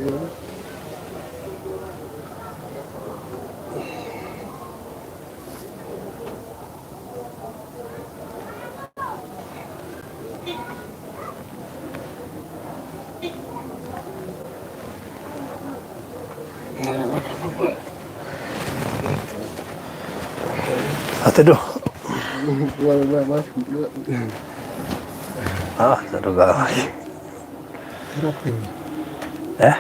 Ate do. Ah, satu lagi. Eh?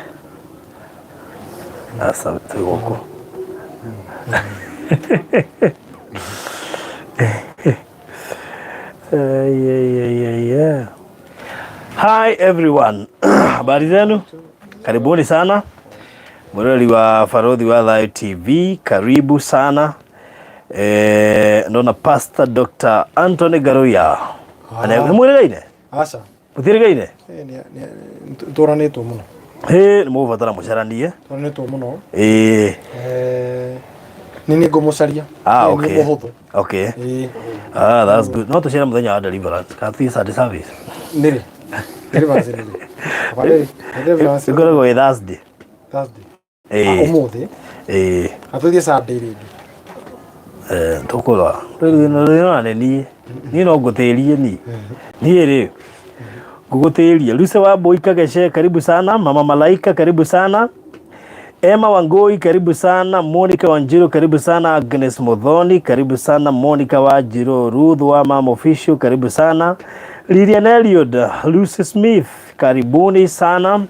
Asa tugoko. Yeah. Hi everyone. Habari zenu? Karibuni sana. Murori wa Farodhi wa Thayo TV, karibu sana. Ndona Pastor Dr. Anthony Garuya. Ah. Nĩ mwĩrĩgaine? Aca. Mũtiĩrĩgaine? Tũranĩtwo mũno. Hĩ, nĩ mũgũbatara mũcaranie. Tũranĩtwo mũno. Ĩĩ. Nĩ niĩ ngũmũcaria. Ah, Nĩ okay. niĩ mũhũthũ. Okay. Ĩĩ. Ah, that's good. No tũcere mũthenya wa deliverance. Kana tũthiĩ Sunday service. Nĩ rĩ? Deliverance nĩ rĩ? Baba, deliverance. Ĩkoragwo ĩ Thursday. Thursday. Ĩĩ. Ũmũthĩ. Ĩĩ. Na tũthiĩ Sunday rĩngĩ. Eh, tũkũrora. Rĩu nĩ niĩ. Niĩ no ngũtĩrie niĩ. Niĩ rĩ ngũgũtĩria. Lucy wa Mbui Kagece, karibu sana. Mama Malaika, karibu sana. Emma Wangui, karibu sana. Monica Wanjiru, karibu sana. Agnes Muthoni, karibu sana. Monica Wanjiru, Ruth wa Mama Official, karibu sana. Lilian Eliud, Lucy Smith, karibuni sana.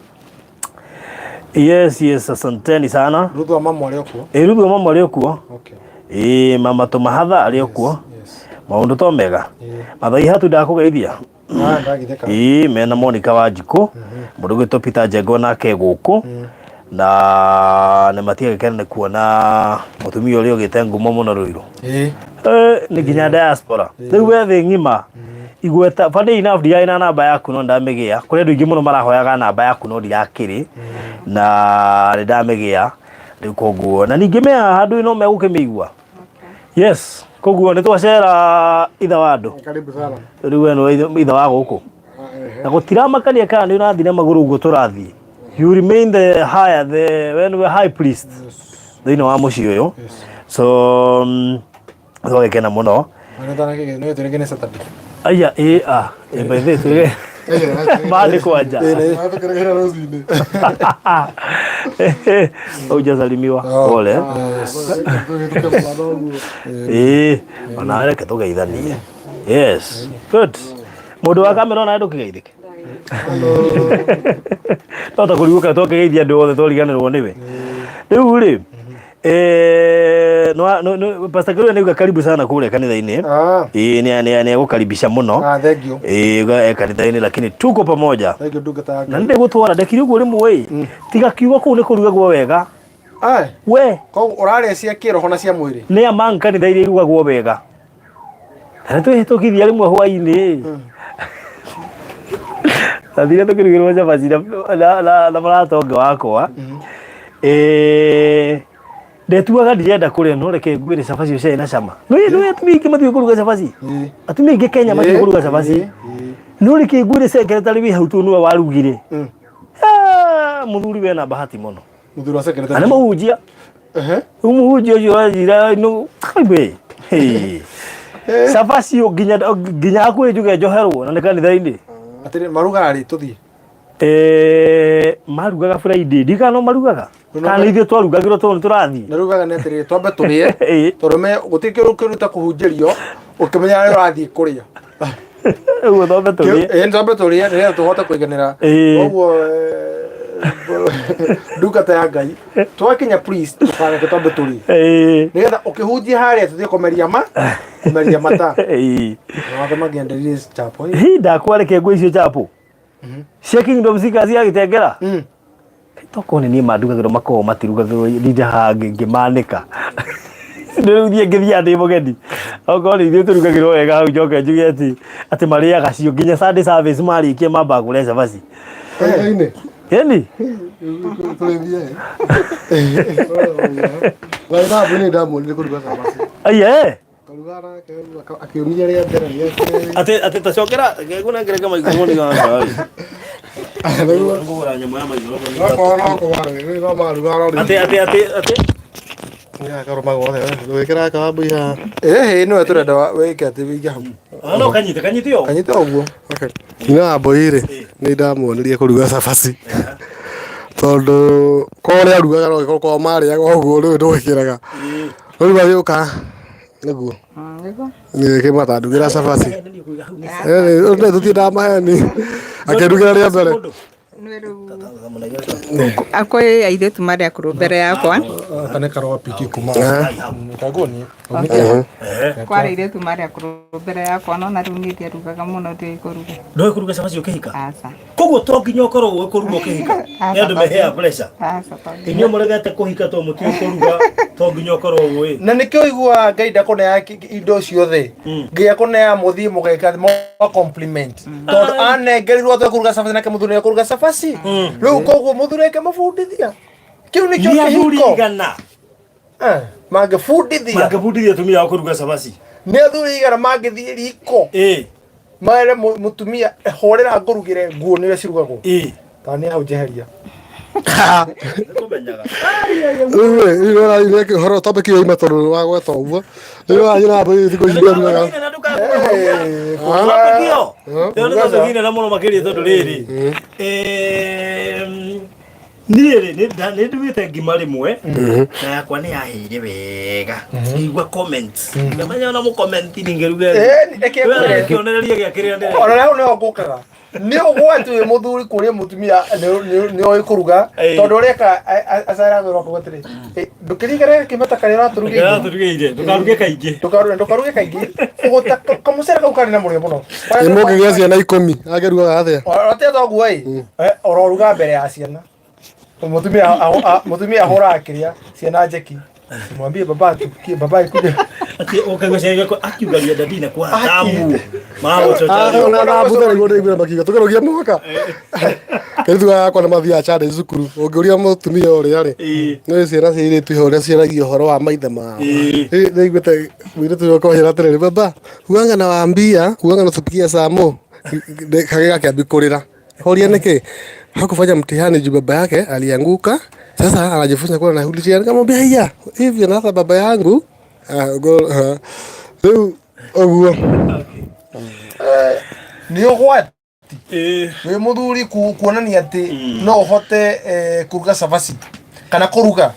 Yes, yes, asanteni sana. Ruth wa mama arĩ o kuo. Ĩ Ruth wa mama arĩ o kuo. Okay. Ĩ mama Tũmahatha arĩ o kuo. Yes. Maũndũ to mega. Ĩĩ. Mathai hatu ndakũgeithia. Ah, ndagitheka. Ĩĩ mena Monica Wanjikũ, mũndũ ũgwĩtwo Peter Njengo nake gũkũ na nĩ matiagĩkena nĩ kuona mũtumia ũrĩa ũgĩte ngumo mũno Ruiru. Ĩĩ. Eh, nĩ nginya diaspora rĩu we thĩ ng'ima igweta funny enough ndiarĩ na namba yaku no ndamĩgĩa kũrĩ andũ aingĩ mũno marahoyaga namba yaku no ndirakĩrĩ na nĩ ndamĩgĩa rĩu koguo na ningĩ me haha andũ no megũkĩmĩigua yes koguo nĩ twacera ithe wa andũ. Karibu sana. Rĩu we nĩwe ithe wa gũkũ na gũtiramakania kana nĩ ũrathiĩ na magũrũ ũguo tũrathiĩ, you remain the higher the we nĩwe high priest thĩinĩ wa mũciĩ ũyũ. So twagĩkena mũno. Nĩ Saturday. Aya ĩ a ĩ by the way twĩre Monday kwanja hujasalimiwa, pole. Ĩ ona reke tũgeithanie. Yes, good. Mũndũ wa kamera ona ndũkĩgeithĩke no ta kũrigũka twakĩgeithia andũ othe twariganĩrwo nĩwe. Rĩu rĩ Pastor Kiruya nĩauga karibu sana kũrĩa kanitha-inĩ. Ah. Ĩĩ nĩ egũkaribisha mũno. Ah, thank you. Ĩĩ kanitha-inĩ lakini tuko pamoja. Thank you ndungata ya Na Ngai. nĩ ndĩgũtwara ndekire ũguo rĩmwe ĩ tiga kiugo kũu nĩ kũrugagwo wega. Ai, We koguo ũrarĩa cia kĩroho na cia mwĩrĩ. Nĩ among kanitha iria irugagwo wega. Na nĩ twĩhĩtũkithia rĩmwe hwainĩ tathire tũkĩrugĩrwo cabaci na mũrata ũngĩ wakwa. Eh, ndetuaga ndirenda kũrĩa no reke ngwĩre cabaci ũcio na cama. Nĩ atumia aingĩ matiũĩ kũruga cabaci. Atumia aingĩ Kenya matiũĩ kũruga cabaci. No reke ngwĩre secretary wĩ hau tondũ nĩwe warugire. Ah, mũthuri wena bahati mũno. Mũthuri wa secretary. Na nĩ mũhunjia. Rĩu mũhunjia ũcio anjĩra no we. Cabaci nginya nginya hakuhĩ njuge njoherwo na nĩ kanitha-inĩ. Atĩrĩ marugaga rĩ tũthiĩ? Eh, marugaga Friday ndikana no marugaga kana ithuĩ twarugagĩrwo tondũ nĩ tũrathiĩ. Na rugaga nĩ atĩrĩrĩ twambe tũrĩe tondũ me gũtirĩ kĩndũ kĩũru ta kũhunjĩrio ũkĩmenya nĩ ũrathiĩ kũrĩa. Ũguo twambe tũrĩe. Ĩĩ twambe tũrĩe nĩgetha tũhote kũiganĩra. Koguo ndungata ya Ngai twakinya please tũkareke twambe tũrĩe nĩgetha ũkĩhunjia harĩa tũthiĩ kũmeria ma kũmeria mata. Watho mangĩenderie chapo. Hii ndakwa reke ngũ icio chapo cia Kingdom Seekers ya gĩtengera tokorwo nĩ niĩ mandugagĩrwo makoragwo matirugagĩrwo ndinde haha ngĩmanĩka rĩu thiĩ ngĩthiaga ndĩ mũgeni okorwo nĩ ithuĩ tũrugagĩrwo wega hau njoke njuge atĩ atĩ marĩaga cio nginya Sunday service marĩkia mambaga kũrĩa cabaci. Kanitha-inĩ Ĩni. Tũrĩthiĩ. Thambu nĩ ndamuonire kũruga cabaci. Aiye. Karuga nake akĩũmia rĩa mbere rĩa kerĩ. Atĩ atĩ tacokera ngũnengere kamaikũmoni gaka. Ngũgũra nyamũ ya maigoro. Okorwo no kũmarĩ, no maruga no Atĩ atĩ atĩ atĩ. Karũma gothe, ndũgĩkĩra kawambui haha. Ĩhĩ nĩwe tũrenda wĩke atĩ wĩige hau. Ah, no kanyite kanyite ũguo. Kanyite ũguo. Nyina wa mbũi rĩ, nĩ ndamuonirie kũruga cabaci. Tondũ korwo ũrĩa arugaga no gĩkorwo korwo marĩaga ũguo rĩu ndũgĩkĩraga. Rĩu agĩũka nĩguo. Nĩkĩmata ndugĩra cabaci. Tũtindaga maheni. Akĩndugĩra rĩa mbere. Akwĩ airĩtu marĩ akũrũ mbere yakwa. Gaka nĩ karũa piki kuma. Kaguonie. Kwarĩ airĩtu marĩ akũrũ mbere yakwa no na rĩu niĩ ndiarugaga mũno ndiũĩ kũruga. Ndũĩ kũruga cabaci ũkĩhika? Aca. Koguo to nginya ũkorwo ũĩ kũruga ũkĩhika. Nĩ andũ me hair pressure. Aca to nginya. Inyuĩ mũregete kũhika to mũtiũĩ kũruga to nginya ũkorwo ũĩ. Na nĩkĩo ũiguaga Ngai ndakũneaga indo ciothe. Ngai akũneaga mũthiĩ mũgeka mwa compliment. Tondũ anengerirwo atĩ kũruga cabaci nake mũthuri nĩ kũruga cabaci. Rĩu koguo mũthuri akĩmũbundithia. Kĩu nĩkĩo Nĩ athuri kĩhiko. igana Eh, mangĩbundithia. mangĩbundithia atumia ao kũruga cabaci. Nĩ athuri igana mangĩthiĩ riko. Mere mũtumia horera ngũrugĩre nguo nĩ ũrĩa cirugagwo. Ta nĩ hau njeheria. Nĩkũmenyaga. Rĩu rĩ, rĩu ũrathiĩ nĩ ũhoro topic ĩyo ima tondũ wa gweta ũguo. Rĩu ũrathiĩ na mbere thikũ ici ndĩrugaga. Kĩo. Ĩyo nĩ topic nene mũno makĩria tondũ rĩrĩ. Niĩ rĩ nĩ ndugĩte ngima rĩmwe na yakwa nĩ yahĩire wega. Ngĩigua comments. Ngamenya ona mũ comment ningĩruga. Reke ngwĩre. Kĩonereria gĩa kĩrĩa ndĩreka. Ona hau nĩho ngũkaga. Nĩ ũgwati wĩ mũthuri kũrĩa mũtumia nĩ oĩ kũruga tondũ ũreka aceragĩrwo akauga atĩrĩ, ndũkĩrigere kĩmata karĩa ũratũrugĩire. Ũratũrugĩire, ndũkaruge kaingĩ. Ndũkaruge ndũkaruge kaingĩ. Ũgũta kamũcere kau karĩ na mũrĩo mũno. Ĩ mũngĩgĩa ciana ikũmi, angĩrugaga atĩa? Ora toguo ĩ, ororuga mbere ya ciana. Mũtumia mũtumia ahũraga kĩrĩa ciana njeki. Mwambie baba atukie baba ikuje. Ati ũkaigua ciana ciaku akiugagia dadi na kwa tamu. Na na mbutha nĩguo ndĩiguire makiuga tũkĩrũgia mwaka. Kairĩtu gakwa nĩ mathiaga challenge cukuru. Ũngĩũria mũtumia ũrĩa rĩ, nĩ ciana cia airĩtu he ũrĩa ciaragia ũhoro wa maithe mao. Nĩiguĩte mũirĩtu ũyũ akanjĩra atĩrĩrĩ, baba huanga nawaambia huanga natupikia samo. Kagĩ gakĩambia kũrĩra. Horia nĩkĩ? Hakufanya mtihani juu baba yake alianguka. Sasa anajifunza kuwa na wheelchair. Nikamwambia haya, hivyo na hata baba yangu rĩu ũguo. Nĩ ũgwati wĩ mũthuri kuonania atĩ no ũhote kũruga cabaci kana kũruga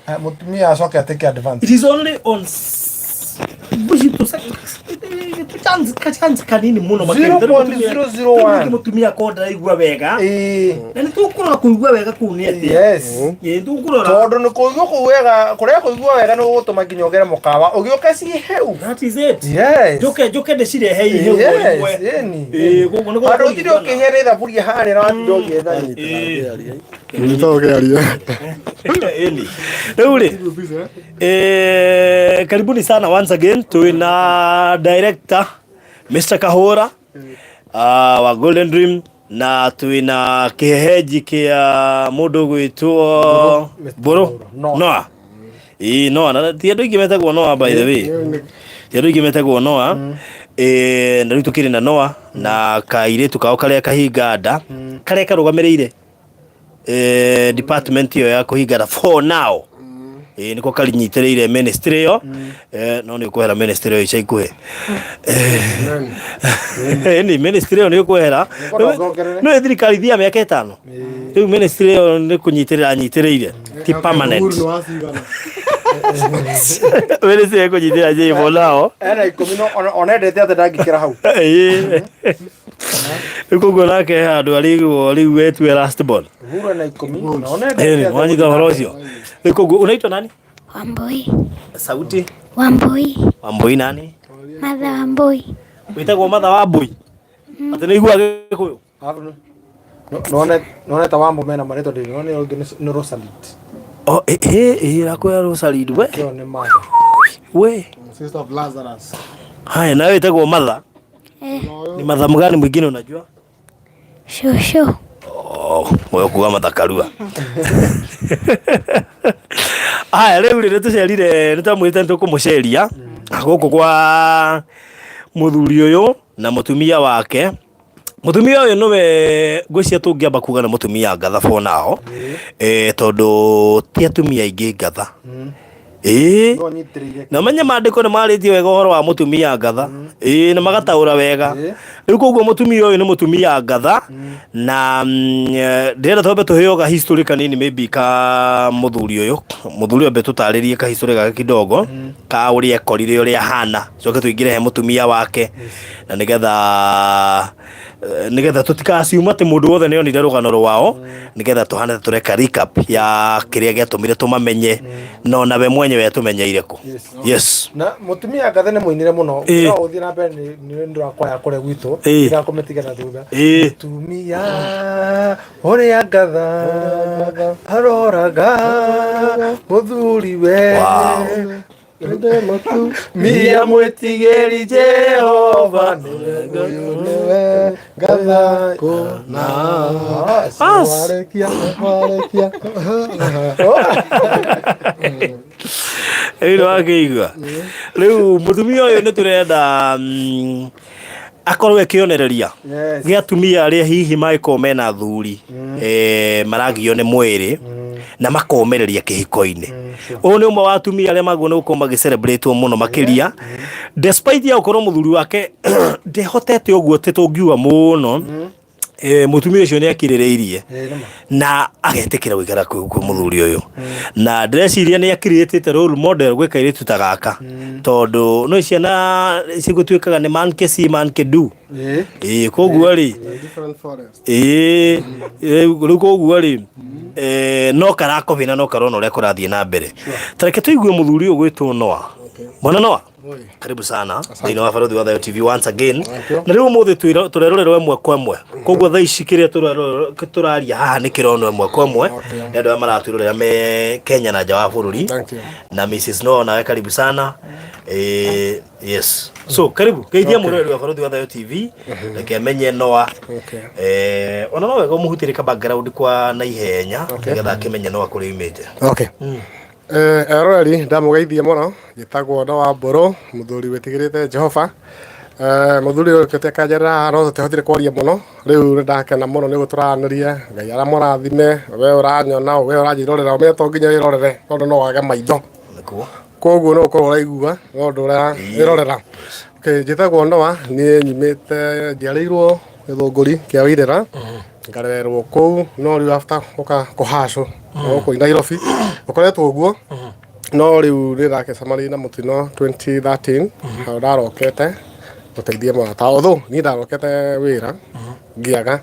mũtumia acoke ateke advance. It is only on chance kanini muno makĩria. 0.001. Mũtumia akorwo ndaraigua wega na nĩ tũkũrora kũigua wega kũu nĩ atĩa. Yes. Ĩĩ, tũkũrora Tondũ nĩ kũigua kũu wega kũrĩa kũigua wega nĩ gũgũtũma nginya ũgere mũkawa ũgĩũke ciĩ heu. That is it. Yes. Njoke njoke ndĩcirehe iheu Yes, rĩmwe. ĩni. Ĩĩ, koguo nĩ Handũ ũtinde ũkĩhĩa nĩ thaburia harĩa na watinda ũgĩetha. Nyita ũkĩaria. Ĩni. Rĩu rĩ karibuni sana once again twina director Mr. Kahora wa Golden Dream na twina kihehenji kia mundu gwitwo Mburu Noah. Ĩĩ Noah na ti andũ aingĩ metagwo Noah by the way. Ti andũ aingĩ metagwo Noah. Na rĩu tũkĩrĩ na Noah na kairĩtu kao karĩa kahinga nda karĩa karũgamĩrĩire department ĩyo ya kũhinga nda for now. Ĩĩ nĩko karinyitĩrĩire ministry ĩyo no nĩ ũkwehera ministry ĩyo ica ikuhĩ. Ĩni ministry ĩyo nĩ ũkwehera. No thirikari ithiaga mĩaka ĩtano. Rĩu ministry ĩyo nĩ kũnyitĩrĩra anyitĩrĩire ti permanent. Uhuru nĩ wacigana. Ministry ĩyo ĩkũnyitĩrĩra J for now. Ena ikũmi no onendete atĩ ndangĩkĩra hau. Ĩĩ. Rĩu koguo nake he handũ arĩguo rĩu wetue last born. Uhuru ena ikũmi na onendete Ĩni atĩ wanyita ũhoro ũcio. Rĩu koguo unaitwa nani? Wambui. Sauti. Wambui. Wambui nani? Martha Wambui. Wĩtagwo Martha Wambui. Atĩ nĩ iguaga Gĩkũyũ? None ta Wambo mena marĩtwa ndĩrĩ none ũngĩ nĩ Rosalit. Oh, ĩ ĩ rakwĩra Rosalit we. Kĩo nĩ Martha. We. Sister of Lazarus. Haya, nawe wĩtagwo Martha. Ni Martha mgani mwingine unajua? Shosho. Oh, wewe kuga Martha Karua. Haya, rĩu rĩ nĩtũcerire nĩtwamwĩrĩte nĩtũkũmũceria gũkũ kwa mũthuri ũyũ na mũtumia wake. Mutumia ũyũ nĩwe ngwĩciria tũngĩamba kuga nĩ mũtumia ngatha for now, tondũ ti atumia aingĩ ngatha. Ĩĩ. No nyitĩrĩire. Na ũmenye maandĩko nĩ marĩtie wega ũhoro wa mũtumia ngatha. Ĩĩ, na magataũra wega. Rĩu koguo mũtumia ũyũ nĩ mũtumia ngatha na ndĩrenda twambe tũheo ga history kanini maybe ka mũthuri ũyũ. Mũthuri ũyũ ambe tũtarĩrie ka history gake kidogo ka ũrĩa ekorire, ũrĩa ahana, coke tũingĩre he mũtumia wake, na nĩgetha tũtikaciuma atĩ mũndũ wothe nĩ onire rũgano rwao, nĩgetha tũhane ta tũreka recap ya kĩrĩa gĩatũmire tũmamenye, na ona we mwenyewe atũmenyeire kũ. Yes. Na mutumia ngathe nĩ mũinĩre mũno. No ũthiĩ na mbere nĩ ũndũ wa kwaya kũrĩa gwitũ. Ndakũmĩtiga na thutha. Mũtumia ũrĩa ngatha aroraga mũthuri we. Mia mwĩtigĩri Jehova nĩwe nĩwe ngatha kũna. Warĩkia, warĩkia. Rĩu nĩwakĩigua rĩu mũtumia ũyũ nĩ tũrenda akorwo ekĩonereria gĩa atumia arĩa hihi mangĩkorwo mena athuri maragio nĩ mwĩrĩ na makomereria kĩhiko-inĩ. Ũyũ nĩ ũmwe wa atumia arĩa magwo nĩ gũkorwo magĩcelebrate mũno makĩria, despite ya gũkorwo mũthuri wake ndehotete ũguo atĩ tũngiuga mũno. Mũtumia ũcio nĩ akirĩrĩirie na agetĩkĩra gũikara kwĩ mũthuri ũyũ, na ndĩreciria nĩ akirĩtĩte role model gwĩ kairĩtu ta gaka, tondũ no ciana cigũtuĩkaga nĩ man ke see man ke do. Ĩĩ, koguo rĩ, Different forest. Ĩĩ, rĩu koguo rĩ, no karakobĩ na no karona ũrĩa kũrathiĩ na mbere. Ta reke tũigue mũthuri ũyũ gwĩtwo Noah. Bwana Noah, karibu sana thĩinĩ wa Barũthi wa Thayũ TV once again. Na rĩu ũmũthĩ tũrerorerwo ĩmwe kwa ĩmwe, koguo thaa ici kĩrĩa tũraria haha nĩ kĩronwo ĩmwe kwa ĩmwe nĩ andũ arĩa maratwĩrorera me Kenya na nja wa bũrũri. Thank you. Na Mrs. Noah, nawe karibu sana. Yes, so karibu geithia mũroreri wa Barũthi wa Thayũ TV, reke amenye Noah. Ona no wega ũmũhutĩrie ka background kwa na ihenya nĩgetha akĩmenye Noah kũrĩa umĩte. Okay. Eroreri, ndamũgeithia mũno. Njĩtagwo Noah Mbũrũ, mũthuri wĩtigĩrĩte Jehova. Mũthuri ũyũ ũkĩte akanjerera haha no tũtiahotire kwaria mũno. Rĩu nĩ ndakena mũno nĩ ũguo tũraranĩria. Ngai aramũrathime, we ũranyona, we ũranjĩrorera, ũmenye to nginya wĩrorere tondũ no wage maitho. Nĩguo. Koguo no ũkorwo ũraigua no ndũrerorera. Okay, njĩtagwo Noah, niĩ nyumĩte, njiarĩirwo Gĩthũngũri kĩa Wairĩra, ngarererwo kũu, no rĩu after gũka kũhacũ gũkũ Nairobi gũkoretwo ũguo, no rĩu nĩ ndagĩcemanirie na mũtino 2013, hau ndarokete gũteithia mũrata, although niĩ ndarokete wĩra ngĩaga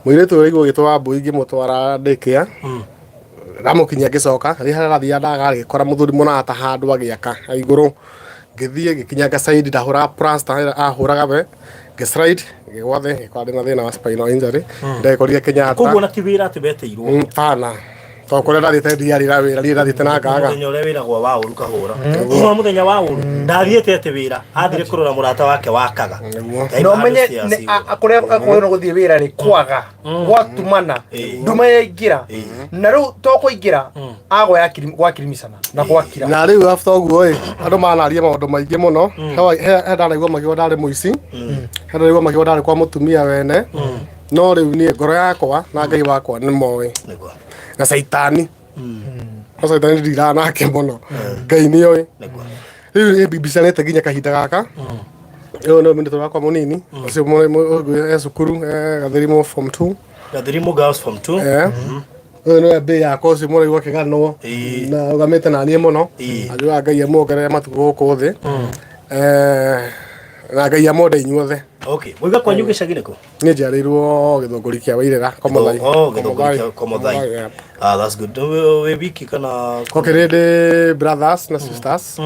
mũirĩtu ũrĩa ũraigua ũgĩtwo Wambũi, ngĩmũtwara daycare, ndamũkinyia ngĩcoka rĩrĩa harĩa arathiaga ndagagĩkora mũthuri mũrata handũ agĩaka igũrũ, ngĩthiĩ ngĩkinyanga side, ndahũraga plaster ĩrĩa ahũraga we, ngĩslide, ngĩgwa thĩ, ngĩkora ndĩna thĩna wa spinal injury, ndekorire Kenyatta. Koguo ona ti wĩra atĩ wetĩirwo? Bana, tondũ kũrĩa ndathiĩte ndiarĩ na wĩra, niĩ ndathiĩte na ngaga. Mũthenya ũrĩa wĩragwo wa ũru kahũra wa mũthenya wa ũru ndathiĩte atĩ wĩra, athire kũrora mũrata wake wakaga. Nĩguo. Na ũmenye kũrĩa akwĩrwo gũthiĩ wĩra rĩ, kwaga gwatumana, nduma yaingĩra, na rĩu to kũingĩra agwa gwakirimisana na gwakira. Na rĩu after ũguo ĩ, andũ manaria maũndũ maingĩ mũno. He ndanaigua makiuga ndarĩ mũici, he ndanaigua makiuga ndarĩ kwa mũtumia wene, no rĩu niĩ ngoro yakwa na Ngai wakwa nĩ moĩ. Nĩguo. Na caitani, no caitani ndiraga nake mũno, Ngai nĩ oĩ. Nĩguo. Rĩu nĩ mbicanĩte nginya kahinda gaka. Ũyũ nĩ mũndũ wakwa mũnini ũcio, e cukuru, e Gathĩrimũ form 2. Gathirimu Girls form 2. Ũyũ nĩwe mbĩ yakwa ũcio mũraigua kĩganwo na ũgamĩte na niĩ mũno. Anjugaga Ngai amuongerere matukũ gũkũ thĩ. Na Ngai amwende inyuothe. Okay, mũiga kwanyu gĩcagi nĩkũ? Niĩ njiarĩirwo Gĩthũngũri kĩa Wairĩra, Komothai. Oh, Gĩthũngũri kĩa Komothai. Komothai. Yeah. Ah, that's good. Wĩ wiki kana? Okay, nĩ ndĩ brothers na sisters.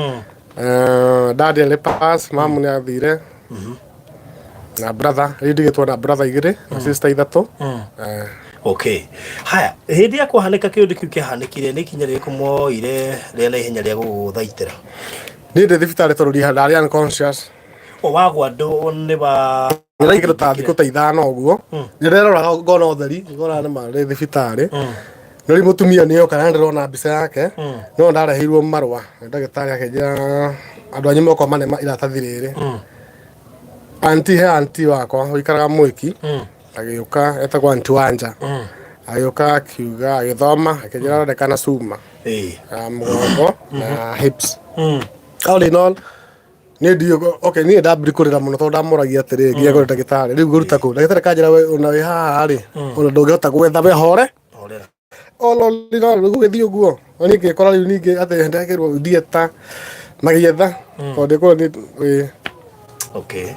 Dad arĩ pass, mamu nĩ athire na brother, rĩu ndigĩtwo na brother igĩrĩ na sister ithatũ. Okay, haya, hĩndĩ ya kũhanĩka kĩũndũ kĩu kĩahanĩkire, nĩ ikinya rĩrĩkũ mwoire rĩa na ihenya rĩa gũgũthaitĩra? Niĩ ndĩ thibitarĩ tondũ ndarĩ unconscious. O wagwa ndũ nĩ wa Ndĩraikara ta thikũ ta 5 ũguo, ndĩreroraga ngona ũtheri, ngona nĩ ma ndĩ thibitarĩ. No rĩu mũtumia nĩ oka na ndĩrona mbica yake, no ndareheirwo marũa nĩ ndagĩtarĩ akĩnjĩra andũ anyu moka mane iratathi rĩrĩ. Auntie, he auntie wakwa ũikaraga Mwĩki. Agĩũka etagwo Aunty Wanja. Agĩũka akiuga agĩthoma akĩnjĩra aronekana cuma ya mũgongo na hips. All in all niĩ ndiũ okay niĩ ndambire kũrĩra mũno tondũ ndamũragia atĩrĩrĩ nginya kũrĩ ndagĩtarĩ rĩu ngũruta kũ ndagĩtarĩ kanjĩra we ona wĩ haha rĩ ona ndũngĩhota gwetha we hore Horera. all in all rĩu gũgĩthiĩ ũguo na niĩ ngĩkora rĩu ningĩ atĩ ndekĩrwo theatre magĩetha tondũ ndĩkũrwo nĩ ĩ Okay.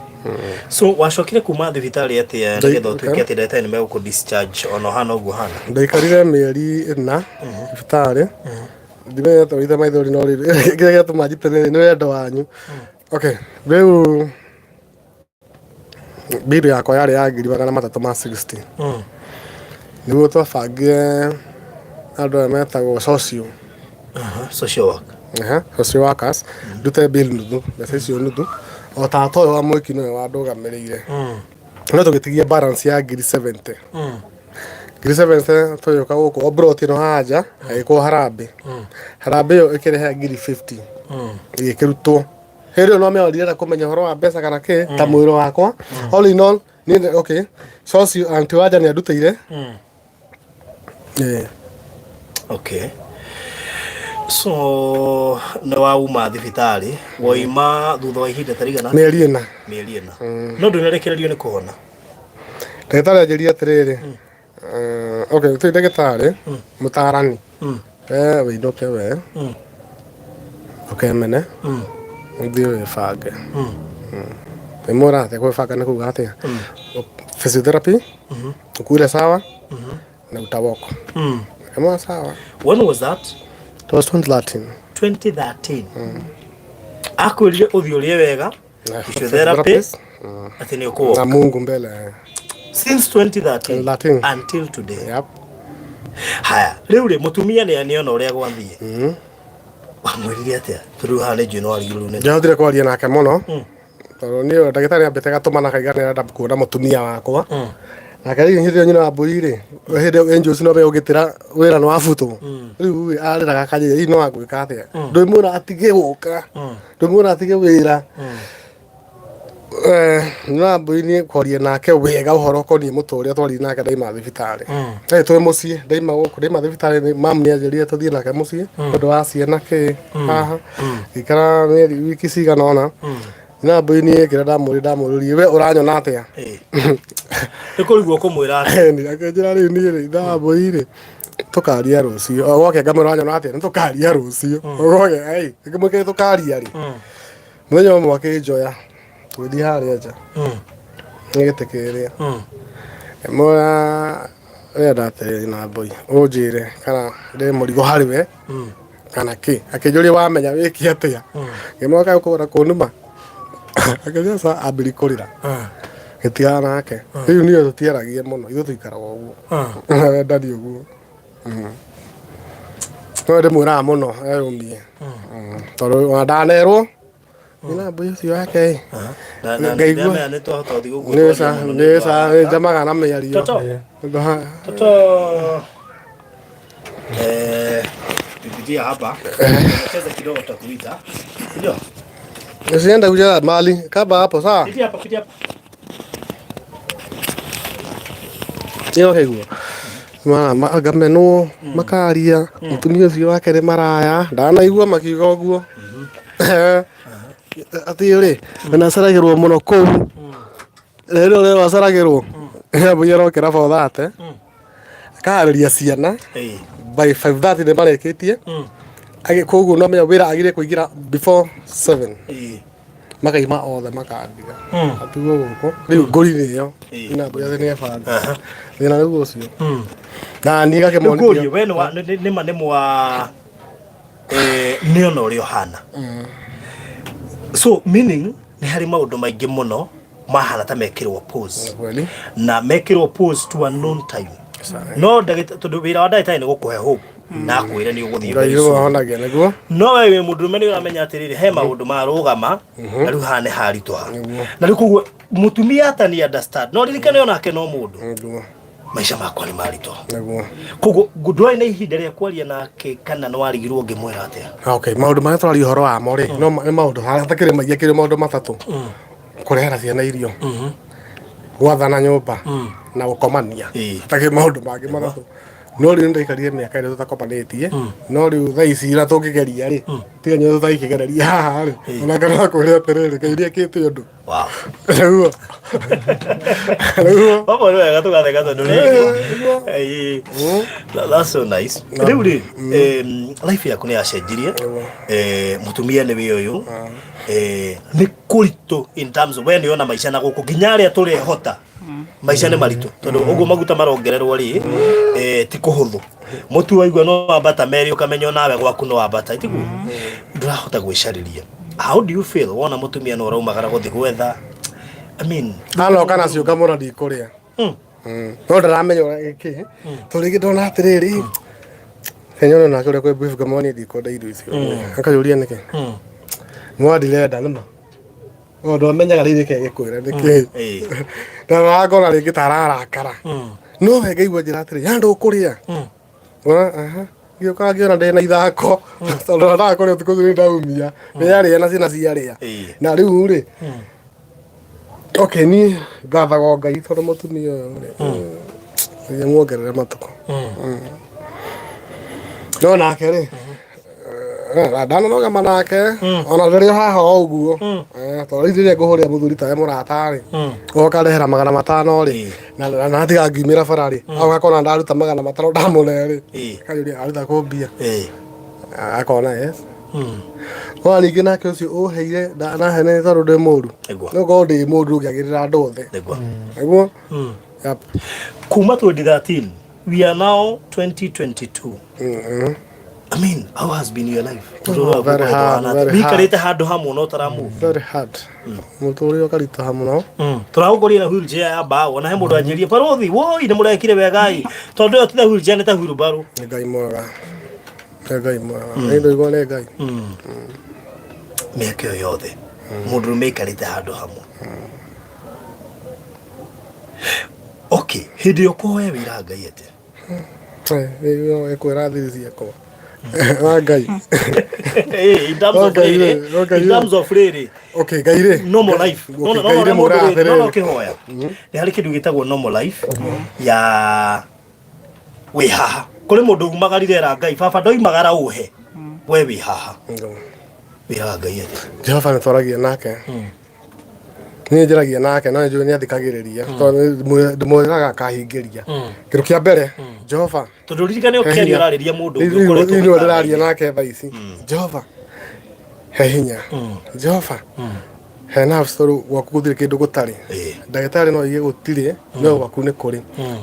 So wacokire kuma thibitarĩ atĩa nĩgetha ũtuĩke atĩ ndagĩtarĩ nĩ megũkũ discharge ona ũhana ũguo ũhana? Ndaikarire mĩeri ĩna thibitarĩ ndimenyete maithori no rĩrĩ kĩrĩa gĩatũma njite nĩ wendo wanyu. Okay, rĩu bill yakwa yarĩ ya 360,000. Nĩguo twabangire andũ aya metagwo socio. Social work. Aha, social workers ndute bill nuthu mbeca icio nuthu o tata ũyũ wa mwĩki nĩwe wandũgamĩrĩire no tũgĩtigia balance ya 70,000. 70,000 tũgĩũka gũkũ o plot ĩno haha nja agĩkwo harambĩ harambĩ ĩyo ĩkĩrehe 50,000 ĩgĩkĩrutwo hĩndĩ ĩyo no mĩao ndirenda kũmenya ũhoro wa mbeca kana kĩ ta mwĩrĩ wakwa. All in all niĩ okay socio Aunty Wanja nĩ andutĩire. Yeah. Okay. So nĩ wauma thibitarĩ woima thutha wa ihinda ta rigana mĩeri 4. Mĩeri 4 no ndũnarekererio nĩ kũhona. Ndagĩtarĩ anjĩrire atĩrĩrĩ, okay tũi ndagĩtarĩ mũtarani we wĩinũke we ũkemene ũthiĩ wĩbange. Ndĩmwĩra atĩa kwĩbanga nĩ kuga atĩa physiotherapy ukule sawa na utawoko. Kama sawa. When was that? It was 2013. 2013 akwĩrire ũthiĩ ũrĩe wega physiotherapy atĩ nĩ ũkũwoka na Mungu mbele. Since 2013 2013. Until today. Yep. Haya rĩu rĩ mũtumia nĩ nĩona ũrĩa gwathiĩ wamwĩrire atĩa tondũ haha nĩ njũĩ no arigirwo rĩu nĩ Ndiahotire kwaria nake mũno tondũ niĩ ndagĩtarĩ ambĩte gatũmana kaiga nĩarenda kuona mũtumia wakwa nake rĩu hĩndĩ ĩyo nyina wa mbũri rĩ hĩndĩ ĩyo angels no ũgĩtĩra wĩra nĩ wabutwo rĩu rĩ arĩraga kanjĩra hihi no agwĩka atĩa ndwĩmwĩra atige gũka ndwĩmwĩra atige wĩra. Nyina wa mbũri niĩ kwaria nake wega ũhoro ũkoniĩ mũtũrĩre twaririe nake ndaima thibitarĩ. Twĩ mũciĩ ndaima gũkũ ndaima thibitarĩ mamu nĩ anjĩrire tũthiĩ nake mũciĩ tondũ wa ciana kĩ haha ngĩikara mĩeri wiki cigana ũna. Nyina wa mbũri niĩ kĩrĩa ndamũririe ndamũririe we ũranyona atĩa. Nĩ kũrigwo kũmwĩra atĩa. Ĩni, akĩnjĩra rĩu niĩ rĩ ithe wa mbũri rĩ tũkaria rũciũ o gwake ngamwĩra ũranyona atĩa nĩ tũkaria rũciũ o gwake ai ngĩmwĩkĩra tũkaria rĩ mũthenya ũmwe akĩnjoya tũgĩthiĩ harĩa nja nĩ gĩtĩ kĩrĩa ngĩmwĩra ũrenda atĩrĩrĩ na mbũi ũnjĩre kana ndĩ mũrigo harĩ we kana kĩ akĩnjũria wamenya wĩke atĩa ngĩmwĩra kaĩ ũkũgũra kũnuma akĩnjĩra ca ambĩrĩria kũrĩra gĩtigana nake rĩu niĩ tũtiaragia mũno ithuĩ tũikaraga ũguo wendani ũguo no ndĩmwĩraga mũno eyũmie tondũ ona ndanerwo nyina mbũi ũcio wake ĩ Ngaigua. Ngaigua nĩ twahota gũthiĩ gũkũ nĩ ca nĩ ca nĩ njamaga na mĩario. Toto. Toto tupitie hapa cheza kidogo tutakuita ndio. Usiende kucheza mali kaba hapo sawa. Pitia hapa, pitia hapa. Ĩyo kaigua ngamenwo makaria mũtumia ũcio wake nĩ maraya ndanaigua makiuga ũguo atĩ rĩ na acaragĩrwo mũno kũu rĩrĩ ũrĩa acaragĩrwo mbũi arokĩra 4:30 akaharĩria ciana by 5:30 nĩ marĩkĩtie. Koguo no menya wĩra agĩrĩire kũingĩra before 7 makaima othe makandiga atigwo gũkũ rĩu ngũri-inĩ ĩyo ina mbũri atĩ nĩ ebanga thĩna rĩu ũcio na niĩ Ngũrie gakĩmonithia we nĩ ma nĩ mwa nĩ ona ũrĩa ũhana so meaning nĩ harĩ maũndũ maingĩ mũno mahana ta mekĩrwo pause kweli na mekĩrwo pause to a known time no ndagĩta tondũ wĩra wa ndagĩtarĩ nĩ gũkũhe hope na akwĩre nĩ ũgũthiĩ Ngai very rĩu soon. ahonagia nĩguo No we wĩ mũndũrũme nĩ ũramenya atĩrĩrĩ he maũndũ marũgama na rĩu haha nĩ haritũha Nĩguo. na rĩu koguo mũtumia atani understand no ririkane onake no mũndũ nĩguo maica makwa nĩ maritũ nĩguo koguo ndwarĩ na ihinda rĩa kwaria nake kana nĩ warigirwo ngĩmwĩra atĩa. Okay, maũndũ marĩa tũraria ũhoro wamo rĩ no nĩ maũndũ hatakĩrĩ maingĩ akĩrĩ maũndũ matatũ kũrehera ciana irio. Gwathana nyũmba na gũkomania. Takĩ maũndũ mangĩ matatũ. No rĩu nĩndaikarire mĩaka ĩrĩ tũtakomanĩtie. No rĩu thaa ici na tũngĩgeria rĩ, tiga nyũmba tũtangĩgereria haha rĩ, ona kana kwĩre atĩrĩrĩ, Ngai nĩekĩte ũndũ. Wow. Nĩguo. Nĩguo. Baba nĩ wega tũgatheka tondũ rĩngĩ. Eh, that's so nice. Rĩu rĩ, life yaku nĩ yacenjirie. Eh, mũtumia nĩ wĩ ũyũ. Eh, nĩ kũritũ in terms of we nĩ ona maica na gũkũ nginya arĩa tũrehota maica nĩ maritũ tondũ ũguo maguta marongererwo rĩ, eh, ti kũhũthũ. Mũtu waigua no wambata merĩ ũkamenya onawe gwaku no wambata itiguo ndũrahota gwĩcarĩria. How do you feel wona mũtumia no ũraumagara gũthiĩ gwetha? I mean, Anoka nacio ngamũra ndikũrĩa. No ndaramenya ũrĩa gĩkĩ. Tondũ rĩngĩ ndona atĩrĩrĩ, Kenya ũrĩa nake ũrĩa kwĩ ngamũra niĩ ndikwenda irio icio. Akajũria nĩkĩ? Mwa ndirenda nĩma. No ndwamenyaga rĩrĩ nĩkĩ gĩkwĩra nĩkĩ. Na ngona rĩngĩ ta ararakara. No we ngaigua njĩra atĩrĩ, ya ndũkũrĩa. Ona aha. Ngĩũka ngĩona ndĩ na ithako. Tondũ ndaga kũrĩa ũtukũ ũcio nĩ ndaumia. Nĩarĩa na ciana ciarĩa. Na rĩu rĩ, okay niĩ ngathaga o Ngai tondũ mũtumia ũyũ rĩ, Ngai amuongerere matukũ. No nake rĩ, ndanarũgama nake ona rĩrĩa haha o ũguo. Tondũ rĩu rĩrĩa ngũhũrĩra mũthuri tawe mũrata rĩ, ũkarehera 500 rĩ, na tiga ngiumĩra bara rĩ, agakona ndaruta 500 ndamũne rĩ, akajũria aruta kũ mbia, akona yes. Ona ningĩ nake ũcio ũheire ndanahene tondũ ndĩ mũru. Nĩguo. No korwo ndĩ mũru ndũngĩagĩrĩra andũ othe. Nĩguo. Nĩguo. Yep. Kuma 2013 we are now 2022. I mean, how has been your life? Oh, very hard, very hard. Wikarĩte handũ hamwe no ũtaramove. Very hard. Mũtũrĩre ũkaritũha mũno. Tũragũkorire na wheelchair ya mbaũ ona he mũndũ anjĩrie barothi woi nĩ mũrekire wegai tondũ ĩyo ti ta wheelchair nĩ ta wheelbarrow. Nĩ Ngai mwega. Nĩ Ngai mwega. Nĩ ndaigua nĩ Ngai. Mĩaka ĩyo yothe mũndũrũme aikarĩte handũ hamwe. Okay, hĩndĩ ĩyo kũhoya wĩra Ngai atĩa? Nĩ kwĩra thiri ciakwa. Wa Ngai. Eh, in terms of Okay, rĩrĩ, okay, in terms of rĩrĩ, Okay, Ngai rĩ. normal life. Okay, No, no, Ngai no, rĩ no, mũra mũndũ rĩ, no, no, atĩrĩrĩ. ũkĩhoya. Nĩ harĩ kĩndũ gĩtagwo normal life ya wĩ haha. Kũrĩ mũndũ umagarire era Ngai, baba ndoimagara ũhe. We wĩ haha. Wĩraga Ngai atĩa? Jehova nĩ twaragia nake. Niĩ njaragia nake no nĩnjũĩ nĩ athikagĩrĩria tondũ ndĩmwĩraga akahingĩria. Kĩndũ kĩa mbere, Jehova Tondũ ririkane ũkĩaria ũrarĩria mũndũ ũngĩ Rĩu ũkoretwo nĩwe ndĩraria mũtara-inĩ. nake thaa ici. Jehova he hinya. Jehova he nerves tondũ gwaku gũtirĩ kĩndũ gũtarĩ. Ndagĩtarĩ no aige gũtirĩ no gwaku nĩ kũrĩ.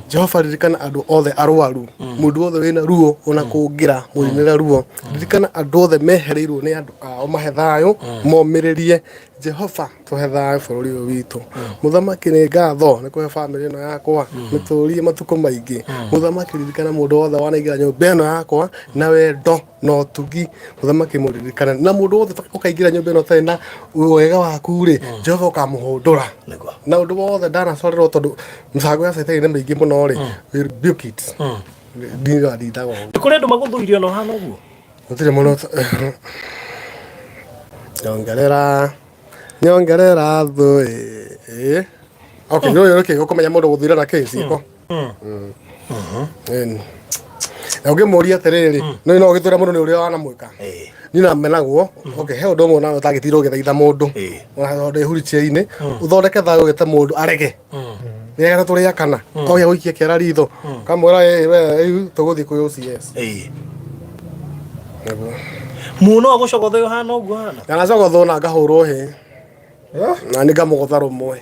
Jehova ririkana andũ othe arwaru, mũndũ wothe wĩna ruo ona kũngĩra mũinĩra ruo. Ririkana andũ othe mehereirwo nĩ andũ ao mahe thayũ, momĩrĩrie. Jehova tũhe thayũ bũrũri ũyũ witũ. Mũthamaki nĩ ngatho nĩ kũhe bamĩrĩ ĩno yakwa mĩtũrie matukũ maingĩ. Mũthamaki ririkana mũndũ wothe wanaingĩra nyũmba ĩno yakwa na wendo na ũtugi. Mũthamaki mũririkane na mũndũ wothe ũkaingĩra nyũmba ĩno ũtarĩ na wega waku rĩ, Jehova ũkamũhũndũra. Nĩguo. Na ũndũ wothe ndanacorerwo tondũ mĩbango ya caitani nĩ mĩingĩ mũno rĩ, we rebuke it. Ndindaga ũguo. Nĩ kũrĩ andũ magũthũire ona ũhana ũguo? Gũtirĩ mũno. Nyongerera nyongerera thũ ĩ. Okay, nĩ ũyũ kĩ ũkũmenya mũndũ gũthira na kĩ ciĩko. Ĩni. Na ũngĩmũria atĩrĩrĩ, no no ũgĩtwĩra mũndũ nĩ ũrĩa wanamwĩka. Niĩ namenagwo, okay, he ũndũ ũmwe nawe ũtangĩtinda ũgĩthaitha mũndũ. Ona tondũ ndĩ wheelchair-inĩ, ũthondeke thayũ ũgĩte mũndũ arege. Nĩ gatatũ tũrĩ akana, ogĩa gũikia kĩara ritho. Kamwĩra ĩ we rĩu tũgũthiĩ kwĩ OCS. Nĩguo. Mũno agũcogotha ũhana ũguo hana. Ndanacogothwo na ngahũrwo hĩ. Na nĩ ngamũgũtha rũmwe.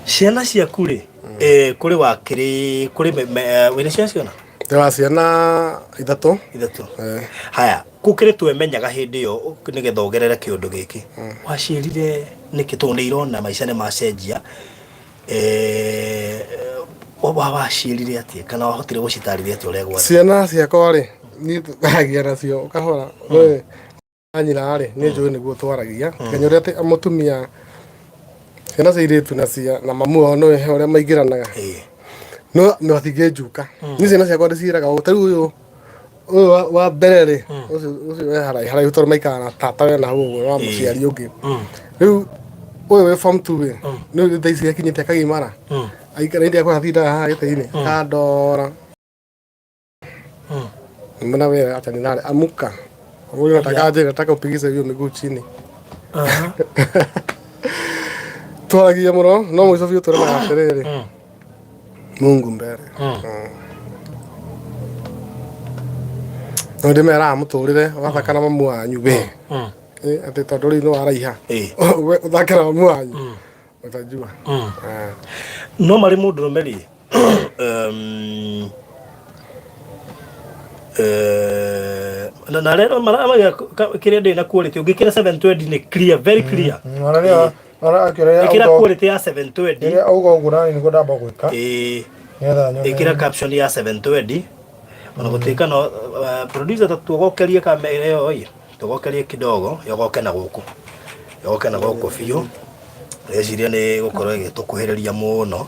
Ciana ciaku rĩ, kũrĩ wakĩrĩ, kũrĩ wĩna ciana cigana? Ndĩ wa ciana ithatũ. Ithatũ. Haya, gũkĩrĩ twemenyaga hĩndĩ ĩyo nĩgetha ũgerere kĩũndũ gĩkĩ. Waciĩrire nĩkĩ tondũ nĩ irona maica nĩ macenjia. Waciĩrire atĩa kana wahotire gũcitarĩria atĩa ũrĩa gwathiĩ? Ciana ciakwa rĩ, niĩ twaragia nacio kahora. Nyina rĩ, nĩ njũĩ nĩguo twaragia. Nginya ũrĩa atĩ mũtumia, ciana cia airĩtu na cia na mamu wao nĩ he ũrĩa maingĩranaga. No matingĩnjuka. Niĩ ciana ciakwa ndĩciĩraga ũũ, ta rĩu ũyũ ũyũ wa mbere rĩ, ũcio ũcio we haraihu haraihu tondũ maikaraga na tata we na hau ũguo wa mũciari ũngĩ. Rĩu ũyũ wĩ form 2 rĩ, nĩ thaa ici akinyĩte akagimara. Aikara indi akwa athindaga haha gĩtĩ-inĩ akandora. Mbona wewe acha nilale, amuka. Huyu nataka aje, nataka upigize hiyo miguu chini. Twaragia mũno no mũico biũ tũremaga atĩrĩrĩ, Mungu mbere. No ndĩmeraga mũtũrĩre ũgathaka na mamu wanyu we. Atĩ tondũ rĩu nĩ waraiha. We ũthake na mamu wanyu. Utajua. Ah. No marĩ mũndũrũme rĩ, na arĩa kĩrĩa ndĩ na quality ũngĩkĩra 720 nĩ clear, very clear. Ĩkĩra quality ya 720. Rĩrĩa auga ũguo nani nĩguo ndamba gwĩka. Nĩgetha nyone. Ĩkĩra caption ya 720 ona gũtuĩka no producer ta tuogokerie kamera ĩyo ĩ, tuogokerie kidogo yogoke na gũkũ, yogoke na gũkũ biũ. Ndĩreciria nĩ gũkorwo ĩgĩtũkuhĩrĩria mũno.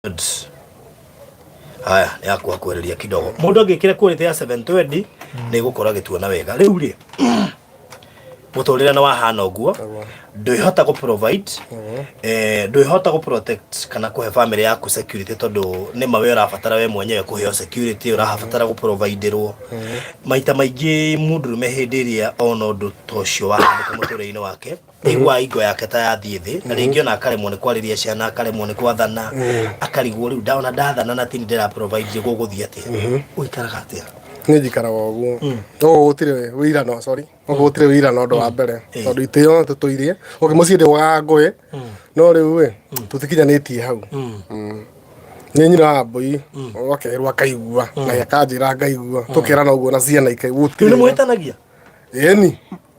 Good. Haya, nĩ yakuhakuhĩrĩria kidogo. Mũndũ angĩkĩra quality ya 720 nĩ gũkorwo agĩtuona wega. Rĩu rĩ, mũtũrĩre nĩ wahana ũguo, ndwĩhota gũ provide, ndwĩhota gũ protect kana kũhe family yaku security tondũ nĩ ma we ũrabatara we mwenyewe kũheo security, ũrabatara gũ providerwo. Maita maingĩ mũndũrũme hĩndĩ ĩrĩa ona ũndũ ta ũcio wahanĩka mũtũrĩre-inĩ wake, aiguaga ingo yake ta yathiĩ thĩ, na rĩngĩ ona akaremwo nĩ kwarĩria ciana, akaremwo nĩ gwathana, akarigwo rĩu ndona ndathana na tini ndĩra provide gũgũthiĩ atĩa, ũikaraga atĩa? Niĩ njikaraga ũguo. Gũkũ gũtirĩ wĩirano, sorry. Gũkũ gũtirĩ wĩirano ũndũ wa mbere. Tondũ itĩo tũtũirie. Okay, mũciĩ ndĩwaga ngũĩ. No rĩu ĩ, tũtikinyanĩtie hau. Nĩ nyina wa mbũi, ũgakerwo akaigua, na akanjĩra ngaigua. Tũkerana ũguo na ciana ikaigua. Rĩu nĩ mũhĩtanagia? Ĩni.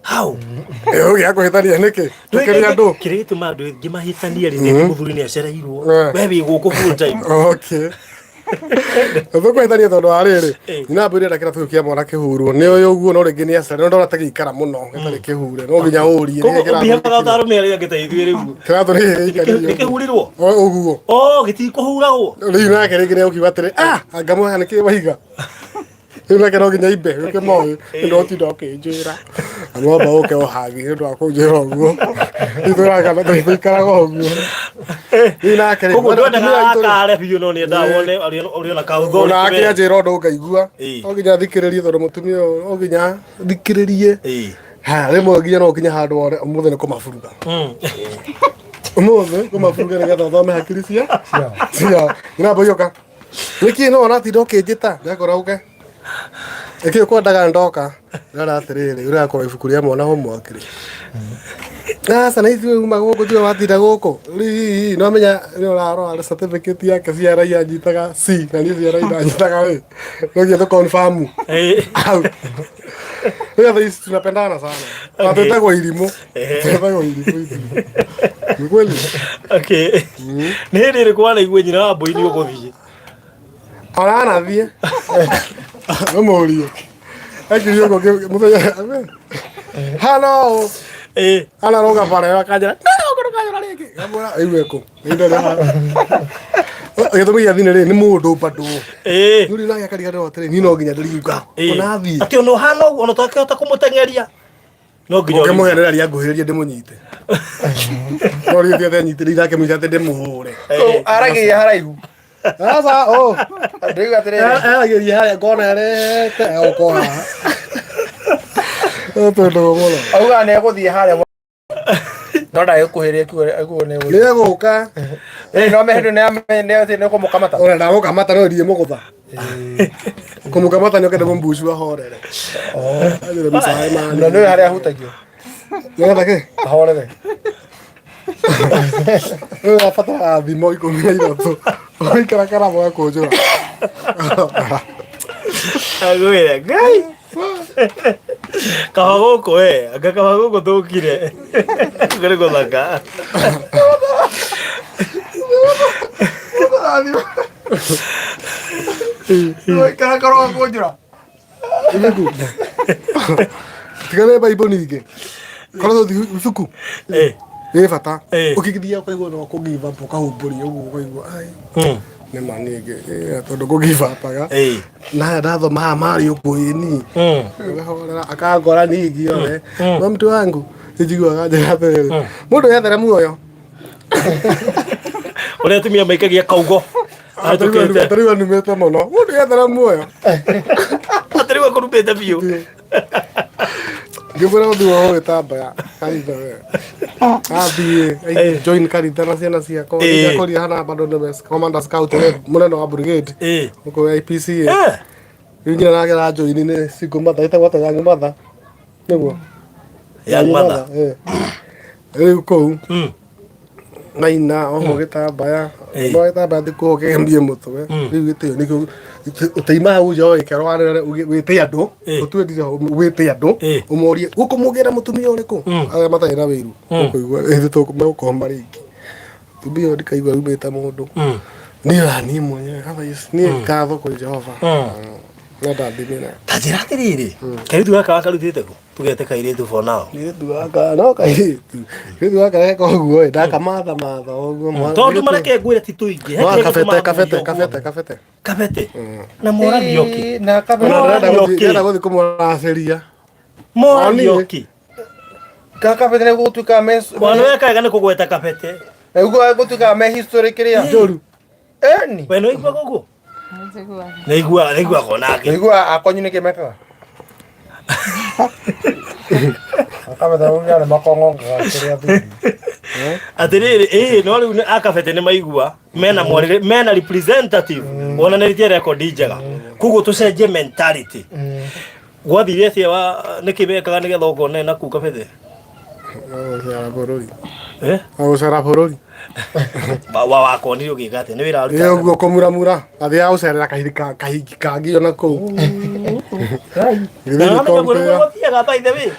How? Ũgĩa kũhĩtania nĩkĩ? Tũkĩrĩ andũ. Kĩrĩa gĩtũmaga andũ aingĩ mahĩtanie rĩ, nĩ mũthuri nĩ acereirwo. We wĩ gũkũ full time. Okay. Tũkũhĩtania tondũ wa rĩrĩ, nyina mbũri enda kĩratũ kĩa mwana kĩhurwo. Nĩ ũyũ ũguo no rĩngĩ nĩ acere, no ndona ta gĩikara mũno gĩtarĩ kĩhure. No nginya ũrie. Koguo ũbihaga ta arũme arĩa angĩ ta ithuĩ rĩu. Kĩratũ nĩ gĩikarire. Nĩ kĩhurirwo? Ũguo. Oh, gĩtikũhuragwo. Rĩu nake rĩngĩ nĩ ũkiuga atĩrĩ, ah, anga mwana nĩkĩ waiga. Rĩu nake no nginya imbe ũke moĩ nĩ ũtinda ũkĩnjĩra. Na mwamba ũke ũhagi nĩ ũndũ wa kũnjĩra ũguo. Itũraga tũikaraga ũguo. Rĩu nake rĩ, Koguo ndwendaga akare biũ no nĩendaga wone ũrĩ ona kaũthũ. Ona ake anjĩra ũndũ ngaigua. No nginya thikĩrĩrie tondũ mũtumia ũyũ no nginya thikĩrĩrie. Ha, rĩmwe nginya no ũkinye handũ wone ũmũthĩ nĩ kũmaburuga. Ũmũthĩ kũmaburuga nĩgetha ũthome hakiri cia ciao. Nyina mbũi ũka. Nĩkĩ no ũratinda ũkĩnjĩta? Ndakora ũke. Nĩkĩ ũkwendaga ndoka? Ndĩrona atĩrĩrĩ, ũrakorwo ibuku rĩa mwana homework rĩ. Aca na ithuĩ uma gũkũ tiwe watinda gũkũ. Rĩu no menya nĩ ũrarora certificate yake CRI anyitaga C na niĩ CRI ndanyitaga A. No nginya tũ confirm. Au. Rĩu thaa ici tunapendana sana. Na twĩtagwo irimũ. Twĩtagwo irimũ ithuĩ. Ni kweli? Okay. Nĩ hĩndĩ ĩrĩkũ wanaigua nyina wa mbũi nĩ ũgũthiĩ? Aranathiĩ. Nĩmũrie. Akirie ũguo mũthenya. Hano. Araroga bara ĩyo akanjĩra, "Ndũkanjũra rĩngĩ." Ngamwĩra, "Ĩu ĩkũ?" Gĩtũmi gĩa thine rĩ, nĩ mũndũ bado. Nĩ nake akariganĩrwo atĩrĩ, niĩ no nginya ndĩriuga. Ona athiĩ. Atĩ ona ũhana ũguo, ona ũtakĩhota kũmũteng'eria. No nginya Ũngĩmũhe nĩ aria nguhĩrĩrie ndĩmũnyite. No rĩu thiĩ anyitĩrĩire akĩmũnyita atĩ ndĩmũhũre. Aragĩria haraihu. Aca, oh. Ndĩrauga atĩrĩrĩ. Aragĩria harĩa ngona erete oko haha. Tondũ mũno. Auga nĩ egũthiĩ harĩa. No ndagĩkuhĩrĩria kuo nĩ egũthiĩ. Nĩ egũka. No me hĩndĩ nĩ atĩ nĩ kũmũkamata. Ona ndamũkamata no ndiĩ mũgũtha. Kũmũkamata nĩ ũkende mũmbucu ahorere. Anjĩre mĩcae mani. Na nĩwe harĩa ahutagio. Nĩgetha kĩ? Ahorere. Rĩu abataraga thimo 13. Ũgaikara karamu gakũnjũra. Agwĩra Ngai. Kaba gũkũ we, anga kaba gũkũ tũkire. Kũrĩ gũthaka. Ũgaikara karamu gakũnjũra. Ibuku. Tiga nĩ Bible ningĩ. Korwo tũthi ibuku. Nĩ bata. Ũkĩgithia ũkaigua no kũ give up ũkahumbũria ũguo ũkaigua ai. Nĩ ma niĩ tondũ ngũgibapaga. Ĩĩ. Na haya ndathoma haha marĩ ũguo ĩni. Ngahorera akangora ningĩ othe. No mtu wangu njiguaga njĩra atĩrĩrĩ. Mũndũ yethere muoyo. Ũrĩa atumia maikagia kaugo. Ahĩtũkĩte. Tarĩu anumĩte mũno. Mũndũ yethere muoyo. Atĩrĩu akũrumĩte biũ. Ngĩmwĩra ũthiĩ woe gĩtambaya kanitha we. Athiĩ join kanitha na ciana ciakwa. Nĩndakũria hana bado nĩ commander scout we mũnene wa brigade. Gũkũ IPC. Rĩu nginya nake arajoin nĩ single mother ĩtagwo atĩa young mother. Nĩguo. Young mother. Rĩu kũu naina oho gĩtambaya no gĩtambaya ti kuo kĩgemie mũtwe rĩu gĩtĩo nĩkĩo ũteima hau nja ũgĩkerwo wanĩrĩre wĩte andũ ũtue ndire wĩte andũ ũmorie gũkũ mũgĩra mũtumia ũrĩkũ arĩa matarĩ na wĩiru ũkũigua ithuĩ tũkũmagũkoma rĩngĩ mũtumia ũyũ ndikaigua rumĩte mũndũ niĩ ona niĩ mwenyewe otherwise niĩ ngatho kwĩ Jehova no ndathimĩra Ta njĩra atĩrĩrĩ, kairĩtu gaka wakarutĩte kũ? Tũgete kairĩtu for now. Kairĩtu gaka no kairĩtu kairĩtu gaka geka ũguo ĩ ndakamatha matha ũguo Tondũ mareke ngwĩre ti tũingĩ. No kabete kabete kabete kabete kabete na moragio kĩ na kabete Moragio kĩ? ndĩrenda gũthiĩ kũmũracĩria moragio kĩ kabete nĩ gũtuĩka me Bwana weka wega nĩ kũgweta kabete nĩguo gũtuĩka me history kĩrĩa njũru eni we nĩ waiguaga ũguo nĩiguaga nĩiguaga onake nĩiguaga akonyu nĩkĩ mekaga akabete nĩ makong'ongaga kĩrĩa thuri atĩrĩrĩ ĩĩ no rĩu akabete nĩ maigua mena mwarĩre mena representative wonanĩtie rekondi njega koguo tũcenjie mentality gwathire atĩa wa nĩkĩ mekaga nĩgetha ũkone na kuu kabete gũcera bũrũri eh gũcera bũrũri wa wakonire ũgĩka atĩa nĩ wĩra ĩ waruta ũguo kũmuramura athiaga gũcerera kahiki kangĩ ona kũu Gĩthiĩ gĩkompea. Gũthiaga by the way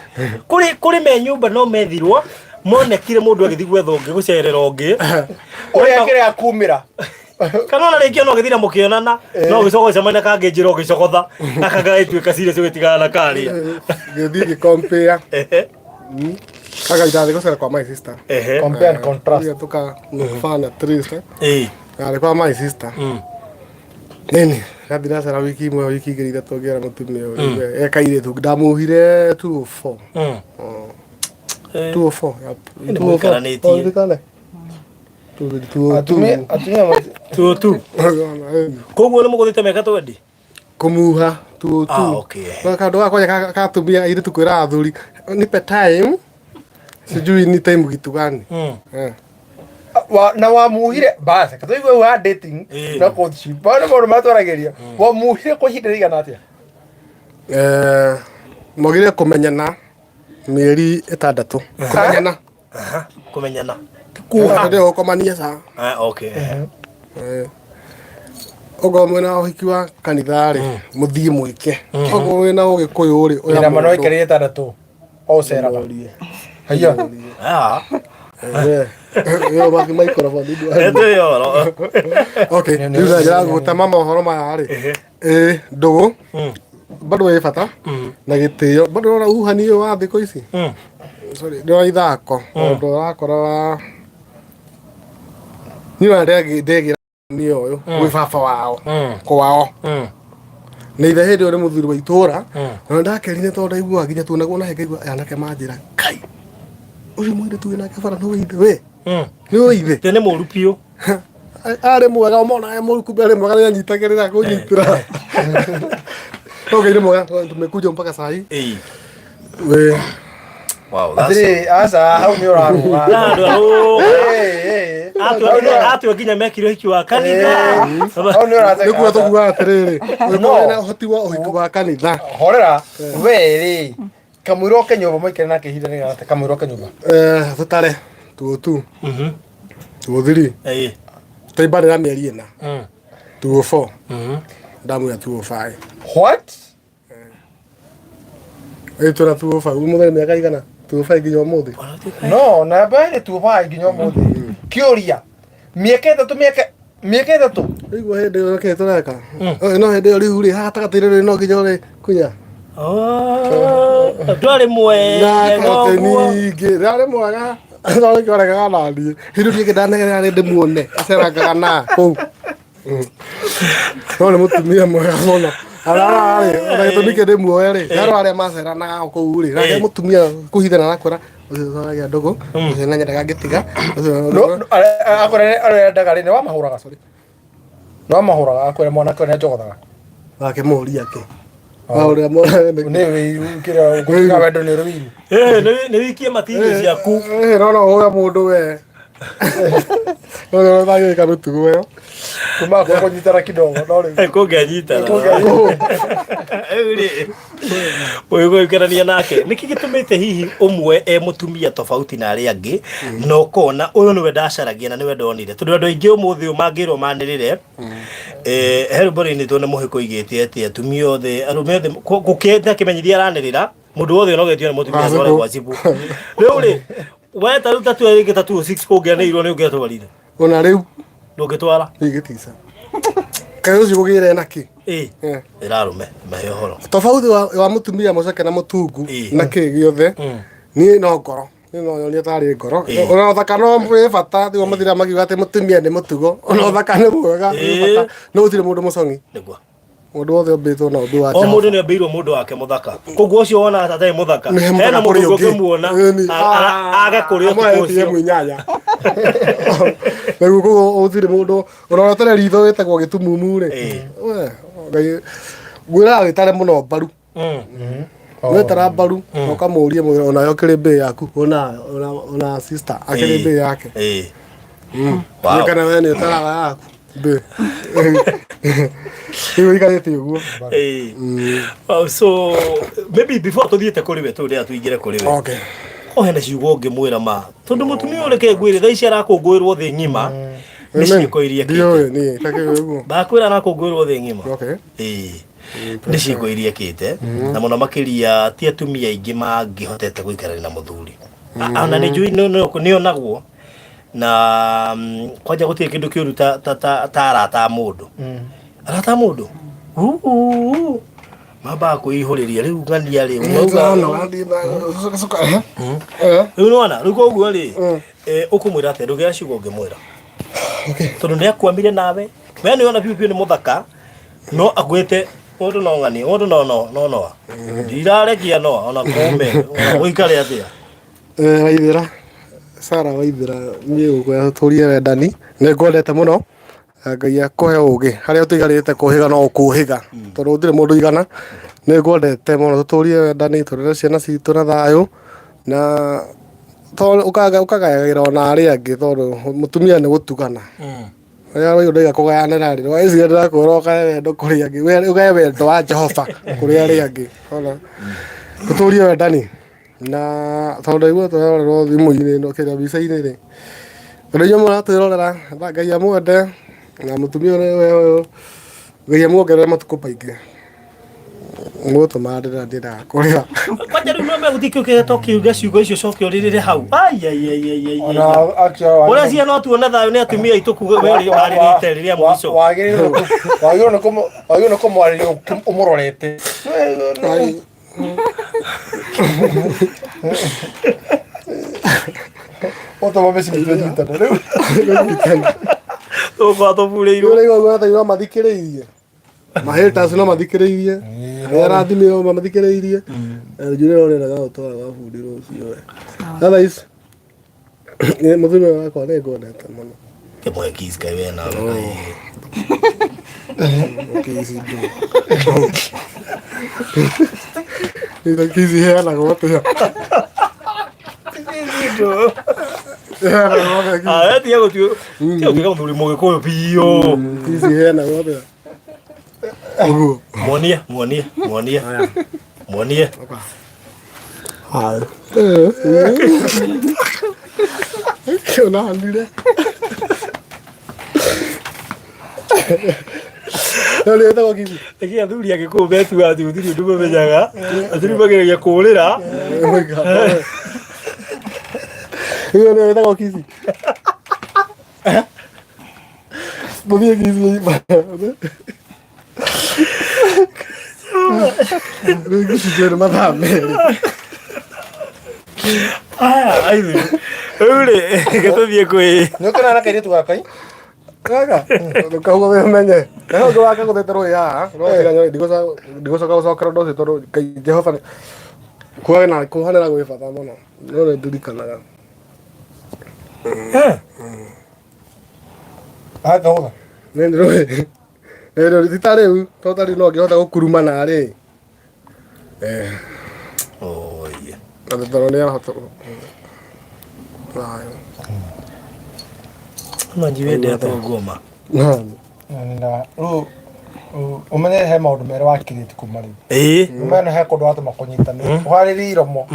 kũrĩ kũrĩ me nyũmba no methirwo monekire mũndũ agĩthiĩ gwetha ũngĩ gũcerera ũngĩ ũrĩa kĩrĩa kumĩra kana ona rĩngĩ ona ũgĩthira mũkĩonana no ũgĩcoka ũgĩcemania na kangĩ njĩra ũgĩcogotha gaka gagĩtuĩka serious ũgĩtigana na karĩa Gĩthiĩ gĩkompea agaita thĩ gũcera kwa my sister ehe compare and contrast Tuga tuka mfana at least eh. ĩĩ Arĩ kwa my sister nini ndathi ndacera wiki imwe wiki igĩrĩ ithatũ ngĩera mũtumia ũyũ eka irĩtu ndamuhire 204 204 yep. Nĩ mũikaranĩtie. Ũririkane? 202. atumia atumia tu tu koguo nĩ mũgũthĩte mĩaka twendi kũmuha tu Ah, tu okay. Na kaũndũ ga kwanja ka atumia airĩtu kwĩra athuri nipe time sijui ni time kitu gani Eh. wa, na wamuhire basi katuigwe wa dating na courtship bado maũndũ matwaragĩria wamuhire kwa ihinda rĩigana atĩa Eh, mwagĩrĩire kũmenyana mĩeri ĩtandatũ kũmenyana kũmenyana kuha ndĩ gũkomania ca Ah, okay Eh. okorwo mwĩna ũhiki wa kanitha rĩ mũthiĩ mwĩke okorwo wĩna ũgĩkũyũ rĩ oya na mano mũndũ. ikarire ĩtandatũ o ũceraga haiya ah Eh, ĩyo mathi microphone ndũ- ĩtĩ yoro okay rĩu na njĩra gũtema mohoro maya rĩ ĩ ndũgũ bado ĩ bata na gĩtĩo bado ũrona uhani ũyũ wa thikũ ici sorry ndĩrona ithako tondũ ũrakora wa niĩ ona ndegĩra niĩ ũyũ gwĩ baba wao kwao na ithe hĩndĩ ĩyo nĩ mũthuri wa itũra na ndakerire tondũ ndaiguaga nginya tuonagwo nahe ngaigua anake manjĩra kai ũcio mũirĩtu wĩ nake bara nĩ ithe we nĩ ithe tene mũru biũ arĩ mwega ũmona e mũru kumbe arĩ mwega nĩanyitagĩrĩra kũnyitĩra no Ngai nĩ mwega tumekuja mpaka saa hii ĩĩ we wow that's atĩrĩ aca hau nĩ ũrarũga Na andũ arũga Eh, eh. atwe nginya mekire ũhiki wa kanitha Hau nĩ ũrateka. nĩguo tũkuaga atĩrĩrĩ No. ũngĩkorwo wĩna ũhoti wa ũhiki wa kanitha horera we rĩ kamũira oke nyũmba mũikare nake ihinda rĩigana atĩa kamũira oke nyũmba eh, tũtare tuo tu tuo three ĩĩ tũimbanĩra mĩeri ĩna 204 ndamwĩra 205 what ĩ twĩna 205 ũmũthĩ nĩ mĩaka igana 205 nginya ũmũthĩ no na mbere tuobae nginya ũmũthĩ kĩũria mĩaka ĩtatũ mĩaka mĩaka ĩtatũ rĩu hĩndĩ ĩyo kĩ tũreka no hĩndĩ ĩyo rĩu rĩ haha gatagatĩ-inĩ rĩ no nginya ũrĩ kunya ndwarĩ na mwega karate ũguo ningĩ ndarĩ mwega no nĩkĩo aregaga na niĩ hĩndĩ ĩyo niĩ ndanegera rĩ ndĩmuone acerangaga na kũu No nĩ mũtumia mwega mũno. Arararĩ, ona gĩtũmi kĩ ndĩmuoe rĩ, nĩ andũ arĩa maceranaga kũu rĩ, nake mũtumia kũhithana arakwĩra ũcio twaragia ndũgũ, ũcio na nyendaga ngĩtiga, ũcio No, no, akwĩra arĩa endaga rĩ, nĩ wamahũraga, sorry. Nĩ wamahũraga, akwĩra mwanake ũrĩa njogothaga. Wakĩmũria kĩ? Ũrĩa mwana Nĩ wĩiru, kĩrĩa gũtiga wendo nĩ ũrĩ wĩiru. Eh, nĩ wikie matingi ciaku. Eh, no no ũya mũndũ we. No no ndagĩka mĩtugo ĩyo. Kuma kwa kũnyitana kidogo, no rĩu. Eh, kũngĩanyitana. Rĩu rĩ, ũgĩgũikarania nake nĩkĩ gĩtũmĩte hihi ũmwe e mũtumia tofauti na arĩa angĩ na ũkona ũyũ nĩwe ndacaragia na nĩwe ndonire tondũ andũ aingĩ ũmũthĩ ũyũ mangĩrwo manĩrĩre eh, he rwĩmbo rũinĩtwo nĩ mũhĩko igĩte atĩ atumia othe arũme othe gũkĩte kĩmenyithia aranĩrĩra mũndũ wothe ũnogetio nĩ mũtumia atware gwa cibũ rĩu rĩ we ta rĩu tattoo ĩngĩ ta 206 kũngĩanĩirwo nĩ ũngĩatwarire? Ona rĩu Ndũngĩtwara? Igĩtica. Kaĩ ũcio gũgĩre na kĩ? Ĩ. Eh. Ĩra arũme mahe ũhoro. Tofauti wa mũtumia mũceke na mũtungu na kĩ gĩothe niĩ no ngoro niĩ no nyonie tarĩ ngoro. Ona ũthaka no wĩ bata tiguo mathira makiuga atĩ mũtumia nĩ mũtugo, ona ũthaka nĩ mwega wĩ bata, no gũtirĩ mũndũ mũcong'i. Nĩguo. Mũndũ wothe ombĩtwo na ũndũ wa O Jehova. mũndũ nĩ ombĩirwo mũndũ wake mũthaka, koguo ũcio wonaga ta atarĩ mũthaka Nĩ mũthaka hena mũndũ kũrĩ ũngĩ ũngĩ. ũngĩmuona Ĩni. age kũrĩa Amwe ũtukũ ATM ũcio. inyanya. Rĩu koguo gũtirĩ mũndũ ona ũtarĩ ritho wĩtagwo gĩtumumu rĩ. We, Ngai ngwĩraga wĩtare mũno mbaru. Wetara mbaru na ũkamũria mwĩra onayo kĩrĩ mbĩ yaku ona sister akĩrĩ mbĩ yake. Wow. Kana we nĩ ũtaraga yaku mbĩ. Rĩu ikarĩte ũguo. Wow, so maybe before tũthiĩte kũrĩ we tũrĩa tũingĩre kũrĩ we. O hena ciugo ũngĩmwĩra ma tondũ mũtumia ũyũ reke ngwĩre thaa ici arakũngũĩrwo thĩ ng'ima nĩ ciĩko iria ekĩte. Ndiũĩ niĩ takĩũĩ ũguo. Ndakwĩra arakũngũĩrwo thĩ ng'ima. Okay. Ĩĩ. Nĩ ciĩko iria ekĩte na mũno makĩria ti atumia aingĩ mangĩhotete gũikarania na mũthuri. Ona nĩ njũĩ nĩ onagwo na kwanja gũtirĩ kĩndũ kĩũru ta arata a mũndũ. Arata a mũndũ. Uu, mambaga kwĩihũrĩria rĩu ng'ania rĩ mauga rĩu nĩwona rĩu koguo rĩ ũkũmwĩra atĩa ndũgĩra ciugo ũngĩmwĩra tondũ nĩ akwamire nawe we nĩ ona biũ biũ nĩ mũthaka no akuĩte mũndũ no ng'ania mũndũ no no no noa ndirarekia noa ona kũme ona gũikare atĩa. Waithĩra Sara Waithĩra, niĩ gũkwĩra tũrie wendani nĩ ngwendete mũno na Ngai akũhe ũgĩ harĩa ũtigarĩte kũhĩga no ũkũhĩga tondũ gũtirĩ mũndũ igana. Nĩ ngwendete mũno, tũtũrie wendani, tũrere ciana citũ na thayũ na ũkagayagĩra ona arĩa angĩ tondũ mũtumia nĩ gũtugana. Rĩrĩa waigua ndauga kũgayanĩra rĩ, weciria ndĩrakwĩra ũgaye wendo kũrĩ angĩ, ũgaye wendo wa Jehova kũrĩ arĩa angĩ. Wona? Tũtũrie wendani na tondũ ndaigua tũrerorerwo thimũ-inĩ ĩno kĩrĩa mbica-inĩ rĩ, andũ aingĩ mũratwĩrorera na Ngai amwende na mũtumia ũrĩa ũyũ Ngai amuongerere matukũ maingĩ. Mũgũtũma ndĩra ndĩraga kũrĩra. Kwanja rĩu no megũthiĩ kĩu kĩgeto kĩuge ciugo icio coke ũrĩrĩre hau. Ai ai ai ai ai. Ona actually Ũrĩa ciana tuone thayũ nĩ atumia aitũ kuga we warĩrĩte rĩrĩa mũico. Wagĩrĩirwo nĩ kũmwarĩria ũmũrorete. Ai. Ũtũma mĩciĩ twĩnyitane rĩu. Tũgũkorwo tũburĩirwo. Ũraigua guo no mathikĩrĩirie. Ma haters no mathikĩrĩirie. Arĩa arathimĩrwo mathikĩrĩirie. Njũrĩra ũrĩa gũtwara gwa bundi rũciũ we. Otherwise, nĩ mũthuri ũyũ wakwa nĩ ngwendete mũno. Kĩmwe kiss kaĩ we nawe kaĩ. Kiss ndũ. Indo kiss iheanagwo atĩa? Iheanagwo atĩa kiss? Ah, tiga gũtuĩka tiga gũtuĩka mũthuri mũgĩkũyũ biũ. Kiss iheanagwo atĩa? Ũguo. Muonie, muonie, muonie. Muonie. Kĩonanire. No nĩ ĩtagwo kiss. Nĩkĩ athuri a gĩkũyũ metuaga atĩ gũtirĩ ũndũ mamenyaga, athuri mageragia kũũrĩra. Ĩyo nĩyo ĩtagwo kiss. Mũthiĩ kiss. Rĩu kiss nĩ mathaa merĩ. Aya, aithu. Rĩu rĩ, reke tũthiĩ kwĩ Nĩ ũkĩona na kairĩtu gaka? Wega. Ndũkauga wĩ ũmenye. Na ũndũ wake gũthete rũĩ haha. No tiga nyoĩ ndigũcoka gũcokera ũndũ ũcio tondũ Ngai Jehova nĩ kuohana kuohanĩra gwĩ bata mũno. No nĩ ndirikanaga. Akahũtha. Nĩ rũĩ. Nĩ rũĩ ti ta rĩu tondũ ta rĩu no ngĩhota gũkuruma narĩ. Eh. Oh, yeah. Tondũ tondũ nĩ arahota. Thayũ. Manji wendete ngoma. Nani? Na rĩu ũmenye he maũndũ merĩ wakirĩte kuma rĩu. Ĩĩ. Ũmenye he kũndũ watũma kũnyitane. Ũharĩrie iromo.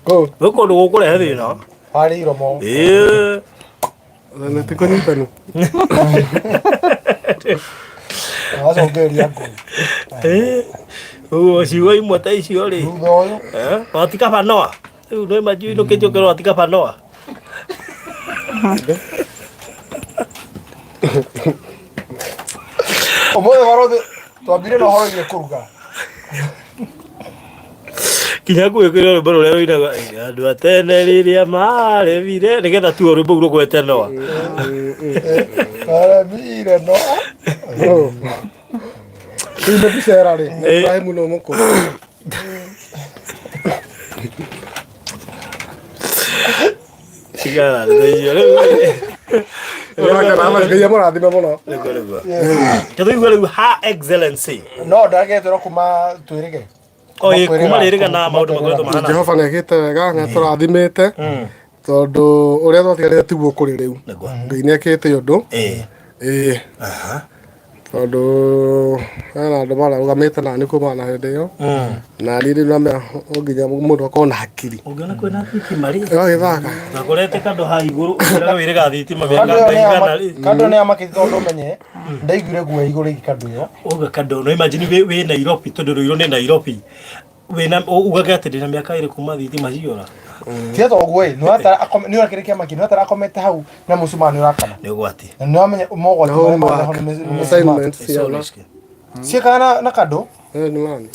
Kũ? Gwĩ kũndũ gũkũrehe thĩna. Ũharĩrie iromo. Ĩĩ. Na ti kũnyitanu. Wacũngĩrĩria ngũi. Ĩĩ. Ũguo ciugo imwe ta icio rĩ. Thutha ũyũ. Eh, wati kaba noa. Rĩu no imagine ũkĩnjũkĩra ũkĩrwo wati kaba noa. Ũmũthĩ barũthi twambire na ũhoro wĩgiĩ kũruga. Kinya ngwĩkĩra rwĩmbo rũrĩa rũinaga "Ĩ, andũ a tene rĩrĩa maremire nĩgetha tuo rwĩmbo rũu rũgwete noa. Maremire no. Rĩu nĩ mbica rĩ, nĩ Ĩĩ. Ibrahim nĩ mũkũrũ. Tigana na icio rĩu. Ngai amũrathime mũno. Nĩguo nĩguo. Tũtũigua rĩu Her Excellency. No ndagetherwo kuma twĩrĩge. O ĩ kuma rĩrĩga na maũndũ makoretwo mahana. Jehova nĩ ekĩte wega, nĩ atũrathimĩte tondũ ũrĩa twatiganĩte tiguo kũrĩ rĩu. Nĩguo. Ngai nĩ ekĩte ũndũ. Ĩĩ. Ĩĩ. Tondũ hena andũ mararũgamĩte na niĩ kuma na hĩndĩ ĩyo. Na niĩ rĩu namenya no nginya mũndũ akorwo na hakiri. Ũngĩona kwĩna thitima rĩ. Ĩgagĩthaka. Ndagũrete kandũ haha igũrũ ũkĩraga wĩrĩga thitima mĩaka Kando ĩyo nĩ ya igana rĩ. kando nĩ ya makĩria tondũ ũmenye ndaiguire guoya igũrũ rĩgiĩ kando ĩyo. Uga kandũ no imagine wĩ Nairobi tondũ Ruiru nĩ Nairobi. Wĩna ugage atĩ ndĩna mĩaka ĩrĩ kuma thitima ciora. Tiga to ũguo ĩ, nĩ watara nĩ ũrakĩrĩ kĩama kĩ, nĩ watara akomete hau na mũcumaa nĩ ũrakana. Nĩ ũgwati. Na nĩ wamenya mogwati Na marĩa homework, marĩ ho nĩ mĩcumaa. assignment It's so ciana. risky. Ciĩkaga na kando. Eh, nĩ wani.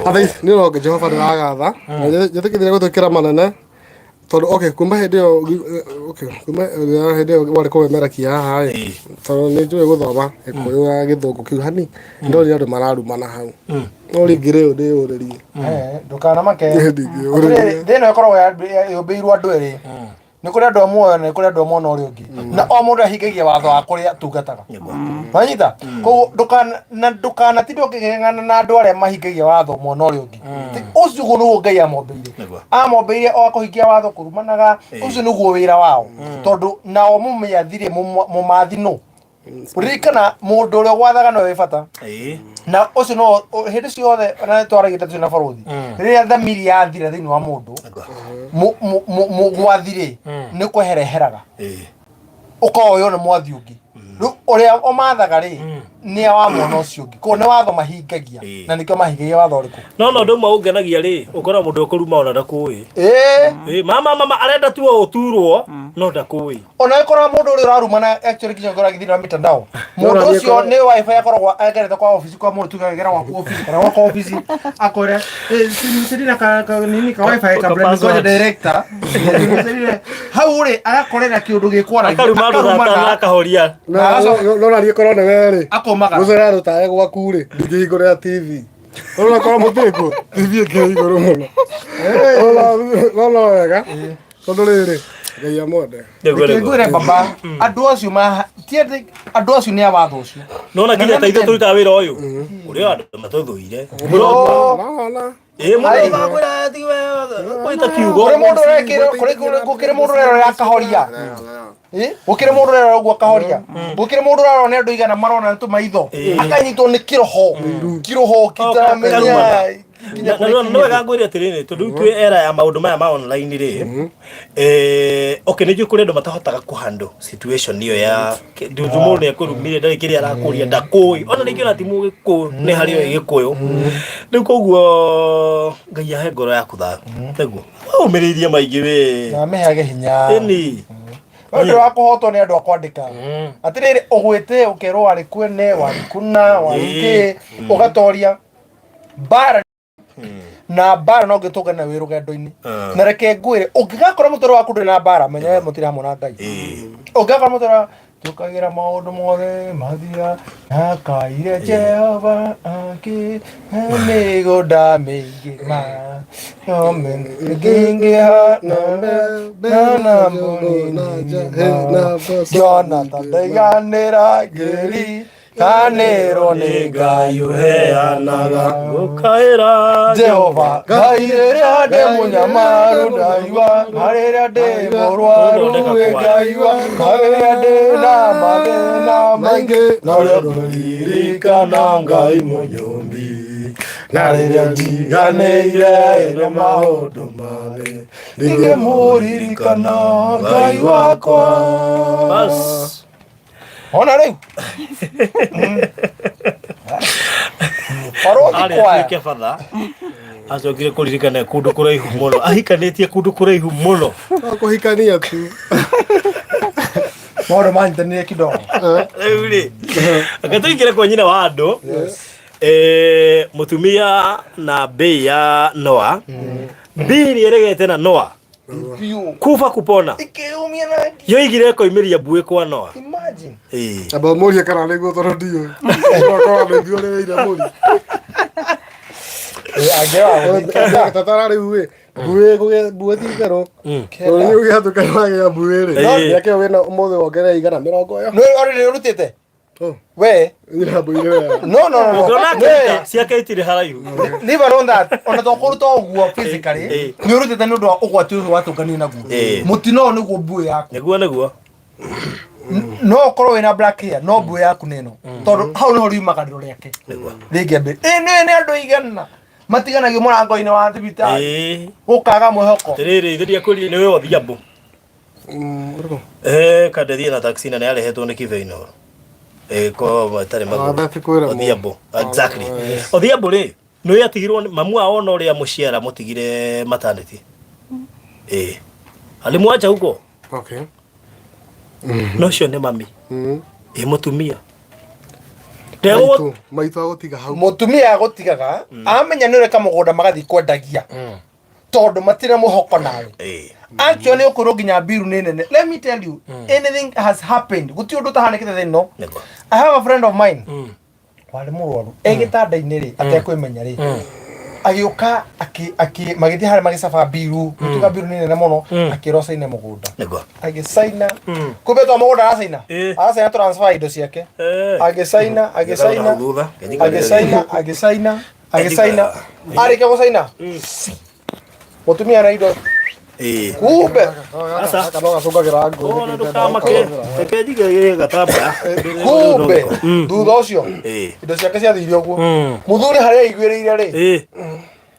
Atha ici nĩ ũronge Jehova ndĩragatha. Na njĩtĩkĩrire gũtwĩkĩra manene tondũ okay kuma hĩndĩ ĩyo okay kuma hĩndĩ ĩyo warĩ kũmemerakia haha ĩ tondũ nĩ njũĩ gũthoma gĩkũyũ na gĩthũngũ kĩu hani ndonire andũ mararumana hau no rĩngĩ rĩu ndĩyũrĩrie. Eh, ndũkanamake. Ndingĩyũrĩria. Atĩrĩrĩ, thĩ ĩno ĩkoragwo yũmbĩirwo andũ erĩ. Nĩ kũrĩ andũ a muoyo na nĩ kũrĩ andũ a mwena ũrĩa ũngĩ. Na o mũndũ ahingagia watho wa kũrĩa atungataga. Wanyita? Koguo ndũkana ndũkanatinde ũkĩng'ang'ana na andũ arĩa mahingagia watho mwena ũrĩa ũngĩ. Ũcio ũguo nĩguo Ngai amombĩire. Amombĩire o kũhingia watho kũrumanaga, ũcio nĩguo wĩra wao. Tondũ nao mũmĩathire mũmathi nũ? Ririkana mũndũ ũrĩa gwathaga nowe wĩ bata. Na ũcio no hĩndĩ ciothe na twaragia ndeto na barũthi. Rĩrĩa thamiri yathira thĩinĩ wa mũndũ, mũgwathi rĩ, nĩ kwehereheraga. Ũkoywo nĩ mwathi ũngĩ. Rĩu ũrĩa ũmathaga rĩ, nĩ wa mwena ũcio ũngĩ. Koguo nĩ watho mahingagia. Na nĩkĩo mahingagia watho ũrĩkũ? No no ũndũ ũmwe ũngenagia rĩ, ũkora mũndũ ũkũruma ona ndakũĩ. Ĩĩ. Ĩĩ, mama mama arenda tu o ũturwo no ndakũĩ. Ona ĩkorwo mũndũ ũrĩa ũrarumana actually nginya ũkorwo agĩthiĩ na mitandao. Mũndũ No, na ũcio nĩ wifi akoragwo egerete kwa office kwa mũndũ tuge agera gwaku office kana gwakwa office akwĩre sirina ka ka nini ka wifi Ka kabla ni ngoja password. director. Sirina hau rĩ agakorera kĩũndũ gĩkwaragia Akaruma andũ thata na akahoria. Na no na niĩ korwo nĩ we rĩ. Akomagara. Gũcera rũtae gwaku rĩ, ndingĩhingũrĩra TV. Ũrona korwo mũtĩkũ, TV ĩkĩrĩ igũrũ mũno. Ũrona no wega. Tondũ rĩrĩ, Ngai amwende. Nĩguo Reke nĩguo. ngwĩre baba andũ acio ma ti atĩ andũ acio nĩ a watho ũcio. Nona nginya ta ithuĩ tũrutaga wĩra ũyũ. Kũrĩ o andũ matũthũire. Nona. Ĩĩ mũndũ akwĩra tiwe gwĩta kiugo. Kũrĩ mũndũ ũrekĩrwo kũrĩ gũkĩrĩ mũndũ ũrerorera akahoria. Ĩ? Gũkĩrĩ mũndũ ũrerora ũguo akahoria. Gũkĩrĩ mũndũ ũrarora nĩ andũ igana marona nĩ tũmaitho. Akanyitwo nĩ kĩroho. Kĩroho kitaramenya nginya Na- na- no wega ngwĩre atĩrĩrĩ tondũ rĩu twĩ era ya maũndũ maya ma online rĩ okay nĩ njũĩ kũrĩ andũ matahotaga kũhandle situation ĩyo ya ndũ mũndũ nĩ ekũrumire ndarĩ kĩrĩa arakũria ndakũĩ ona rĩngĩ ona ti mũgĩkũyũ nĩ harĩ o gĩkũyũ rĩu koguo Ngai ahe ngoro yaku thayũ tiguo waũmĩrĩirie maingĩ we Na amĩheage hinya. ĩni Ũndũ wa kũhotwo nĩ andũ a kwandĩka. Atĩrĩrĩ ũgwĩte ũkerwo warĩ kwene, warĩ kuna, warĩ kĩ, ũgatoria. Mbara na mbara no ngĩtũngane na wĩ rũgendo-inĩ. Na reke ngwĩre ũngĩgakora mũtũrĩre waku ndũrĩ na mbara menya we mũtirĩ hamwe na Ngai. Ũngĩgakora mũtũrĩre Tũkagĩra maũndũ mothe mathira nakaire Jehova akĩ mĩgũnda mĩingĩ ma ngĩingĩha na na mbũri ngĩona ta ndaiganĩra ngĩri kanĩrwo nĩ Ngai ũheanaga gũkaĩra Jehova Ngai rĩrĩa ndĩ mũnyamaru ndaigua na rĩrĩa ndĩ mũrwaru ngaigua na rĩrĩa ndĩ na mathĩna maingĩ norĩo ngũririkana Ngai mũnyũmbi na rĩrĩa njiganĩire nĩ maũndũ mathĩ ndingĩmũririkana Ngai wakwa. Bas. Ona rĩu Barũthi Arĩ kwaya atuĩke batha acokire kũririkana kũndũ kũraihu mũno ahikanĩtie kũndũ kũraihu mũno No kũhikania tu. Maũndũ manyitanire kidogo. Rĩu rĩ reke tũingĩre kwa nyina wa andũ. Eh, mũtumia na mbĩ ya Noa mbĩ ĩrĩa ĩregete na Noa Biũ. kuba kupona Ikĩyumia na yoigire ĩkoimĩria mbuĩ kwa Noa. Imagine. Ĩĩ. Amba mũrie kana nĩguo tondũ ndiũĩ. Ũgakorwo nĩguo ũrĩrĩire mũri. Angĩwa Tatara rĩu ĩ. Mbuĩ kũgĩa mbuĩ ti itherũ. Tondũ nĩ ũgĩhatũka wagĩa mbuĩ rĩ. Ĩĩ. Mĩaka ĩyo wĩna ũmũthĩ wongerere 120 ĩyo. Nĩ already ũrutĩte? Oh. We. Nyina mbũi nĩ wega. No no no. Ũngĩona no. akĩruta ciake itirĩ haraihu. Leave alone that. Ona to kũruta ũguo physically. Ĩĩ. Nĩ ũrutĩte nĩ ũndũ wa ũgwati ũcio watũnganire naguo. Ĩĩ. Mũtino ũyũ nĩguo mbuĩ yaku. Nĩguo nĩguo. No ũkorwo wĩna black hair no mbuĩ yaku nĩ ĩno. Tondũ hau nĩho riumaga rĩro rĩake. Nĩguo. Rĩngĩ ĩ nĩ andũ igana matiganagio mũrango-inĩ wa thibitarĩ. Ĩĩ. Gũkaga mwĩhoko. Atĩrĩrĩ ithe ndiakwĩrire nĩwe Odhiambo. Ũrĩkũ? Eh, kandethie na taxi na nĩarehetwo nĩ Kibeino. Eh, ko matarĩ magũrũ. Thathi kwĩra mũndũ. Odhiambo. Exactly. Odhiambo rĩ, nĩ atigirwo mamu wao ona ũrĩa mũciara mũtigire maternity. Eh. Alimwacha huko. Okay. No ũcio nĩ mami. Ĩ mũtumia. Maitũ, maitũ agũtiga hau. Mũtumia agũtigaga amenya nĩ ũreka mũgũnda magathiĩ kwendagia tondũ matirĩ mũhoko nawe. Eh. Actually ũkwĩrwo nginya mbiru nĩ nene. Let me tell you, anything has happened. Gũtirĩ ũndũ ũtahanĩkĩte thĩ ĩno. Nĩguo. I have a friend of mine. Warĩ mũrwaru. E gĩtanda-inĩ rĩ, atekwĩmenya rĩ. Agĩũka akĩ akĩ magĩthiĩ harĩa magĩcaba mbiru. Gũtuĩka mbiru nĩ nene mũno, akĩrwo caine mũgũnda. Nĩguo. Agĩcaina. Kumbe to mũgũnda aracaina. Ĩĩ. Aracaina transfer indo ciake. Eh. Agĩcaina, agĩcaina. Thutha. Agĩcaina, agĩcaina, agĩcaina. Arĩkia gũcaina. Mũtumia na indo Ĩĩ. kumbe Aca. Kana gacũngagĩra ngũ. Ona ndũkamake. Reke njige gatambaya. kumbe thutha ũcio Ĩĩ. indo ciake ciathire ũguo mũthuri harĩa aiguĩrĩire rĩ Ĩĩ.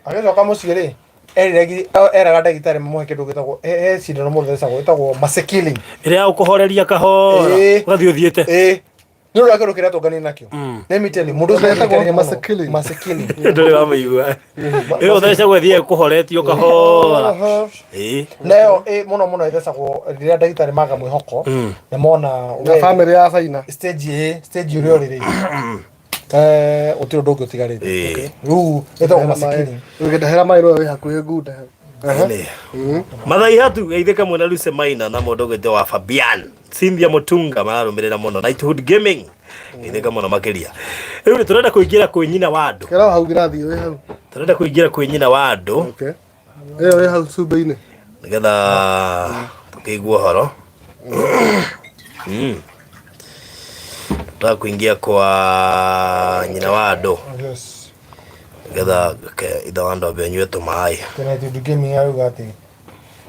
agĩcoka mũciĩ rĩ erire eraga ndagĩtarĩ mamũhe kĩndũ gĩtagwo he cindano mũndũ thecagwo ĩtagwo masekilling. Ĩrĩa ya gũkũhoreria kahora. Ĩĩ. Ũgathiĩ ũthiĩte. Ĩĩ nĩ ũndũ wa kĩndũ kĩrĩa tũnganire nakĩo. Let me tell you, mũndũ ũcio Ĩtagwo nĩaikarire mũno. masekilling. Masekilling. Ndũrĩ wamĩigua. Ĩyo ũthecagwo ĩthiĩ ĩkũhoretio kahora. Ĩĩ. Nayo ĩ mũno mũno ĩthecagwo rĩrĩa ndagĩtarĩ maga mwĩhoko na mona Na we family ya Caina. Stage ĩ stage ũrĩa ũrĩ rĩ eh gũtirĩ ũndũ ũngĩ ũtigarĩte. Ĩĩ. Rĩu ĩtagwo masekilling. Ũngĩndehera maĩ no wĩ hakuhĩ ngunda. Nĩ. Mathai hatu geithĩka mwena Lucy Maina na mũndũ ũgwĩtwo wa Fabian Cynthia Mutunga mararũmĩrĩra mũno Knighthood Gaming geithĩka mũno makĩria. Rĩu nĩ tũrenda kũingĩra kwĩ nyina wa andũ. Kĩra hau ngĩrathiĩ wĩ hau. Tũrenda kũingĩra kwĩ nyina wa andũ Okay. Ĩyo wĩ hau cumbĩ-inĩ. nĩgetha tũkĩigue ũhoro. Tunataka kuingia kwa nyina wa andũ Yes. nĩgetha ke ithe wa andũ ambe anyue tũmaĩ. Tena tundu gaming arauga atĩ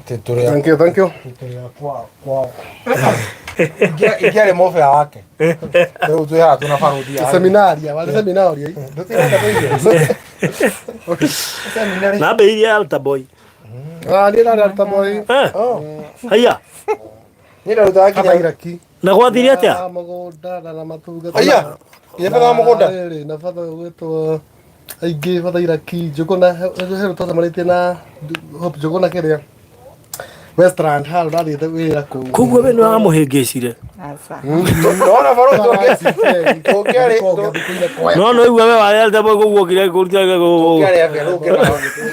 atĩ tũrĩa Thank you, thank you. tũrĩa kwa kwa ingĩarĩ mũbĩa wake rĩu twĩ haha twĩna barũthi ya Seminaria, warĩ seminaria. Ndũtirenda tũirio. Seminary. Na ambĩrĩirie altar boy. Ah, niĩ ndarĩ altar boy. Eh, Oh. haiya Niĩ ndarutaga Kaba nginya iraki. Na gwathire atĩa? Na mũgũnda na na matungata. Aya, nginya batha wa mũgũnda. Rĩrĩ, na batha ũgwĩtwo aingĩ batha iraki Njũgũna he twacemanĩtie na Hope Njũgũna kĩrĩa. Westland Hall ndathiĩte wĩra kũu. Koguo we nĩ wamũhĩngĩcire. Aca. Ndona baro tũngĩarĩ No no igua we warĩ koguo okire kũruta tũngĩarĩ afya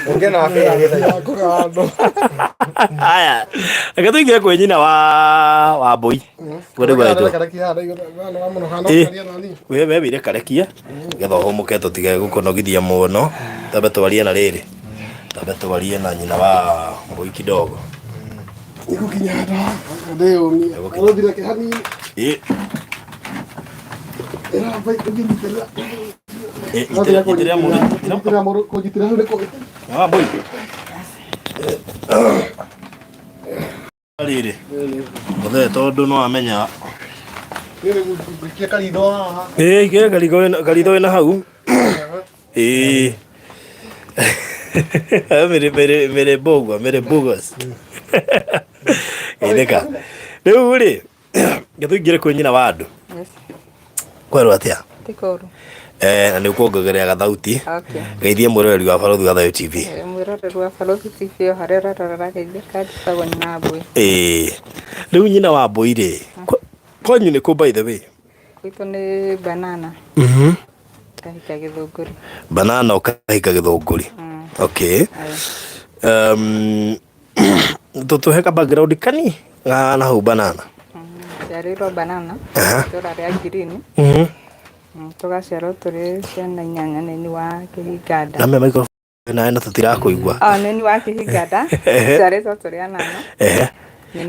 ũngĩna afya Aya. Reke tũingĩre kwĩ nyina wa Mbũi. Ũguo nĩguo etwo. We wĩre karekia getha ũhũmũke tũtige gũkũnogithia mũno. Twambe twarie na rĩrĩ. Twambe twarie na nyina wa Mbũi kidogo. Igukinya nda ndĩyũmie ũrothire ke hanini. Ĩ. Ĩramba ũngĩnyitĩrĩra. Ĩ, itĩrĩra mũndũ. Kũnyitĩrĩra mũndũ kũnyitĩrĩra hau nĩ kũ Wa Mbũi. Rĩrĩ. Mũthee tondũ no amenya. Ngũikia karitho haha. Ĩ, ikĩra karitho wĩna hau. Ĩ. Mĩrĩ mĩrĩ mĩrĩ mbũgua, mĩrĩ mbũgos. Geithĩka. Rĩu rĩ, reke tũingĩre kwĩ nyina wa andũ. Yes. Kwerwo atĩa? Ti kũũru. Eh, na nĩ ũkuongerera gathauti. Okay. Geithie mwĩroreri wa Barũthi wa Thayũ TV. Mwĩroreri wa Barũthi TV o harĩa ũrarora geithĩka, njĩtagwo nyina wa Mbũi. Ĩĩ. Rĩu nyina wa Mbũi rĩ, kwanyu nĩ kũ by the way? Gwitũ nĩ banana. Ngahika Gĩthũngũri. Banana ũkahika Gĩthũngũri. Okay. Tũtũhe ka background kani ga na hau banana. Njiarĩirwo banana, itũra rĩa Ngirini. Tũgaciarwo tũrĩ ciana inyanya nĩ ni wa kĩhinganda. Na me microphone nawe na tũtirakũigua. Oh, nĩ ni wa kĩhinganda. Tũciarĩtwo tũrĩ anana. Ehe.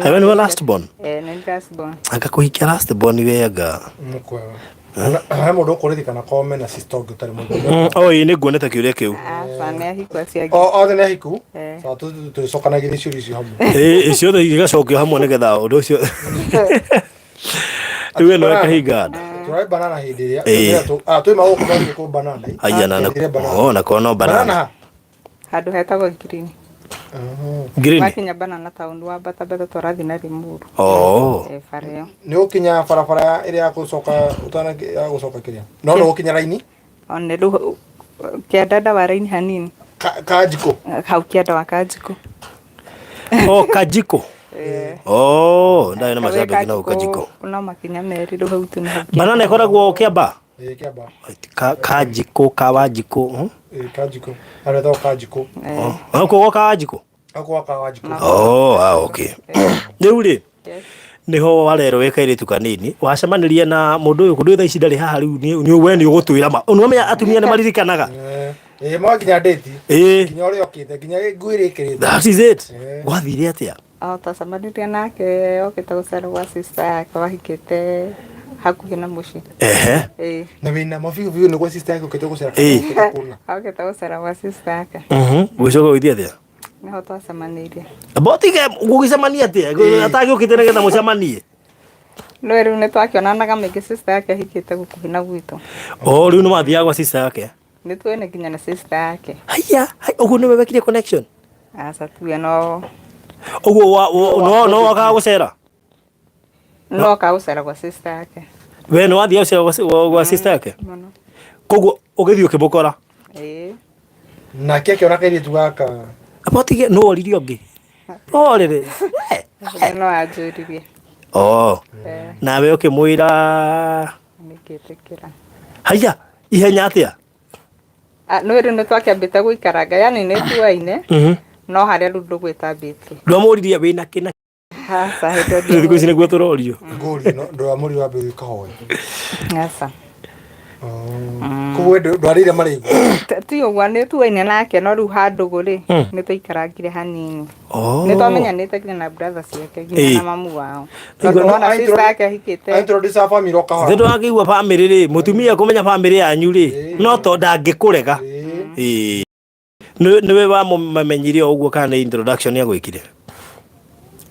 Awe nĩwe last born? Eh, nĩ last born. Anga kũhikia last born we anga. He mũndũ ũkũririkana korwo mena sister ũngĩ ũtarĩ mũthuri. Oh, ĩĩ nĩ nguonete kĩũria kĩu. Aca, nĩ ahiku acio angĩ. Othe nĩ ahiku. Eh. Sawa, tũgĩcokanagĩria ciũria icio hamwe. Ĩĩ ciothe igacokio hamwe nĩgetha ũndũ ũcio. Rĩu ĩno ĩkahinga nda. Tũrarĩ banana hĩndĩ ĩrĩa. Ĩĩ. Twĩ magũkũ no kũ banana. Haya na Twethire banana. oh, na kono banana. Banana. Handũ hetagwo Green. Green. Wakinya banana town wambata mbata tũrathiĩ na Limuru. Oh. Eh, bara ĩyo. Nĩ ũkinya barabara ĩrĩa ya gũcoka ũtana ya gũcoka kĩrĩa. No nĩ ũkinya raini. One rĩu kĩanda ndawa raini hanini. Kanjikũ. Hau kĩanda wa Kanjikũ. Oh, Kajiko. Eh. Oh, ndaĩ na macambĩki na Kajiko. No makinya merĩ rĩu hau tu nĩ hau. Banana ĩkoragwo Kĩamba? Ĩĩ Kĩamba. Kajiko, Kawanjikũ. Ĩĩ Kanjikũ. Handũ hetagwo Kanjikũ. Oh, kũgwo Kawanjikũ? Hau gwa Kawanjikũ. Oh, ah, okay. Rĩu rĩ, niho warerwo wĩ kairĩtu kanini wacemanirie na mũndũ ũyũ kũndũ thaa ici ndarĩ haha rĩu nĩ we nĩ ũgũtwĩra ma nĩwamenya atumia nĩ maririkanaga. Ĩĩ mwakinya date. Ĩĩ. Nginya ũrĩa ũkĩte nginya nguo ĩrĩa ĩkĩrĩte. That is it. Gwathire atĩa? O twacemanirie nake okĩte gũcera gwa sister yake wahikĩte hakuhĩ na mũciĩ. Ehe. Ĩĩ. Na wĩna ma biũ biũ nĩ gwa sister yake ũkĩte gũcera. Ĩĩ. Okĩte gũcera gwa sister yake. Gũcoka gũgĩthiĩ atĩa? Nĩho twacemanirie. Botige gũgĩcemania atĩa? Atagĩũkĩte nĩgetha mũcemanie. No rĩu nĩ twakĩonanaga maingĩ sister yake ahikĩte gũkuhĩ na gwitũ. Oh, rĩu nĩ wathiaga gwa sister yake. Nĩ tuene nginya na sister yake. Haya, ũguo nĩwe wekire connection. Aca tuge no Ũguo no no wakaga gũcera. No okaga gũcera gwa sister yake. We nĩ wathiaga gũcera gwa sister yake? Mũno. Koguo ũgĩthiĩ ũkĩmũkora. Ĩĩ. Nake akĩona kairĩtu gaka. Botige no oririe ũngĩ. No rĩrĩ. No anjũririe. Oh. Nawe ũkĩmwĩra Nĩngĩtĩkĩra. Haya, ihenya atĩa? No rĩu nĩ twakĩambĩte gũikaranga yani nĩ tuaine no harĩa rĩu ndũgwĩtambĩtie. Ndwamũririe wĩna kĩna. Aca hĩndĩ ĩyo Thikũ ici nĩguo tũrorio. Ngũrie ndwamũririe wambe ũthiĩ ũkahoe. Aca. Koguo ndwarĩire marĩgũ. Ti ũguo nĩ tuaine nake no rĩu handũgũ rĩ nĩ twaikarangire hanini. Nĩ twamenyanĩte nginya na brother ciake nginya na mamu wao. Tondũ wona sister yake ahikĩte. Introduce a family o kahora. Thĩ ndwakĩigua family rĩ, mũtumia kũmenya family yanyu rĩ, no to ndangĩkũrega. Ĩĩ. Nĩwe wamũmenyire o ũguo kana nĩ introduction agwĩkire?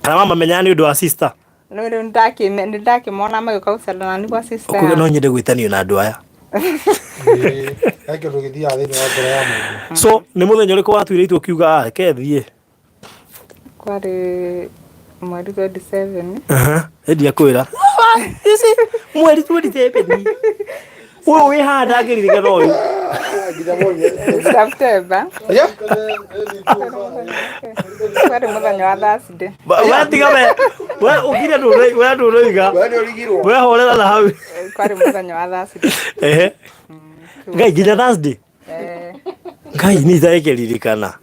Kana wamamenyaga nĩ ũndũ wa sister? No rĩu nĩ ndakĩmona magĩũka gũcera na nĩ gwa sister. Kuga no nyende gwĩtanio na andũ aya. Ĩĩ. He kĩndũ gĩthiaga thĩinĩ wa ngoro ya mũndũ. So nĩ mũthenya ũrĩkũ watuire itua ũkiuga reke thiĩ? Kwarĩ mweri 27. Endi akwĩra. Mweri 27. Ũyũ wĩ haha ndangĩririkana ũyũ. September. Kwarĩ mũthenya wa Thursday. We tiga we we ũkire ndũrĩ we ndũrĩiga. We nĩ ũrigirwo. We horera na hau. Kwarĩ mũthenya wa Thursday. Ehe. Ngai nginya Thursday. Eh, Ngai nĩ itarekeririkana.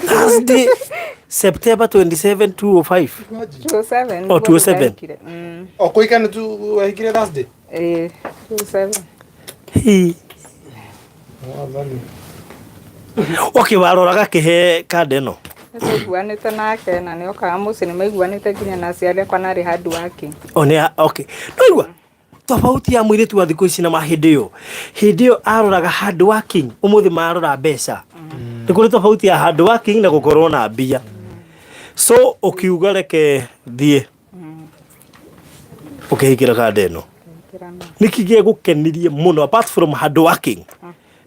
Thursday September 27 205. 27. Oh, 27. Ndahikire. Mm. O kũhika nĩ tu wahikire Thursday. Eh, 27. Hi. Mwathani. Okay, waroraga kĩhe kanda ĩno. Nĩtwaiguanĩte nake na nĩokaga mũciĩ nĩmaiguanĩte nginya na aciari akwa na arĩ hard working. O nĩ okay. Ndwaigua? Tofauti ya mũirĩtu wa thikũ ici na ma hĩndĩ ĩyo. Hĩndĩ ĩyo aroraga hard working, ũmũthĩ marora mbeca. Nĩ kũrĩ tofauti ya hard working na gũkorwo na mbia. So ũkiuga reke thiĩ. Ũkĩhingĩra kanda ĩno. Ngĩkĩra no. Nĩkĩ gĩgũkenirie mũno apart from hard working?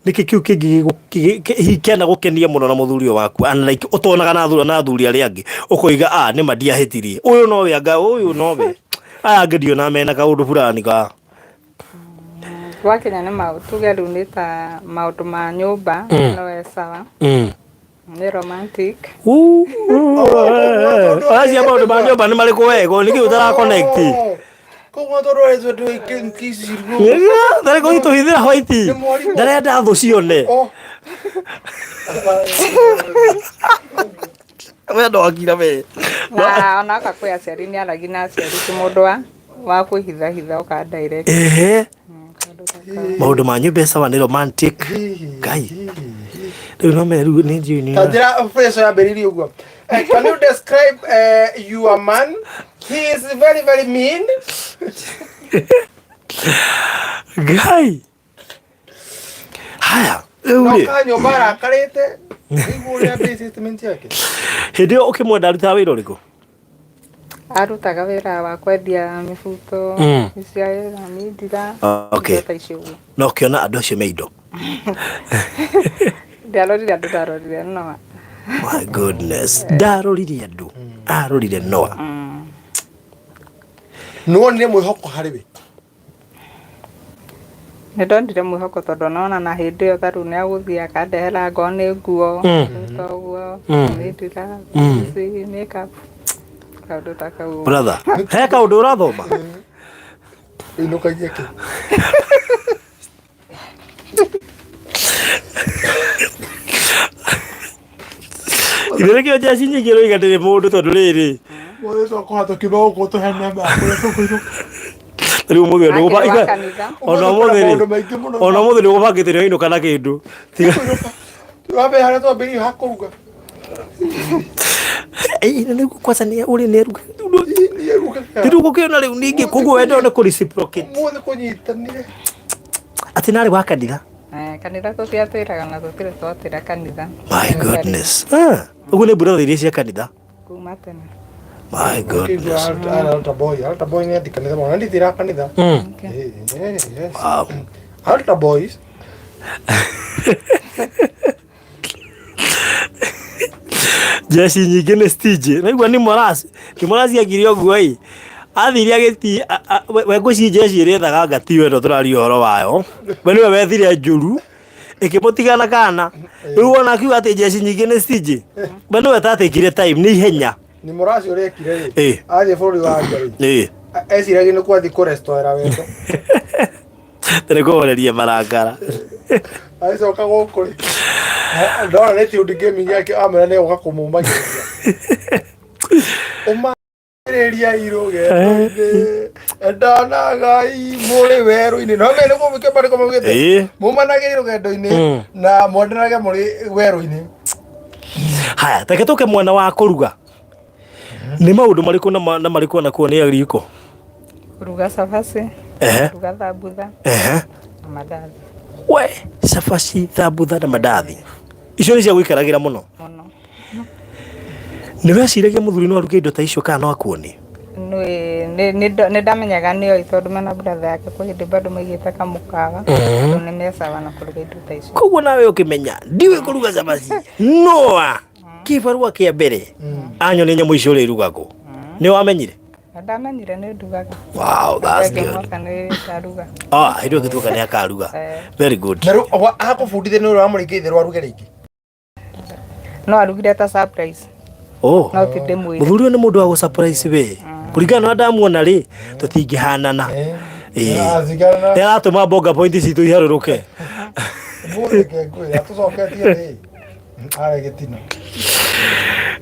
Nĩkĩ kĩu kĩngĩ kĩana gũkenia mũno na mũthuri ũyũ waku unlike ũtonaga na athuri na athuri arĩa angĩ ũkoiga ah nĩ ma ndiahĩtirie ũyũ nowe anga ũyũ nowe aya angĩ ndiona mena kaũndũ fulani ka Gwakinya nĩ maũ tuge rĩu nĩ ta maũndũ ma nyũmba no e sawa. Nĩ romantic. Acia maũndũ ma nyũmba nĩ marĩkũ wega nĩkĩ ũtara connect Koguo tondũ arĩ tondũ kĩcirio. Ndarĩ kũhithĩra white ndarenda thũ cione Oh. we ndwakira we Na ona oka kwĩ aciari nĩ aragia na aciari ti mũndũ wa wa kwĩhithahitha oka direct. ehe maũndũ ma nyũmba sawa nĩ romantic ngai rĩu no me rĩu nĩ njũĩ nĩ Ta njĩra phrase yambĩrĩirie ũguo. Can you describe your man? He is very very mean. ngai haya rĩu No rĩ ka nyũmba arakarĩte. Nĩguo ũrĩa ambĩrĩirie statement yake. hĩndĩ ĩyo ũkĩmwenda arutaga wĩra ũrĩkũ Arutaga wĩra wa kwendia mĩbuto, cia mindira, Okay. indo ta icio ũguo. na ũkĩona andũ acio me indo Ndiarorire andũ ndarorire Noah. my goodness ndarorire andũ arorire Noah Nĩwonire mwĩhoko harĩ we. Nĩ ndonire mwĩhoko tondũ nona na hĩndĩ ĩyo ta rĩu nĩ agũthiĩ akandehera ngoo nĩ nguo ta ũguo mindira ici makeup kaũndũ ta kau brother he kaũndũ ũrathoma Ĩinũkagia kĩ? Ithe nĩkĩo njeci nyingĩ rũiga ndĩrĩ mũndũ tondũ rĩrĩ Mũthĩ tũkũha tũkiuma gũkũ tũhene kũrĩa tũkũinũka. rĩu ũmũthĩ Akĩrĩ wa nĩgũbanga kanitha. ona ũmũthĩ rĩ Maũndũ maingĩ mũno. ona ũmũthĩ nĩgũbangĩte nĩwainũka na kĩndũ tiga Wambe harĩa twambĩrĩirie hakũruga. Ĩ, na nĩguo kwanza nĩ ũrĩ nĩ aruga Nĩerugaga. rĩu gũkĩona rĩu ningĩ koguo wenda nĩ kũ reciprocate Ũmũthĩ kũnyitanire. atĩ narĩ wa kanitha Eh, kanitha tũtiatwĩraga na tũtirĩ twatĩra kanitha. my goodness Ah, ũguo nĩ brother iria cia kanitha Kuma tene. my goodness Altar boy, altar boy nĩ athi kanitha mũno. Ndithira kanitha. Okay. Eh, yes. Wow. Altar boys. Jeci nyingĩ nĩ stingy naigua nĩ morasi nĩ morasi akire ũguo ĩ athire agĩti we ngwĩciria jeci ĩrĩa ethaga anga tiwe ĩno tũraria ũhoro wayo we nĩwe wethire njũru ĩkĩmũtiga na kana rĩu wona akiuga atĩ jeci nyingĩ nĩ stingy we nĩwe tatekire time nĩ ihenya Ni mũraci ũrĩa ekire rĩ. Ĩ. Athiĩ bũrũri wa nja rĩ. ĩ Eciragia nĩ kwathiĩ kũrestoera wendo. nĩ kũhoreria marakara Agĩcoka gũkũ rĩ. Ndona nĩ Tiundi Gaming yake amwĩra nĩ gũka kũmũmagĩrĩria. Ũmagĩrĩria irũgendo-inĩ. Endanagai mũrĩ werũ-inĩ. No mene nĩguo mũke marĩko maugĩte. Ĩ. Mumanagĩrie rũgendo-inĩ na mwendanage mũrĩ werũ-inĩ. Haya, reke tũke mwena wa kũruga. Nĩ maũndũ marĩkũ na ma- na marĩkũ na kuonia riko? Kũruga cabaci, Ehe. kũruga thambutha Ehe. na mandathi We, cabaci, thambutha na mandathi. Icio nĩ cia gũikaragĩra mũno. mũno. Nĩ weciragia mũthuri no aruge indo ta icio kana no akuonie? Nĩ ndamenyaga nĩ oĩ tondũ mena brother yake kwĩ hĩndĩ bado maigĩte kamũkawa rĩu nĩ mecawa na kũruga indo ta icio. Koguo nawe ũkĩmenya ndiũĩ kũruga cabaci noa kĩbarũa kĩa mbere anyonie nyamũ icio ũrĩa irugagwo. Nĩ wamenyire? Na ndamenyire nĩ ndugaga. Wow, that's good. Ngĩmoka nĩ ndaruga. Ah, hĩndĩ ĩyo ngĩtuĩka nĩ akaruga. Eh. Very good. Na rĩu akũbundithia nĩ ũrĩa wamũrĩngĩ itherũ aruge rĩngĩ. No arugire ta surprise. Oh. No ti ndĩmwĩre. Mũthuri ũyũ nĩ mũndũ wa gũ surprise we. Kũringana na ndamuona rĩ, tũtingĩhanana. Ĩĩ. Arazigana. Nĩ aratũma bonga point citũ iharũrũke. Mũreke ngwĩre atũcoketie thĩ. Arĩ gĩtina.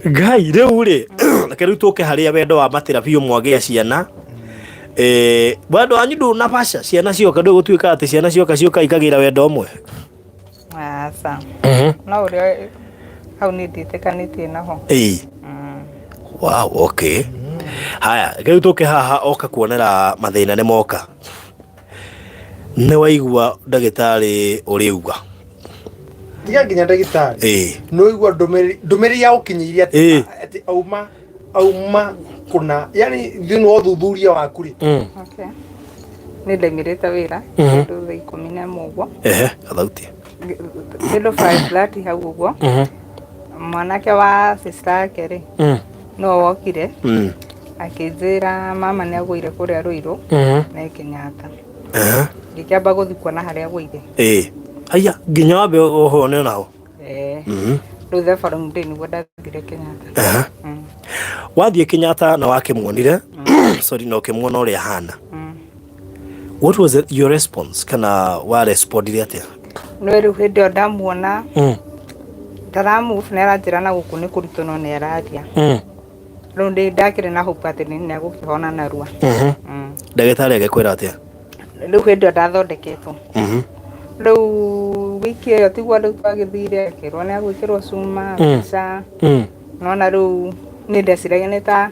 Ngai rĩu rĩ, reke rĩu tũke harĩa wendo wa matĩra biũ mwagĩa ciana. Eh, wendo wanyu ndũnabaca ciana cioka ndũgũtuĩka atĩ ciana cioka cioka ikagĩra wendo ũmwe. Aca. No ũrĩa hau niĩ ndiĩtĩkanĩtie naho. Ĩĩ. Wow, okay. Haya, rĩu tũke haha oka kuonera mathĩna nĩ moka. Nĩ waigua ndagĩtarĩ ũrĩuga. Tiga nginya ndagĩtarĩ. Ĩĩ. Nĩ ũigua ndũmĩrĩri ndũmĩrĩri ya ũkinyĩirie atĩ Ĩĩ. atĩ auma auma kũna yani thĩinĩ wa ũthuthuria waku rĩ. Okay. Nĩ ndaimĩrĩte wĩra kĩndũ thaa 11 ũguo. Ehe, gathauti. Kĩndũ 5:30 hau ũguo. Mwanake wa sister yake rĩ no wokire akĩnjĩra mama nĩ agũire kũrĩa Rũirũ na Kenyatta. Ehe. Ngĩkĩamba gũthiĩ kuona harĩa agũire. Ĩĩ. Haya, nginya wambe ũhone onaho. Eh. Rĩu the following day nĩguo ndathire Kenyatta. Ehe. Wathiĩ Kenyatta na wakĩmuonire, sorry, na ũkĩmuona ũrĩa ahana. What was it, your response? Kana wa respondire atĩa? No rĩu hĩndĩ ĩyo ndamuona ndaramove nĩ aranjĩra na gũkũ nĩ kũritũ no nĩ araria. Rĩu ndĩ ndakĩrĩ na hope atĩ nĩ egũkĩhona narua. Ndagĩtarĩ agĩkwĩra atĩa? Rĩu hĩndĩ ĩyo ndathondeketwo. Rĩu wiki ĩyo tiguo rĩu twagĩthire akĩrwo nĩ agwĩkĩrwo cuma mbica. Nona rĩu nĩ ndeciragia nĩ ta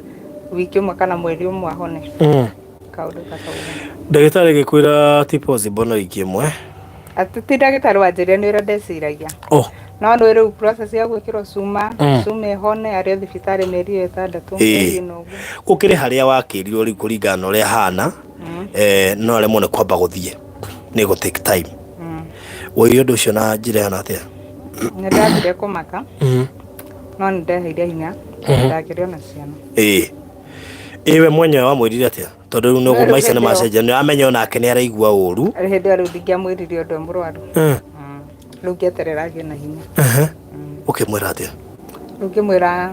wiki ũmwe kana mweri ũmwe ahone. Kaũndũ ta kau. Ndagĩtarĩ agĩkwĩra ti possible no wiki ĩmwe. Atĩ ti ndagĩtarĩ wanjĩrire nĩ ũrĩa ndeciragia. Oh. No nĩ rĩu process ya gwĩkĩrwo cuma, cuma ĩhone arĩ o thibitarĩ mĩeri ĩyo ĩtandatũ, mĩeri ĩna ũguo. Gũkĩrĩ harĩa wakĩrirwo rĩu kũringana na ũrĩa ahana, no aremwo nĩ kwamba gũthiĩ nĩ gũ take time. Woire ũndũ ũcio na njĩra ĩhana atĩa? Nĩ ndambire kũmaka no nĩ ndeheire hinya ndakĩrĩ ona ciana. Ĩĩ. Ĩ we mwenyewe wamwĩrire atĩa? Tondũ rĩu nĩguo maica nĩ macenjia nĩ amenya onake nĩ araigua ũru. Hĩndĩ ĩyo rĩu ndingĩamwĩrire ũndũ e mũrwaru. Rĩu ngĩeterera agĩe na hinya. Ũkĩmwĩra atĩa? Rĩu ngĩmwĩra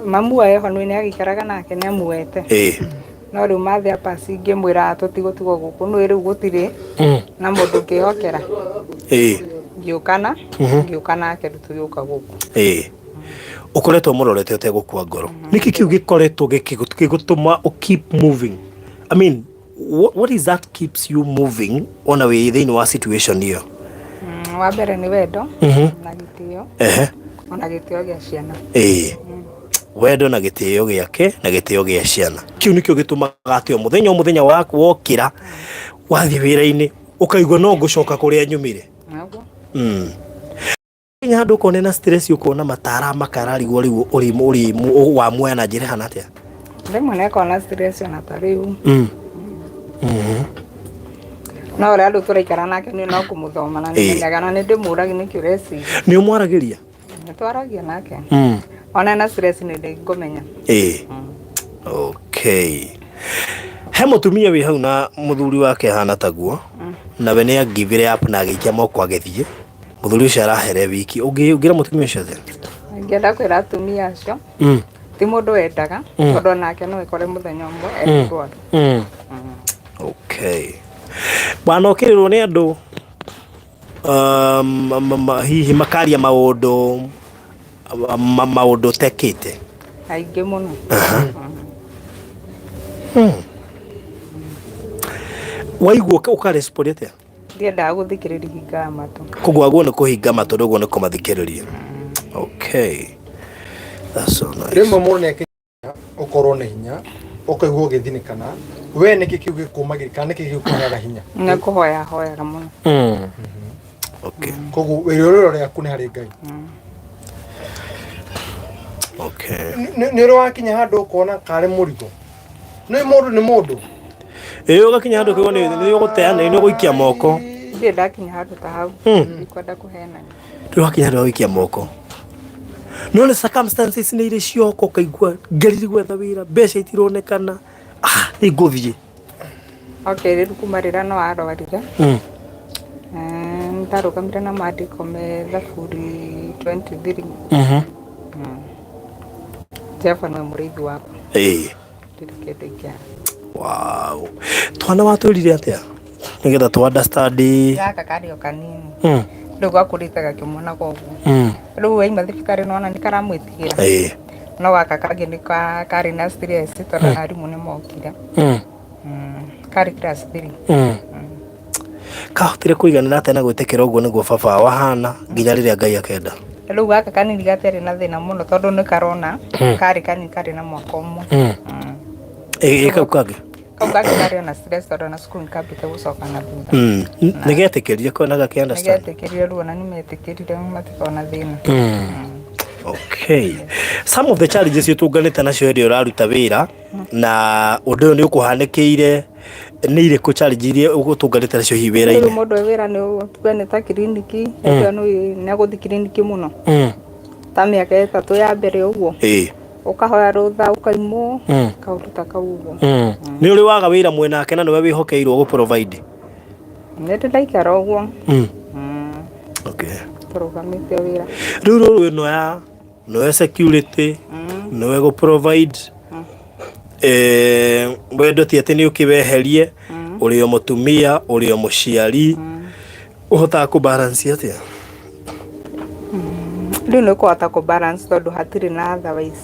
mamu eho nĩ agĩikaraga nake nĩ amuete. Ĩĩ. No rĩu mathĩa pasi ngĩmwĩra tũtigũtigwo gũkũ nĩ rĩu gũtirĩ na mũndũ ngĩhokera. Ĩĩ. Ngĩũkana ngĩũka nake rĩu tũgĩũka gũkũ. Ĩĩ. Ũkoretwo mũrorete ũtegũkua ngoro. Nĩkĩ kĩu gĩkoretwo gĩgũtũma ũ keep moving? I mean, what is that keeps you moving ona wĩ thĩinĩ wa situation ĩyo? Wa mbere nĩ wendo na gĩtĩo. Ehe. Ona gĩtĩo gĩa ciana. Ĩĩ. Wendo na gĩtĩo gĩake na gĩtĩo gĩa ciana. Kĩu nĩkĩo gĩtũmaga atĩ o mũthenya o mũthenya wokĩra wathiĩ wĩra-inĩ ũkaigua no ngũcoka kũrĩa nyumire. Naguo. Nginya handũ ũkona na stress ũkona matara makararigwo rĩu ũrĩ ũrĩ wa muoya na njĩra ĩhana atĩa? Rĩmwe nĩkorwo na stress ona ta rĩu. No ũrĩa andũ tũraikara nake nĩ no kũmũthoma na nĩmenyaga na nĩ ndĩmũragia nĩkĩ ũreciria. Nĩ ũmwaragĩria? Nĩ twaragia nake. Ona na stress nĩ ndĩ ngũmenya. Ĩĩ. Okay. He mũtumia wĩ hau na mũthuri wake ahana taguo nawe nĩ angivire up na agĩikia moko agĩthiĩ mũthuri ũcio arahere wiki ũngĩra mũtumia ũcio atĩa? Ingĩenda kwĩra atumia acio ti mũndũ wendaga tondũ onake no ĩkore mũthenya ũmwe e mũrwaru. Okay. Wanokĩrĩrwo nĩ andũ hihi makaria maũndũ maũndũ ũtekĩte? Aingĩ mũno. Waigua ũkarespond atĩa? Ndiendaga gũthikĩrĩria hingaga matũ. Koguo aguo nĩ kũhinga matũ ũguo nĩ kũmathikĩrĩria. Okay. That's so nice. Rĩmwe mũndũ nĩ akĩnya ũkorwo na hinya ũkaigua ũgĩthinĩkana we nĩkĩ kĩu gĩkũmagĩria kana nĩkĩ kĩu kũheaga hinya? Nĩ kũhoya hoyaga mũno. Okay. Koguo wĩrorero rĩaku nĩ harĩ Ngai. Okay. Nĩ ũrĩ wakinya handũ ũkona karĩ mũrigo? Nĩ mũndũ nĩ mũndũ. Ĩĩ ũgakinya handũ ũkaigua nĩ ũgũteanĩria nĩ ũgũikia moko. Ndirĩ ndakinya handũ ta hau. Ndikwenda kũhenania. Ndũrĩ wakinya handũ ha gũikia moko. No nĩ circumstances nĩ irĩ cioka ũkaigua ngeririe gwetha wĩra mbeca itironekana nĩ ngũthiĩ. Okay, rĩu kuma rĩrĩa no arwarire ndarũgamire na mandĩko me Thaburi 23. Jehova nĩwe mũrĩithi wakwa. Ĩĩ. Ndirĩ kĩndũ ingĩaga. Wow. Twana watwĩrire atĩa nĩgetha tũ understand? Gaka karĩ o kanini. Rĩu gakũrĩte gakĩmuonaga ũguo. Rĩu waima thibitarĩ nĩwona nĩ karamwĩtigĩra. Ĩĩ. No gaka kangĩ nĩ karĩ na stress tondũ arimũ nĩ mokire. Karĩ class 3. Kahotire kũiganĩra atĩa na gwĩtĩkĩra ũguo nĩguo baba wao ahana nginya rĩrĩa Ngai akenda? Rĩu gaka kanini gatiarĩ na thĩna mũno tondũ nĩ karona karĩ kanini karĩ na mwaka ũmwe. Ĩ kau kangĩ? Kau kangĩ karĩ ona stress tondũ ona cukuru nĩ kambĩte gũcoka na thutha. Nĩ getĩkĩrire kona gakĩ understand? Nĩ getĩkĩrire rĩu ona nĩ metĩkĩrire matikona thĩna. Okay. Some of the challenges ũtũnganĩte nacio hĩndĩ ĩrĩa ũraruta wĩra na ũndũ ũyũ nĩ ũkũhanĩkĩire, nĩ irĩkũ challenge iria ũtũnganĩte nacio hihi Rĩu wĩra-inĩ? mũndũ wĩ wĩra nĩ tuge nĩ ta kiriniki, hĩndĩ ĩyo nĩ agũthiĩ kiriniki mũno. Ta mĩaka 3 ya mbere ũguo. Ũkahoya rũtha ũkaimwo, kaũndũ ta kau ũguo. Nĩ ũrĩ waga wĩra mwenake na nĩwe wĩhokeirwo gũ provide? Nĩ ndĩ ndaikara ũguo. Okay. Tũrũgamĩte wĩra. Rĩu rũrũ ĩno ya nĩwe security, nĩwe gũ provide, wendo ti atĩ nĩ ũkĩweherie, ũrĩ o mũtumia, ũrĩ o mũciari, ũhotaga kũ balance atĩa? Rĩu nĩ ũkũhota kũ balance tondũ hatirĩ na otherwise.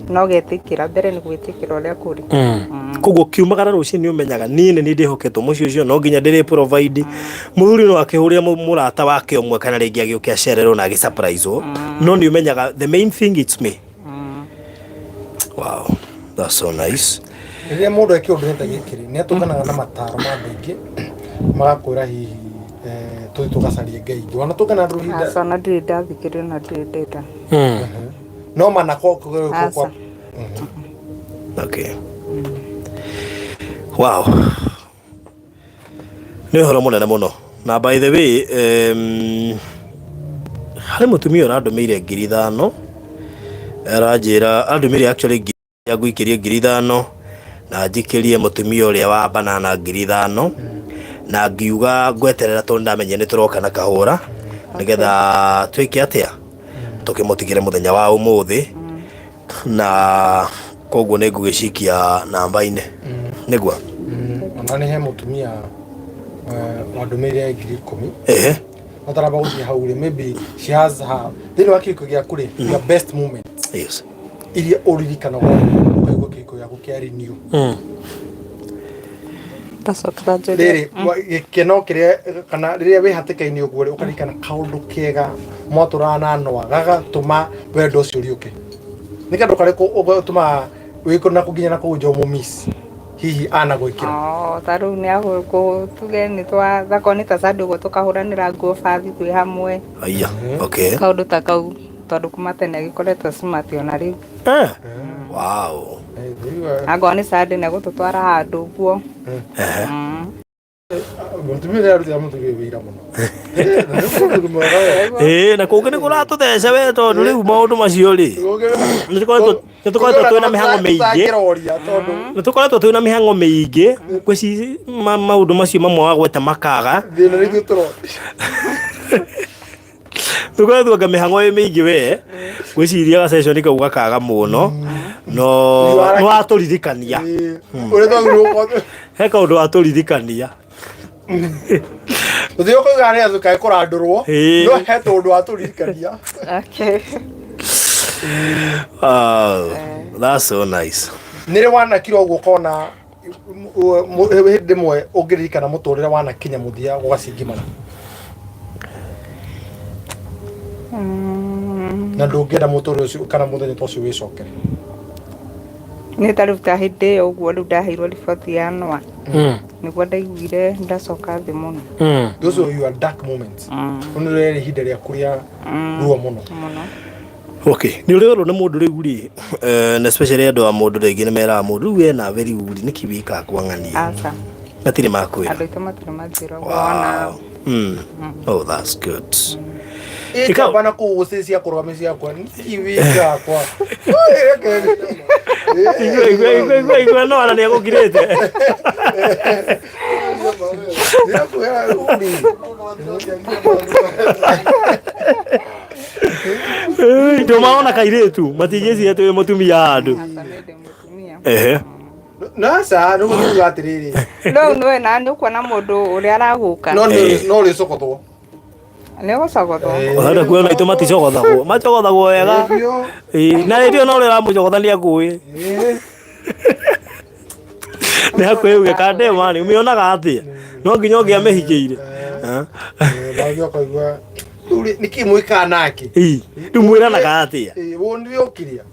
No getĩkĩra, mbere nĩ gwĩtĩkĩra ũrĩa kũrĩ. Koguo kiumagara rũcinĩ nĩ ũmenyaga niĩ nĩ niĩ ndĩhoketwo mũciĩ ũcio, no nginya ndĩrĩ provide. Mũthuri no akĩhũrĩre mũrata wake ũmwe kana rĩngĩ agĩũke acererwo na agĩ surprise wo. No nĩ ũmenyaga the main thing it's me. Wow, that's so nice. Rĩrĩa mũndũ eke ũndũ ta gĩkĩ rĩ, nĩ atũnganaga na mataro ma andũ aingĩ, magakwĩra hihi tũthiĩ tũgacarie Ngai ingĩ. Wanatũngana andũ ihinda? Aca, ona ndirĩ ndathikĩrĩria na ndirĩ ndenda. No mana kwa Aca. Okay. Wow. Nĩ ũhoro mũnene mũno. Na by the way, harĩ mũtumia ũrandũmĩire 5,000. Aranjĩra, andũmĩire actually ngiri ngũikĩrie 5,000 na njikĩrie mũtumia ũrĩa wa banana 5,000 na ngiuga ngweterera tondũ ndamenyire nĩ tũroka na kahũra nĩgetha twĩke atĩa tũkĩmũtigĩre mũthenya wa ũmũthĩ na koguo nĩ ngũgĩcikia namba-inĩ nĩguo. Ona nĩ he mũtumia wandũmĩire 10,000. Ehe. Mataramba gũthiĩ hau rĩ, maybe she has her thĩinĩ wa kĩhiko gĩaku rĩ, your best moment. Yes. Iria ũririkanaga ũkaigua kĩhiko gĩaku kĩa renew. Ndacokera njũrie. Rĩrĩ, gĩkeno kĩrĩa kana rĩrĩa wĩ hatĩka-inĩ ũguo rĩ, ũkaririkana kaũndũ kega mwatũraga na Noah gagatũma wendo ũcio ũriũke. Nĩ kaũndũ karĩkũ ũgatũmaga wĩkũ na kũnginya na kũu nja ũmũmiss hihi anagwĩkĩra? Oh, ta rĩu nĩ agũkũ tuge nĩ twa thako nĩ ta Sunday ũguo tũkahũranĩra nguo bathi twĩ hamwe. Aya, okay. Kaũndũ ta kau tondũ kuma tene agĩkoretwo smart ona rĩu. Wow. Angorwo nĩ Sunday nĩ egũtũtwara handũ ũguo. Mũtumia ũrĩa arutĩra mũthuri ũyũ wĩra mũno. Ĩĩ, na kũngĩ nĩ kũratũtheca we tondũ rĩu maũndũ macio rĩ, nĩ tũkoretwo twĩna mĩhang'o mĩingĩ. Nĩ tũkoretwo twĩna mĩhang'o mĩingĩ, ngwĩciria maũndũ macio mamwe wagweta makaga. Thĩna nĩ ithuĩ tũro. Tũkoretwo anga mĩhang'o ĩ mĩingĩ we, ngwĩciria ga session kau gakaga mũno, no nĩ watũririkania. Ũrĩa twagĩrĩirwo gũkorwo. He kaũndũ watũririkania. Tũthiĩ kũiga nĩ atĩ kaĩ kũrandũrwo, no he tũndũ watũririkania. Okay. Oh, that's so nice. Nĩ rĩ wanakira ũguo ũkona hĩndĩ ĩmwe ũngĩririkana mũtũrĩre wanakinya mũthia gũgacingimana? Na ndũngĩenda mũtũrĩre ũcio kana mũthenya ta ũcio wĩcokere. Nĩ ta rĩu ta hĩndĩ ĩyo ũguo rĩu ndaheirwo riboti ya Noah. Nĩguo ndaiguire ndacoka thĩ mũno. Those were your dark moments. Rĩu nĩ rĩarĩ ihinda rĩaku rĩa ruo mũno. Mũno. Okay, nĩ ũrĩ werwo nĩ mũndũ rĩu rĩ, na especially andũ a mũndũ rĩngĩ nĩ meraga mũndũ rĩu we nawe rĩu rĩ, nĩkĩ wĩkaga kwa ng'ania? Aca. Matirĩ makwĩra. Andũ aitũ matirĩ manjĩra ũguo ona. Oh, that's good. Ĩkamba na kũu gũcĩ cia kũrũgamia ciakwa, nĩkĩ wĩkaga kwa? Igua, igua, igua, igua, igua, no ana nĩ egũkirĩte. Ndũmaona kairĩtu matingĩciria atĩ wĩ mũtumia handũ. Aca nĩ ndĩ mũtumia. Ehe. Naca nĩ kuga atĩrĩrĩ. Rĩu nĩwe na nĩ ũkuona mũndũ ũrĩa aragũka. No nĩ no ũrĩcogothwo. Nĩ gũcogothwo. Ũrenda kuona itũ maticogothagwo. Macogothagwo wega. Biũ. Ĩĩ, na rĩrĩa ona ũrĩa ũramũcogotha nĩ akũĩ. Nĩ hakuhĩ uge kandema nĩ ũmĩonaga atĩa? No nginya ũngĩamĩhikĩire. Ndagĩa ũkaigua rĩu rĩ, nĩkĩ mwĩkaga nake? Ĩĩ, rĩu mwĩranaga atĩa? Ĩĩ, wonire ũkiria.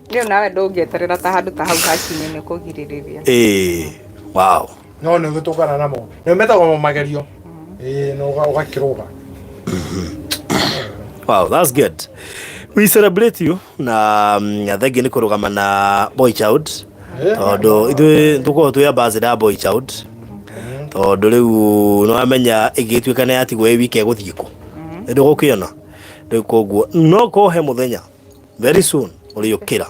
Rĩu nawe ndũngĩeterera ta handũ ta hau hakinye nĩ kũgirĩrĩria. Ĩĩ. Wow. No nĩ ũgĩtũngana namo. Nĩ metagwo magerio. Ĩĩ, na ũgakĩrũga. Wow, that's good. We celebrate you na thengi nĩ kũrũgama na boy child tondũ ithuĩ tũkoragwo twĩ ambassador a boy child tondũ rĩu nĩ wamenya ĩngĩtuĩka nĩ yatigwo ĩ wiki ĩgũthiĩ kũ nĩ ndũgũkĩona rĩu koguo no korwo he mũthenya very soon ũrĩũkĩra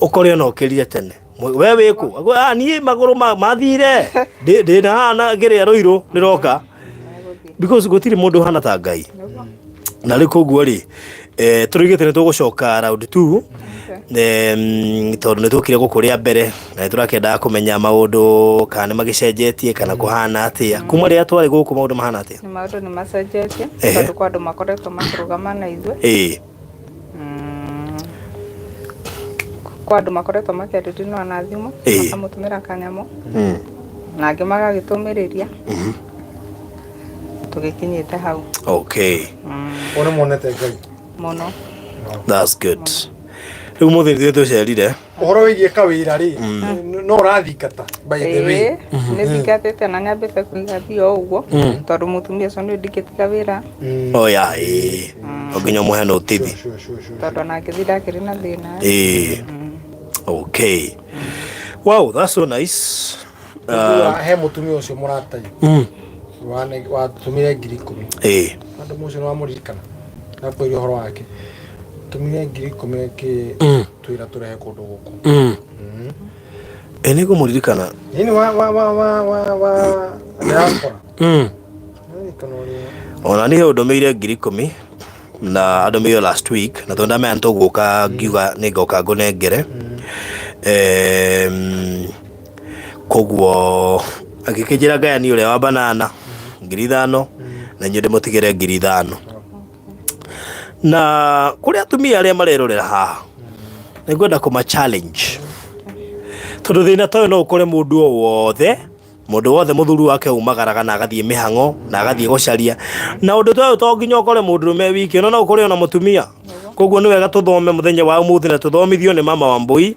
ũkore ona ũkĩrire tene we wĩkũ? Ah, niĩ magũrũ mathire ndĩ na haha na ngĩrĩa rũirũ rĩroka because gũtirĩ mũndũ ũhana ta Ngai. Na rĩu koguo rĩ, tũrĩgĩte nĩ tũgũcoka round 2 tondũ nĩ tũkire gũkũ rĩa mbere na nĩ tũrakĩendaga kũmenya maũndũ kana nĩ magĩcenjetie kana kũhana atĩa. Kuma rĩrĩa twarĩ gũkũ maũndũ mahana atĩa? Nĩ maũndũ nĩ macenjetie tondũ kwa andũ makoretwo makĩrũgama na ithuĩ. Kwa andũ makoretwo makĩarĩria na thimũ makamũtũmĩra kanyamũ na angĩ magagĩtũmĩrĩria tũgĩkinyĩte hau. Okay. One monete Ngai. Mũno. That's good. Rĩu mũthĩ ithuĩ tũcerire. Ũhoro wĩgiĩ kawĩra rĩ, no ũrathingata by the way? Ĩĩ, nĩ thingatĩte na nyambĩte kũiga mbia o ũguo tondũ mũtumia ũcio nĩ ndingĩtiga wĩra. Oh yeah, ĩĩ. No nginya ũmũhe notithi. Sure. Tondũ ona ngĩthiĩ ndakĩrĩ na thĩna. Ĩĩ. Okay. Wow, that's so nice. He mũtumia ũcio mũratai watũmire 10,000. Andũ mũcio nĩ wamũririkana nakwĩria ũhoro wake tũmire 10,000 kĩ twĩra tũrehe kũndũ gũkũ. Ĩ nĩ ngũmũririkana. Nini wa wa wa wa wa wa diaspora. Ndirikana ũrĩa. Ona niĩ ũndũmĩire 10,000 na andũmĩire last week na tondũ ndamenya nĩ tũgũka ngiuga nĩ ngoka ngũnengere. Koguo agĩkĩnjĩra ngayani ũrĩa wa banana 5,000 na inyuĩ ndĩmũtigĩre 5,000. Na kũrĩ atumia arĩa marerorera haha nĩ ngwenda kũma challenge tondũ thĩna ta ũyũ no ũkore mũndũ o wothe, mũndũ wothe mũthuri wake umagaraga na agathiĩ mĩhang'o na agathiĩ gũcaria, na ũndũ ta ũyũ to nginya ũkore mũndũrũme wiki, ona no ũkore ona mũtumia. Koguo nĩ wega tũthome mũthenya wa ũmũthĩ na tũthomithio nĩ mama wa Mbui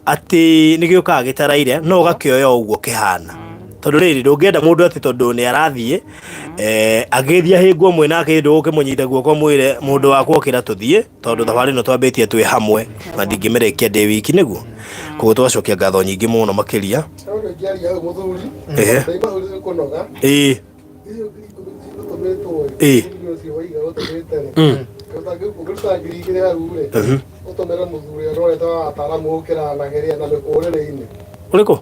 atĩ nĩ gĩũkaga gĩtaraire no ũgakĩoya o ũguo kĩhana, tondũ rĩrĩ ndũngĩenda mũndũ atĩ tondũ nĩ arathiĩ agĩthiĩ ahĩngwo mwĩ nake ndũgũkĩmũnyita guoko mwĩre mũndũ wakwa ũkĩra tũthiĩ, tondũ thabarĩ ĩno twambĩtie twĩ hamwe na ndingĩmĩrĩkia ndĩ wiki nĩguo. Koguo twacokia ngatho nyingĩ mũno makĩria. Ĩĩ. Ĩĩ. Ũrĩkũ?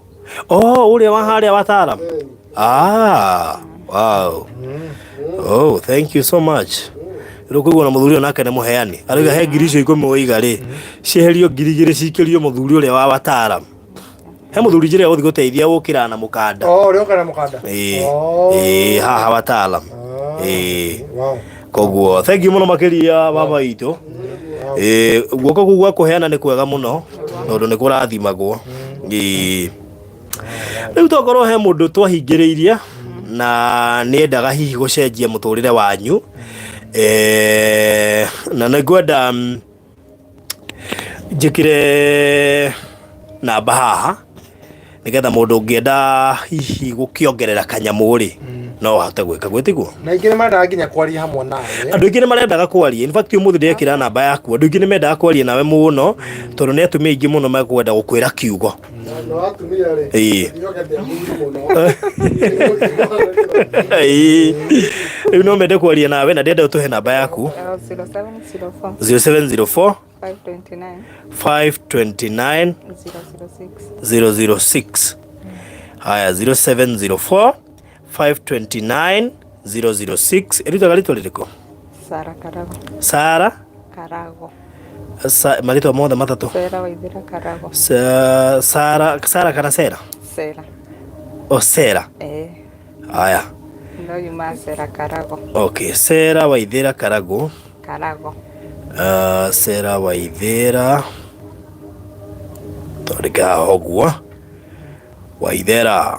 Oh, ũrĩa wa harĩa wa Taram. Ah, wow. Oh, thank you so much. Rĩu kũigua na mũthuri ũyũ nake nĩ mũheani. Arauga he 10,000 waiga rĩ, cieherio 2,000 cikĩrio mũthuri ũrĩa wa Wataram. He mũthuri njĩra gũthiĩ gũteithia gũkĩra na mũkanda. Oh, ũrĩa ũkĩra na mũkanda. Ĩĩ. Oh. Ĩĩ, haha Watalam. Ĩĩ. Wow. Koguo thank you mũno makĩria baba witũ. Ĩĩ, guoko kũu gwa kũheana nĩ kwega mũno tondũ nĩ kũrathimagwo. Ĩĩ. Rĩu tokorwo he mũndũ twahingĩrĩirie na nĩ endaga hihi gũcenjia mũtũrĩre wanyu, na nĩ ngwenda njĩkĩre namba haha nĩgetha mũndũ ũngĩenda hihi gũkĩongerera kanyamũ rĩ, no ahote gwĩka guo, tiguo? Na aingĩ nĩ marendaga nginya kwaria hamwe nawe. Andũ aingĩ nĩ marendaga kwaria. In fact ũmũthĩ ndekĩra namba yaku, andũ aingĩ nĩ mendaga kwaria nawe mũno tondũ nĩ atumia aingĩ mũno mekwenda gũkwĩra kiugo. Na atumia rĩ, ndihokete athuri mũno. Ĩĩ. Rĩu no mende kwaria nawe na ndĩrenda ũtũhe namba yaku. 0704 0704 529 529 006. 006. Haya, 0704 529 006. Ĩrutaga rĩtwa rĩrĩkũ? Sara Karago. Sara Karago. Sa, marĩtwa mothe matatũ. Sera Waithera Karago. Sa, Sara Sara kana Sera? Sera. O Sera. Eh. Aya. No yuma Sera Karago. Okay, Sera Waithera Karago. Karago. Sera Waithera twandĩke haha ũguo Waithera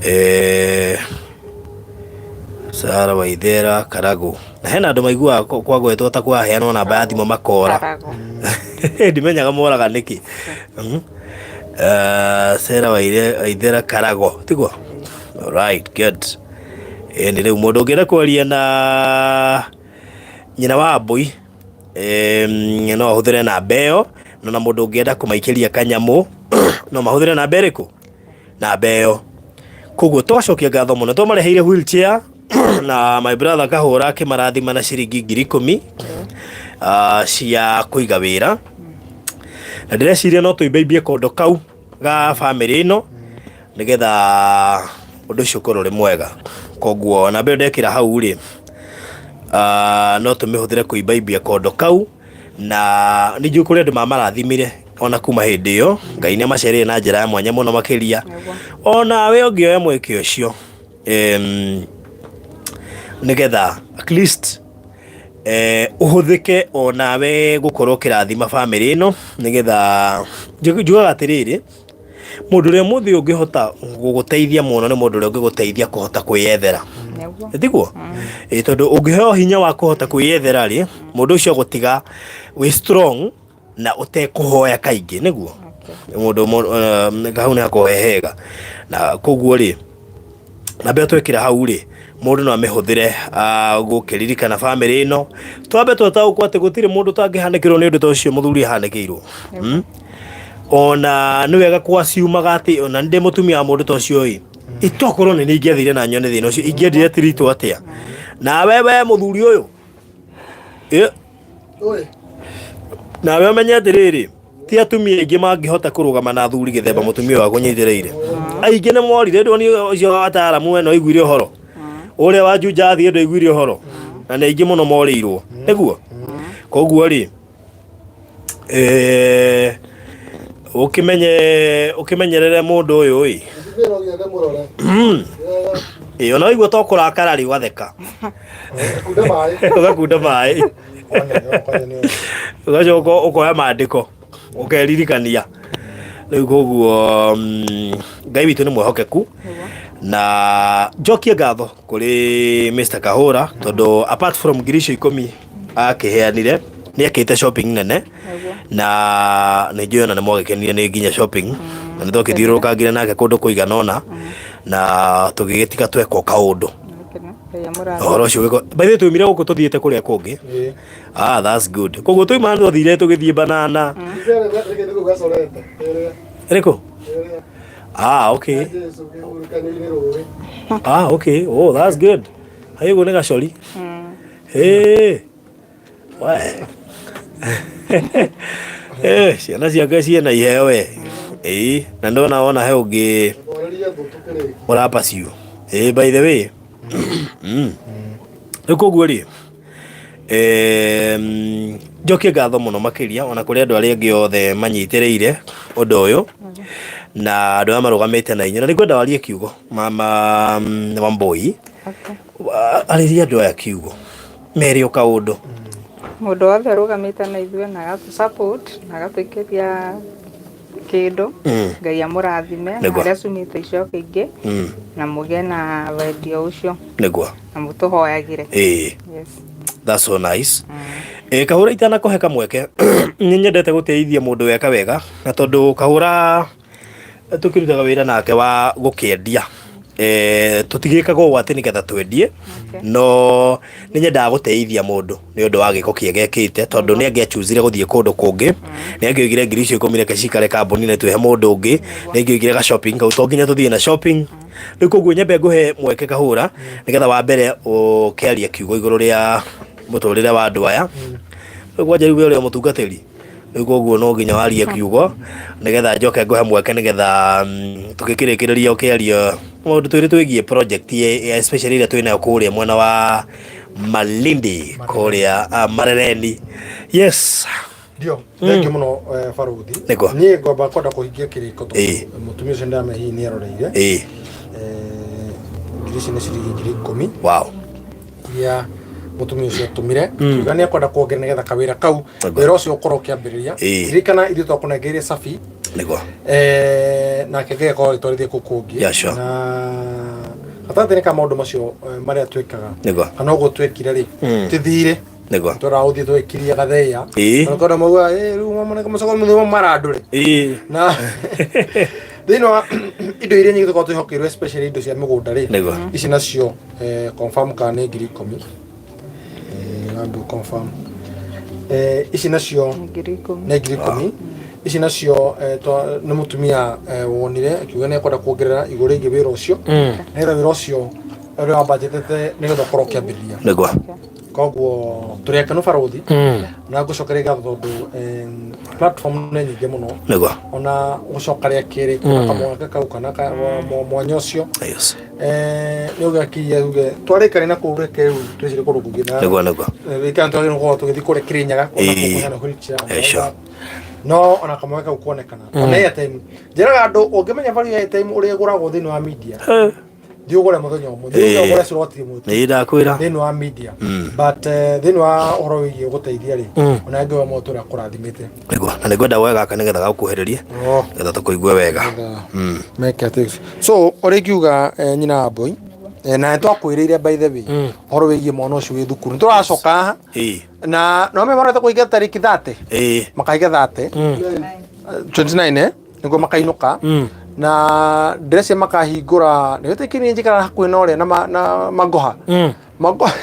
eh, Sara Waithera Karago na hena andũ maiguaga kwagwetwo ta kwaheanwo namba ya thimũ makora. Karago. Ndimenyaga moraga nĩkĩ. Sera Waithera Karago tiguo? Alright, good. Ĩni rĩu mũndũ ũngĩenda kwaria na nyina wa Mbũi no ahũthĩre namba ĩyo, no na mũndũ ũngĩenda kũmaikĩria kanyamũ no mahũthĩre namba ĩrĩkũ? Namba ĩyo. Koguo twacokia ngatho mũno, twamareheire wheelchair na my brother Kahũra akĩmarathima na ciringi 10,000 cia kũiga wĩra, na ndĩreciria no tũimbaimbie kondo kau ga bamĩrĩ ĩno nĩgetha ũndũ ũcio ũkorwo ũrĩ mwega. Koguo namba ĩyo ndekĩra hau rĩ, no tũmĩhũthĩre kũimbaimbia kondo kau, na nĩ njũĩ kũrĩ andũ mamarathimire ona kuma hĩndĩ ĩyo Ngai nĩ amacereire na njĩra ya mwanya mũno makĩria. Onawe ũngĩoya mweke ũcio nĩgetha at least ũhũthĩke onawe gũkorwo ũkĩrathima bamĩrĩ ĩno, nĩgetha njugaga atĩrĩrĩ, mũndũ ũrĩa mũthĩ ũngĩhota gũgũteithia mũno nĩ mũndũ ũrĩa ũngĩgũteithia kũhota kwĩyethera. Tiguo? Tondũ ũngĩheo hinya wa kũhota kwĩyethera rĩ, mũndũ ũcio agũtiga wĩ strong na ũtekũhoya kaingĩ, nĩguo? Mũndũ hau nĩ hakoragwo he hega. Na koguo rĩ, namba ĩyo twekĩra hau rĩ, mũndũ no amĩhũthĩre gũkĩririkana bamĩrĩ ĩno. Twambe twataũkwo atĩ gũtirĩ mũndũ ũtangĩhanĩkĩrwo nĩ ũndũ ta ũcio mũthuri ahanĩkĩirwo. Ona nĩ wega kwaciumaga atĩ ona ndĩ mũtumia wa mũndũ ta ũcio ĩ, itokorwo nĩ niĩ ingĩathire na nyone thĩna ũcio, ingĩendire tiritwo atĩa? Nawe we mũthuri ũyũ, nawe ũmenye atĩrĩrĩ, ti atumia aingĩ mangĩhota kũrũgama na athuri gĩthemba mũtumia ũyũ akũnyitĩrĩire. Aingĩ nĩ morire, ndũoni ũcio wa ataaramu we no aiguire ũhoro, ũrĩa wa Juja athiĩ ndwaiguire ũhoro, na nĩ aingĩ mũno morĩirwo, nĩguo? Koguo rĩ, ũkĩmenye ũkĩmenyerere mũndũ ũyũ ĩ. Ĩ, ona waigua to kũrakara rĩ, ũgatheka, ũgakunda maĩ, ũgacoka ũkoya maandĩko ũkeririkania. Rĩu koguo Ngai witũ nĩ mwĩhokeku, na njokie ngatho kũrĩ Mr Kahũra tondũ apart from 10,000 akĩheanire, nĩ ekĩte shopping nene, na nĩ njũĩ ona nĩ mwagĩkenire nĩ nginya shopping, na nĩ twakĩthiũrũrũkangire nake kũndũ kũigana ũna na tũgĩgĩtiga twekwo kaũndũ. Ũhoro ũcio ũgĩko by the way twaumire gũkũ tũthiĩte kũrĩa kũngĩ. Ah, that's good. Koguo twauma twathire tũgĩthiĩ banana ĩrĩkũ? Ah, okay. Ah, okay. Oh, that's good. Hayo ũguo nĩ gacori. Hey. We. Eh, ciana ciake ciĩna iheo we. Ĩĩ, na ndona wona he ũngĩ ũrapaciũ. Ĩĩ, by the way. Rĩu koguo rĩ, njokie ngatho mũno makĩria ona kũrĩ andũ arĩa angĩ othe manyitĩrĩire ũndũ ũyũ na andũ arĩa marũgamĩte na inyuĩ, na nĩngwenda warie kiugo mama Wambui. Okay. Arĩria andũ aya kiugo mere o kaũndũ. Mũndũ wothe ũrũgamĩte na ithuĩ na agatũ support na agatũikĩria kĩndũ, Ngai amũrathime na Nĩguo. harĩa cumĩte icoke ingĩ, na mũgĩe na wendio ũcio Nĩguo. na mũtũhoyagĩre. Ĩĩ. Yes. That's so nice. Kahũra itanakũhe kamweke, nĩ nyendete gũteithia mũndũ weka wega, na tondũ Kahũra tũkĩrutaga wĩra nake wa gũkĩendia, tũtigĩkaga ũũ atĩ nĩgetha twendie, no nĩ nyendaga gũteithia mũndũ nĩ ũndũ wa gĩko kĩega ekĩte, tondũ nĩ angĩachuzire gũthiĩ kũndũ kũngĩ, nĩ angĩoigire 10,000 reke cikare kambuni-inĩ twĩhe mũndũ ũngĩ, nĩ angĩoigire ga shopping kau to nginya tũthiĩ na shopping. Rĩu koguo nyambe ngũhe mweke Kahũra, nĩgetha wa mbere ũkĩaria kiugo igũrũ rĩa mũtũrĩre wa andũ aya. Rĩu kwanja rĩu we ũrĩ o mũtungatĩri, rĩu koguo no nginya warie kiugo nĩgetha njoke ngũhe mweke nĩgetha tũgĩkĩrĩkĩrĩria ũkĩaria maũndũ twĩrĩ twĩgiĩ project especially ĩrĩa twĩnayo kũrĩa mwena wa Malindi kũrĩa Marereni. Yes. Ndio, thengiũ mũno baruthi. Nĩguo. Niĩ ngwamba kwenda kũhingia kĩrĩko tondũ mũtumia ũcio ndame hihi nĩ aroreire. Ngiri ici nĩ ciringi 10,000. Wow. Iria mũtumia ũcio atũmire. Kiuga nĩ ekwenda kuongerera nĩgetha kawĩra kau, wĩra ũcio ũkorwo ũkĩambĩrĩria. Ririkana ithuĩ twakũnengeire cabi. Nĩguo. Nake Ngai akorwo agĩtwarithia kũu kũngĩ. Yeah, sure. Na gatagatĩ-inĩ ka maũndũ macio marĩa twĩkaga. Nĩguo. Kana ũguo twekire rĩ, ti thirĩ. Nĩguo. Twara gũthiĩ tũgĩkiria gatheya. Na kwenda mauga, rĩu mamone mũcoko mũthĩ marandũre. Na thĩinĩ wa indo iria nyingĩ tũkoragwo twĩhokeirwo especially indo cia mĩgũnda rĩ. Nĩguo. Ici nacio confirm kana nĩ 10,000. Ngambu confirm. Ici nacio 10,000. Nĩ 10,000. Ici nacio nĩ mũtumia wonire akiuga nĩ ekwenda kuongerera igũrũ rĩgiĩ wĩra ũcio. Nĩgetha wĩra ũcio ũrĩa wambanjĩtĩte nĩgetha ũkorwo ũkĩambĩrĩria. Nĩguo. Koguo tũrĩ akenu barothi na ngũcokeria ngatho tondũ platform nĩ nyingĩ mũno. Nĩguo. Ona gũcoka rĩa kerĩ kuna kamwaka kau kana mwanya ũcio. Yes. Nĩ ũgakiria uge twarĩkania na kũu reke rĩu twĩcire kũndũ kũngĩ na Nĩguo, nĩguo. Rĩkana twagĩrĩirwo gũkorwo tũgĩthiĩ kũrĩa Kĩrĩnyaga kuona kũheana wheelchair. Sure. No ona kamwaka kau kuonekana. Ona airtime. Njĩraga andũ ũngĩmenya value ya airtime ũrĩa ĩgũragwo thĩinĩ wa media. Thiĩ ũgũre mũthenya ũmwe. Thiĩ ũgũre slot ĩmwe. Nĩ ndakwĩra. Thĩinĩ wa media. But thĩinĩ wa ũhoro wĩgiĩ gũteithia rĩ, ona Ngai wa mũtũ ũrĩa akũrathimĩte. Nĩguo. Na nĩngwenda woe gaka nĩgetha gagũkuhĩrĩrie. Nĩgetha tũkũigue wega. Meke atĩ. So ũrĩa ingiuga nyina wa Mbũi, na nĩtwakwĩrĩire by the way, ũhoro wĩgiĩ mwana ũcio wĩ thukuru. Nĩtũracoka haha. Na no me marenda kũhinga tarĩki 30. Makahinga 30. 29 nĩguo makainũka. Na ndĩreciria makahingũra, nĩ wĩtĩkĩrie niĩ njikaraga hakuhĩ na ũrĩa na Magoha. Magoha.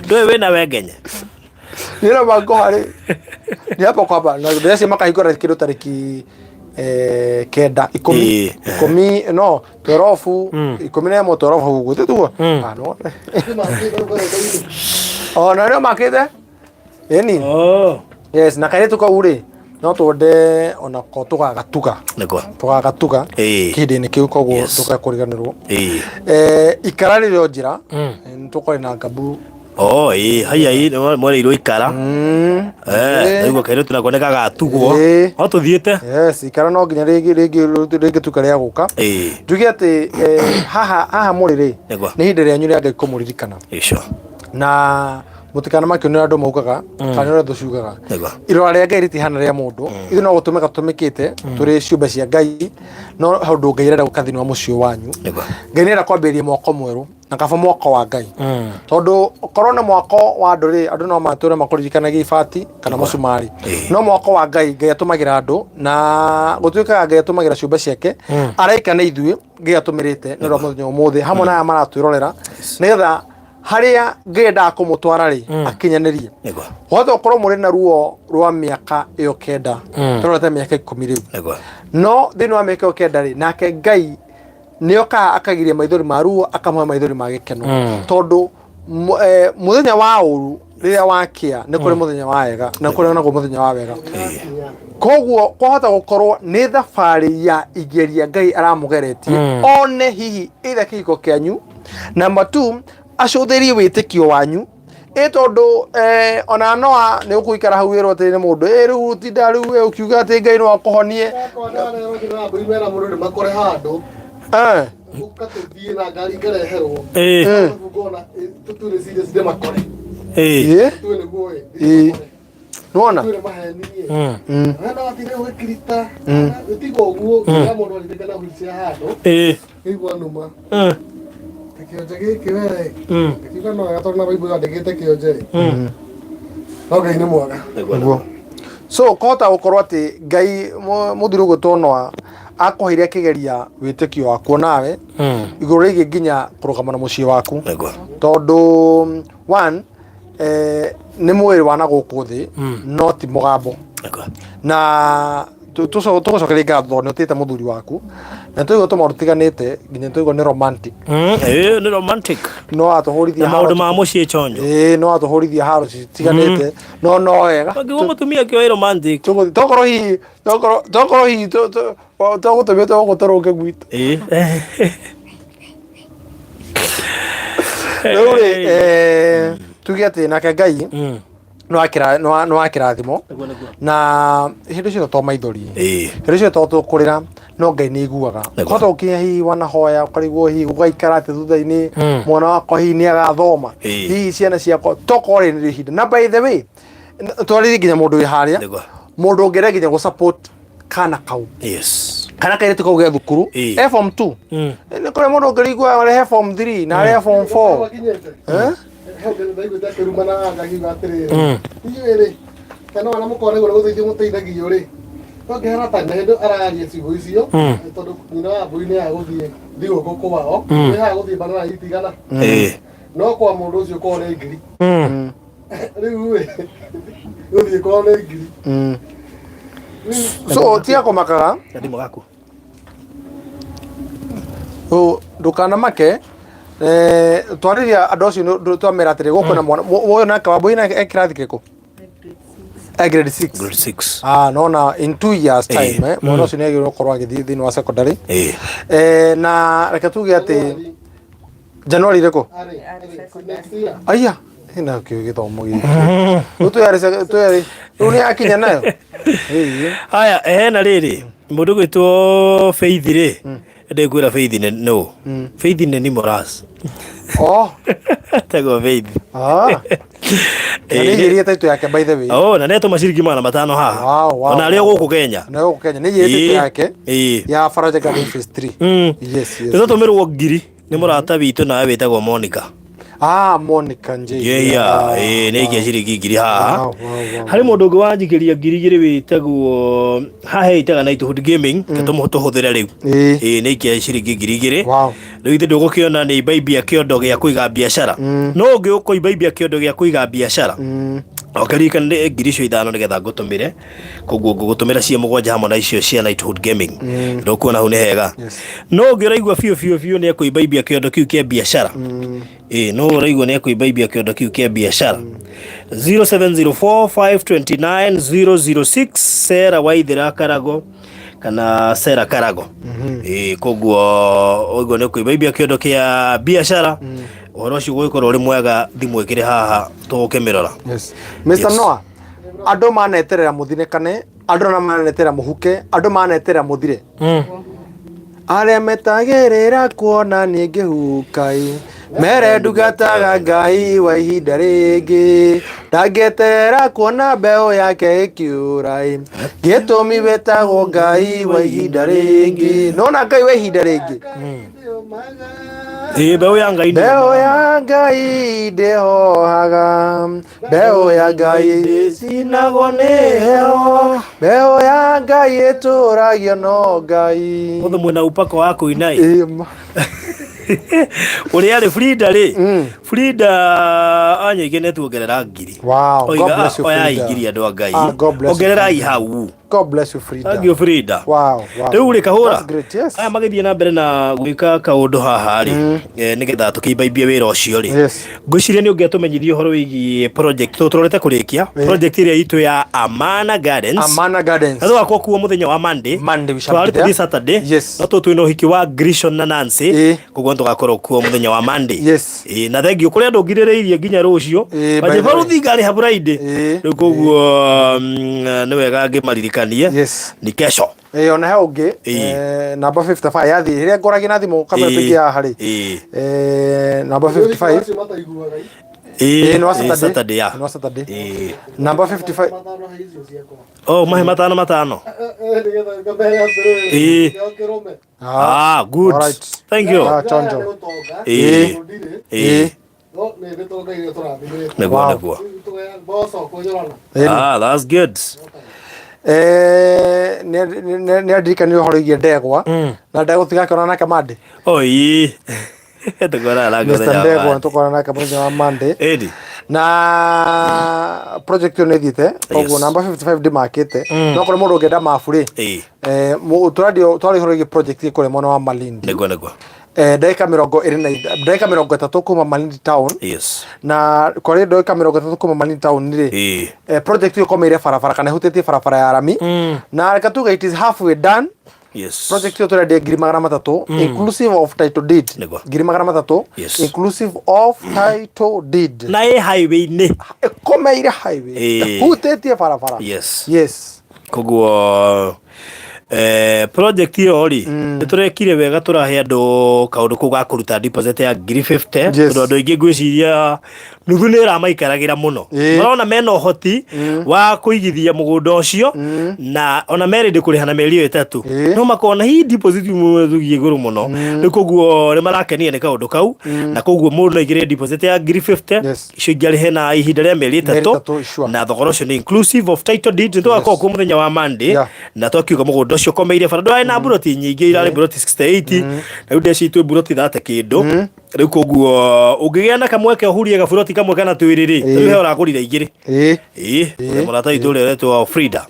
Ndũĩ wĩna wengenye? Nĩ na Magoha rĩ. Nĩ hapa kwa hapa. Na ndĩreciria makahingũra kĩndũ tarĩki 9, 10. 10, no, 12, 11, 12 ũguo, tiguo? Ah, no. Oh, na nĩo makĩte? Ĩni. Yes, na kairĩtu kau rĩ, no twende onako tũgagatuga. Nĩguo. Tũgagatuga kĩhĩndĩ-inĩ kĩu koguo tũgakũriganĩrwo. Ikara rĩrĩ o njĩra, nĩ tũkorwo na Ngabu. Oh, haya, nĩ mwereirwo ikara. Naigua kairĩtu nako nĩ gagatugwo. No tũthiĩte. Yes, ikara no nginya rĩngĩ rĩngĩ rĩngĩtuĩka rĩa gũka. Njuge atĩ haha haha mũrĩ rĩ, nĩ ihinda rĩanyu rĩa Ngai kũmũririkana. Sure. Na mũtikanamakio nĩ andũ maugaga kana nĩ ũrĩa thũ ciugaga. Irora rĩa Ngai rĩtihana rĩa mũndũ. Ithuĩ no gũtũmĩka tũtũmĩkĩte tũrĩ ciũmbe cia Ngai, no he ũndũ Ngai arenda gwĩka thĩinĩ wa mũciĩ wanyu. Ngai nĩ arenda kwambĩrĩria mwako mwerũ, na kaba mwako wa Ngai. Tondũ korwo nĩ mwako wa andũ rĩ, andũ no matũre makũririkanagia ibati kana mũcumarĩ. No mwako wa Ngai, Ngai atũmagĩra andũ, na gũtuĩkaga Ngai atũmagĩra ciũmbe ciake. Araika nĩ ithuĩ Ngai atũmĩrĩte nĩ ũndũ wa mũthenya ũmũthĩ hamwe na aya maratwĩrorera, nĩgetha harĩa Ngai endaga kũmũtwara rĩ, akinyanĩrie. Wahota gũkorwo mũrĩ na ruo rwa mĩaka ĩyo 9, tũrorete mĩaka 10 rĩu. No thĩinĩ wa mĩaka ĩyo 9 rĩ, nake Ngai nĩ okaga akagiria maithori ma ruo, akamũhe maithori ma gĩkeno. Tondũ mũthenya wa ũru rĩrĩa wakĩa, nĩ kũrĩ mũthenya wa wega, na kũrĩ onaguo mũthenya wa wega. Koguo kwahota gũkorwo nĩ thabarĩ ya igeria Ngai aramũgeretie, one hihi either kĩhiko kĩanyu, number 2 acũthĩrie wĩtĩkio wanyu. Ĩ tondũ ona Noa nĩ ũgũikara hau wĩrwo atĩ nĩ mũndũ, rĩu tinda rĩu we ũkiuga atĩ Ngai no akũhonie. Makore handũ. Ũka tũthiĩ na ngari ngareherwo. Ngona, tũtue serious ndĩ makore. Tũtue nĩguo, Nĩwona? Tũtue maheni, Wena watinde ũgĩkirita. Tiga ũguo, nginya mũndũ arĩte na wheelchair handũ. Nĩigua numa. Kĩonje gĩkĩ we. Ngiuga no wega tondũ na Bible yandĩkĩte kĩonje rĩ. No Ngai nĩ mwega. Nĩguo. So kũhota gũkorwo atĩ Ngai mũthuri ũgwĩtwo Noa akũheire akĩgeria wĩtĩkio waku onawe igũrũ rĩgiĩ nginya kũrũgama na mũciĩ waku. Tondũ one, nĩ mwĩrĩ wa na gũkũ thĩ, no ti mũgambo. Na tũgũcokeria ngatho tondũ nĩ ũtĩĩte mũthuri waku, na tũigua tũmaũndũ tũtiganĩte, nginya tũigua nĩ romantic. Nĩ romantic. No atũhũrithia Na maũndũ ma mũciĩ chonjo. No atũhũrithia haro citiganĩte, no no wega. Ũngĩigua mũtumia akĩoĩ romantic. Tũgũthiĩ, tokorwo hihi, tokorwo, tokorwo hihi tũgũtũmĩte gũkũ tũrũnge gwitũ. Rĩu rĩ, tuge atĩ nake Ngai nĩ wa kĩrathimo na hĩndĩ ciothe to maithori, hĩndĩ ciothe to tũkũrĩra, no Ngai nĩ aiguaga. Kũhota gũkinya hihi wanahoya ũkarigwo hihi gũgaikara atĩ thutha-inĩ mwana wakwa hihi nĩ agathoma, hihi ciana ciakwa tokorwo rĩ nĩ ihinda. Na by the way, twarĩrie nginya mũndũ wĩ harĩa, mũndũ ũngĩenda nginya gũ support kana kau, kana kairĩtu kau ge thukuru, e form 2, nĩ kũrĩ mũndũ ũngĩrigua arehe form 3 na arehe form 4. Eh? Ndaiguĩte akĩrumana akiuga atĩrĩrĩ, inyuĩ rĩ, kana ona mũkona igũrũ gũteithio mũteithagio rĩ, no ngĩhana ta na hĩndĩ araria ciugo icio, tondũ nyina wa mbũri nĩ agũthiĩ thigũkũ kwao, nĩ agũthiĩ banana itigana, no kwa mũndũ ũcio kwao nĩ ngiri. Rĩu rĩ, gũthiĩ kwao nĩ ngiri. So tiga kũmakaga. Gathimũ gaku. Ndũkanamake. Twarĩria andũ acio twamera atĩrĩ, gũkũ na mwana ũyũ nake Wambũi nake e kĩrathi kĩrĩkũ? E grade 6. Grade 6. Ah, nona in 2 years time, mwana ũcio nĩ agĩrĩirwo gũkorwo agĩthiĩ thĩinĩ wa secondary. Na reke tuge atĩ January ĩrĩkũ? Aya, ĩna kĩo gĩthomo gĩkĩ. Rĩu twĩarĩ twĩarĩ rĩu nĩ yakinya nayo. Ĩĩ. Haya, hena rĩrĩ mũndũ gwĩtwo Faith rĩ, ndĩkwĩra Faith nĩ no Faith nĩ Nimoras. Oh. Tagwo Faith. Ah. Na nĩ njĩrire title yake, by the way. Oh, na netũma ciringi 500 haha. Ona arĩ o gũkũ Kenya. Na gũkũ Kenya nĩ njĩrire title yake ya Faraja Garden Phase 3. Yes. Nĩtũtũmĩrwo 1000 nĩ mũrata witũ nawe wĩtagwo Monica. Ah, Monica Njei. Yeah, ĩĩ, nĩ aikia ciringi 1000 haha. Harĩ mũndũ ũngĩ wanjikĩria 2000 wĩtagwo haha ĩtaga Nighthood Gaming, tũhũthĩre rĩu. Ĩĩ, nĩ aikia ciringi 2000. Rĩu ithe ndũgũkĩona nĩ imbaimbia kĩondo gĩa kũiga biacara, no ũngĩ ũkũimbaimbia kĩondo gĩa kũiga biacara, ũkĩririkana nĩ 5,000 nĩgetha ngũtũmĩre, koguo ngũgũtũmĩra ciĩ 7 hamwe na icio cia Nighthood Gaming. Ndũkuona hau nĩ hega? No ũngĩ ũraigua biũ biũ biũ nĩ ekũimbaimbia kĩondo kĩu kĩa biacara. Ĩĩ, no ũraigua nĩ ekũimbaimbia kĩondo kĩu kĩa biacara, 0704529006, Sera Waithera Karago kana Sera Karago. Ĩĩ, koguo ũguo nĩ kũimbaimbia kĩondo kĩa biacara, ũhoro ũcio ũgũgĩkorwo ũrĩ mwega. Thimũ ĩkĩrĩ haha tũgũkĩmĩrora. Yes. Mr. Yes. Noah, andũ maneterera mũthinĩkane, andũ na maneterera mũhuke, andũ maneterera mũthire. Arĩa metagĩrĩra kuona niĩ ngĩhuka-ĩ, mere ndungataga Ngai wa ihinda rĩngĩ, ndangĩeterera kuona mbeũ yake ĩkĩũra-ĩ, gĩtũmi wĩtagwo Ngai wa ihinda rĩngĩ. Nona Ngai wa ihinda rĩngĩ. Ĩĩ, mbeũ ya Ngai ndĩ- Mbeũ ya Ngai ndĩhohaga, mbeũ ya Ngai ndĩcinagwo nĩ heho, mbeũ ya Ngai ĩtũragio no Ngai. Mũthũ mwĩna upako wa kũina ĩ. Ĩĩ, ma. Ũrĩa rĩ, Frida rĩ, Frida anyaige nĩ tuongerera 1000. Wow, God Oiga bless you, oyai Frida. 1000, andũ a Ngai. Ah, God bless you, Ongererai Frida. hau. God bless you, Frida. Thank you, Frida. Wow. Rĩu rĩ, kahũra. That's great, yes. Aya magĩthiĩ na mbere na gwĩka kaũndũ haha rĩ, nĩgetha tũkĩimbaimbie wĩra ũcio rĩ, ngwĩciria nĩ ũngĩatũmenyithia ũhoro wĩgiĩ project tũrorete kũrĩkia, project ĩrĩa itũ ya Amana Gardens. Amana Gardens. Na tũgakorwo kuo mũthenya wa Monday. Monday we shall be Twarĩ there. tũthiĩ Saturday. Yes. No tũ twĩna ũhiki wa Grishon na Nancy. Koguo tũgakorwo kuo mũthenya wa Monday. Ĩĩ, na thengiũ kũrĩ andũ ngirĩrĩirie nginya rũciũ. By the Manjĩba way. rũthinga arĩ Friday. Rĩu koguo nĩ wega ngĩmaririkanie. Ni kesho. Ĩĩ, ona he ũngĩ, namba 55 yathiĩ rĩrĩa ngoragia na thimũ kamera page ya harĩ namba 55. Ĩĩ, nĩ wa ĩĩ, Saturday. Saturday, ya. Nĩ wa Saturday. Namba 55. Oh, mahe matano matano. Ĩĩ. Ah, good. Alright. Thank you. Ah, chonjo. Ĩĩ. Ĩĩ. Nĩguo, nĩguo. Ah, that's good. Nĩ andirikanire ũhoro wĩgiĩ ndegwa na ndegwa tũtigakĩona nake Monday. Oi. Tũkorana nake Mr. mũthenya wa Ndegwa Monday. tũkorana nake mũthenya wa Monday. Ĩni. Na project ĩyo nĩ ĩthiĩte koguo namba 55 ndĩmakĩte, no korwo mũndũ ũngĩenda mabu rĩ, tũrario twarĩ ũhoro wĩgiĩ project ĩ kũrĩa mwena wa Malindi. Nĩguo, nĩguo. Ndagĩka 20 na ndagĩka 30 kuma Malindi town. Na kwarĩ ndagĩka 30 kuma Malindi town rĩ, project ĩyo ĩkomeire barabara kana ĩhutĩtie barabara ya rami, na reke tuge it is halfway done. Yes. Project ĩyo tũrendia 300,000 inclusive of title deed. Nĩguo. 300,000 inclusive of title deed. Na ĩ highway-inĩ. Ĩkomeire highway. Ĩhutĩtie barabara. Yes. Koguo project ĩyo rĩ, nĩ tũrekire wega, tũrahe andũ kaũndũ kau ga kũruta deposit ya 50,000, tondũ andũ aingĩ ngwĩciria nuthu nĩ ĩramaikaragĩra mũno. Marona mena ũhoti wa kũigithia mũgũnda ũcio na ona merĩndĩ kũrĩha na mĩeri ĩyo 3, no makona hii deposit tũgiĩ igũrũ mũno. Rĩu koguo nĩ marakenia nĩ kaũndũ kau, na koguo mũndũ no aigĩrĩre deposit ya 50,000, icio ingĩ arĩhe na ihinda rĩa mĩeri Mĩeri 3. 3, sure. Na thogora ũcio nĩ inclusive of title deed. Nĩ tũgakorwo kuo mũthenya wa Monday. Na twakiuga mũgũnda ũcio ũkomeire bara, ndwarĩ na mburoti nyingĩ, irarĩ mburoti 68, na rĩu ndeci twĩ mburoti 30 kĩndũ. Rĩu koguo ũngĩgĩa na kamweke ũhurie gaburoti kamwe kana twĩrĩ rĩ, rĩu he ũragũrire igĩrĩ. Ĩĩ, ũrĩa mũrata witũ ũrĩa ũretwo Frida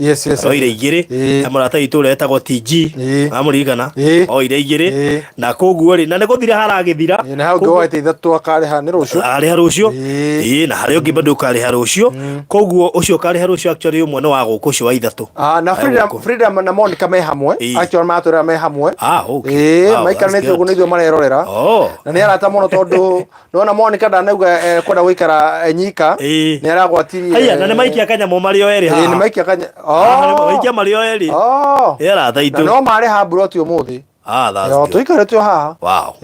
oire igĩrĩ, na mũrata witũ ũrĩa wetagwo TG, amũririkana, oire igĩrĩ. Na koguo rĩ, na nĩ gũthira haragĩthira. Ĩĩ, na hau ũngĩ woete ithatũ akarĩha nĩ rũciũ. Arĩha rũciũ. Ĩĩ, na harĩ ũngĩ bado ũkarĩha rũciũ. Koguo ũcio ũkarĩha rũciũ actually ũmwe nĩ wa gũkũ, ũcio wa ithatũ. Ah, na Arĩ Freedom, gũkũ. Freedom na Monica me hamwe. Actually matwĩra me hamwe. Ah, okay. Ĩĩ, Wow, maikaranĩtie that's ũguo nĩ ithuĩ marerorera. Oh. Na nĩ arata mũno, tondũ nona Monica ndanauga kwenda gũikara nyika. Nĩ aragwatirie. Haya, na nĩ maikia kanyamũ marĩ o erĩ Ĩĩ, nĩ haha. maikia kanya. Haha nĩ Oh. maikia marĩ o erĩ. Oh. Ĩ, arata Na itũ. no marĩha mburoti ũmũthĩ. Ah, that's Yo, good. tũikarĩte o haha. Wow.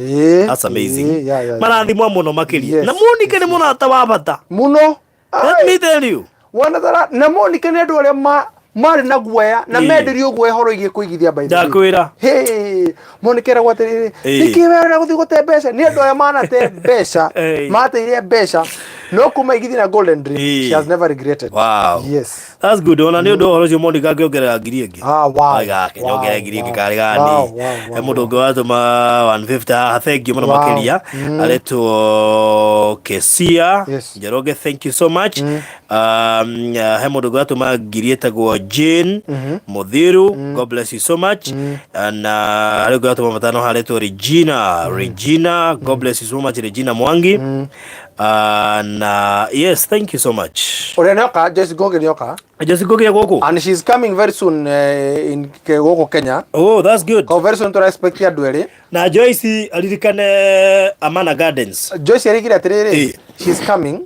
That's amazing. Yeah. Marathimwa mũno makĩria. Na Monica nĩ mũrata wa bata. Mũno. Let me tell you. Wona tara na Monica nĩ andũ arĩa marĩ na guoya na menderio guoya horo igiĩ kũigithia, by the way. Ndakwĩra. Hey, Monica eragwo atĩrĩrĩ, nĩkĩ we ũrenda gũthiĩ gũte mbeca? Nĩ andũ aya manate mbeca, mateire mbeca, no kuma igithia na Golden Dream, she has never regretted. Wow. Yes. That's good. Ona nĩ ũndũ ũhoro ũcio Monica angĩongerera 1,000 ĩngĩ. Ah, wow. Aiga, nyongerere 1,000 ĩngĩ karĩ gani. He mũndũ ũngĩ watũma 150 haha, thank you mũno makĩria. Aretwo Kesia Njoroge, thank you so much. He mũndũ ũngĩ watũma 1,000 ĩtagwo Jane Muthiru, God bless you so much. Na harĩ ũngĩ watũma 5 haretwo Regina. Regina, God bless you so much, Regina Mwangi. Na yes, thank you so much. Ũrĩa nĩoka, Joyce Ngugi nĩoka. Joyce Ngugi gũkũ? And she's coming very soon in gũkũ Kenya. Oh, that's good. Ko very soon tũra expect andũ erĩ. Na Joyce aririkane Amana Gardens. Joyce arigire atĩrĩrĩ, she's coming.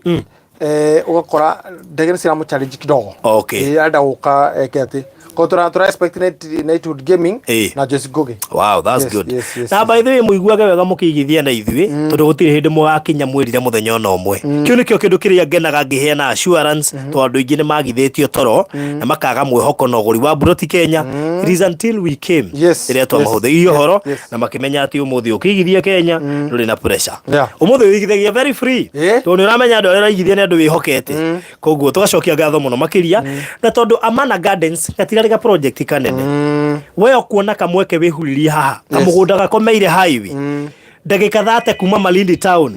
Ũgakora ndege nĩ ciramũ challenge kidogo. Arenda gũka eke atĩ ko tũra expect Nightwood Gaming na Joyce Ngugi. Wow, that's good. Na by the way, mũiguage wega mũkĩigithia na ithuĩ, tondũ gũtirĩ hĩndĩ mũgakinya mwĩrire mũthenya ona ũmwe. Kĩu nĩkĩo kĩndũ kĩrĩa ngenaga ngĩheana assurance, tondũ andũ aingĩ nĩ magithĩtio toro na makaga mwĩhoko na ũgũri wa mburoti Kenya. It is until we came, rĩrĩa twamahũthĩirie ũhoro na makĩmenya atĩ ũmũthĩ ũkĩigithia Kenya ndũrĩ na pressure. Ũmũthĩ ũigithagia very free, tondũ nĩ ũramenya andũ arĩa ũraigithia nĩ andũ wĩhokete. Koguo tũgacokia ngatho mũno makĩria, na tondũ Amana Gardens gatirarĩ ga project kanene, we ũkuona kamweke wĩhuririe haha kamũgũnda gakomeire highway, ndagĩka 30 kuma Malindi town.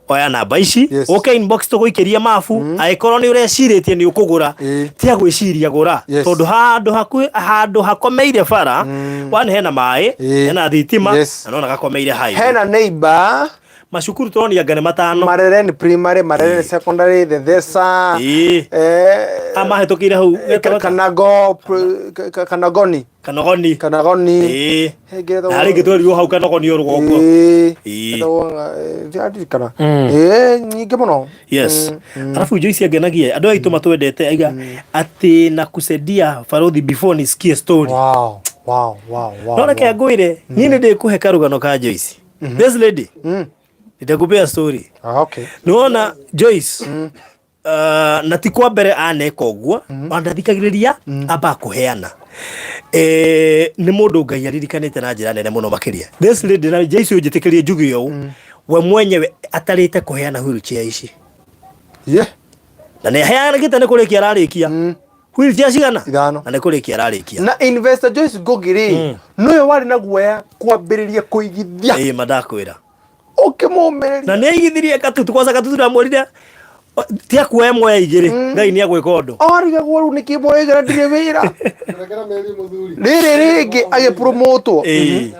Oya namba ici, ũke inbox, tũgũikĩrie mabu. Angĩkorwo nĩ ũrecirĩtie nĩ ũkũgũra, tia gwĩciria, gũra, tondũ handũ hakuhĩ, handũ hakomeire bara one, hena maĩ, hena thitima, na nona gakomeire highway. Hena neighbor. Macukuru tũronia anga nĩ matano. Marereni Primary, Marereni Secondary, Thethesa, Amahĩtũkĩire hau. Kanago, Kanagoni. Kanogoni. Kanagoni. Na harĩ ĩngĩ twerirwo hau Kanogoni o rũgongo. Ndirikana. Ĩĩ, nyingĩ mũno. Yes. Alafu Joyce angenagia andũ aitũ matwendete, aiga atĩ na kusendia barothi before nisikie story. No reke ngwĩre, niĩ nĩ ndĩkũhe karũgano ka Joyce. This lady, nitakupea story. Ah, okay. Nĩwona Joyce, na ti kwa mbere aneka ũguo, ona ndathikagĩrĩria, amba kũheana. Nĩ mũndũ Ngai aririkanĩte na njĩra nene mũno makĩria. This lady, na Joyce ũnjĩtĩkĩrie njuge ũũ, we mwenyewe atarĩte kũheana wheelchair ici. Na nĩ aheanĩte, nĩ kũrĩkia ararĩkia wheelchair cigana? Ithano. Na nĩ kũrĩkia ararĩkia. Na investor Joyce Ngugi rĩ, nĩwe warĩ na guoya kwambĩrĩria kũigithia. Ĩĩ, ma ndakwĩra. Ũkĩmũmĩrĩria. Na nĩ aigithirie Katutu, kwanza Katutu ndamwĩrire tia kuoya moya igĩrĩ, Ngai nĩ agwĩka ũndũ. Arigagwo rĩu nĩkĩ moya igĩrĩ, ndirĩ wĩra rĩrĩ rĩngĩ agĩpromotwo. Ĩĩ.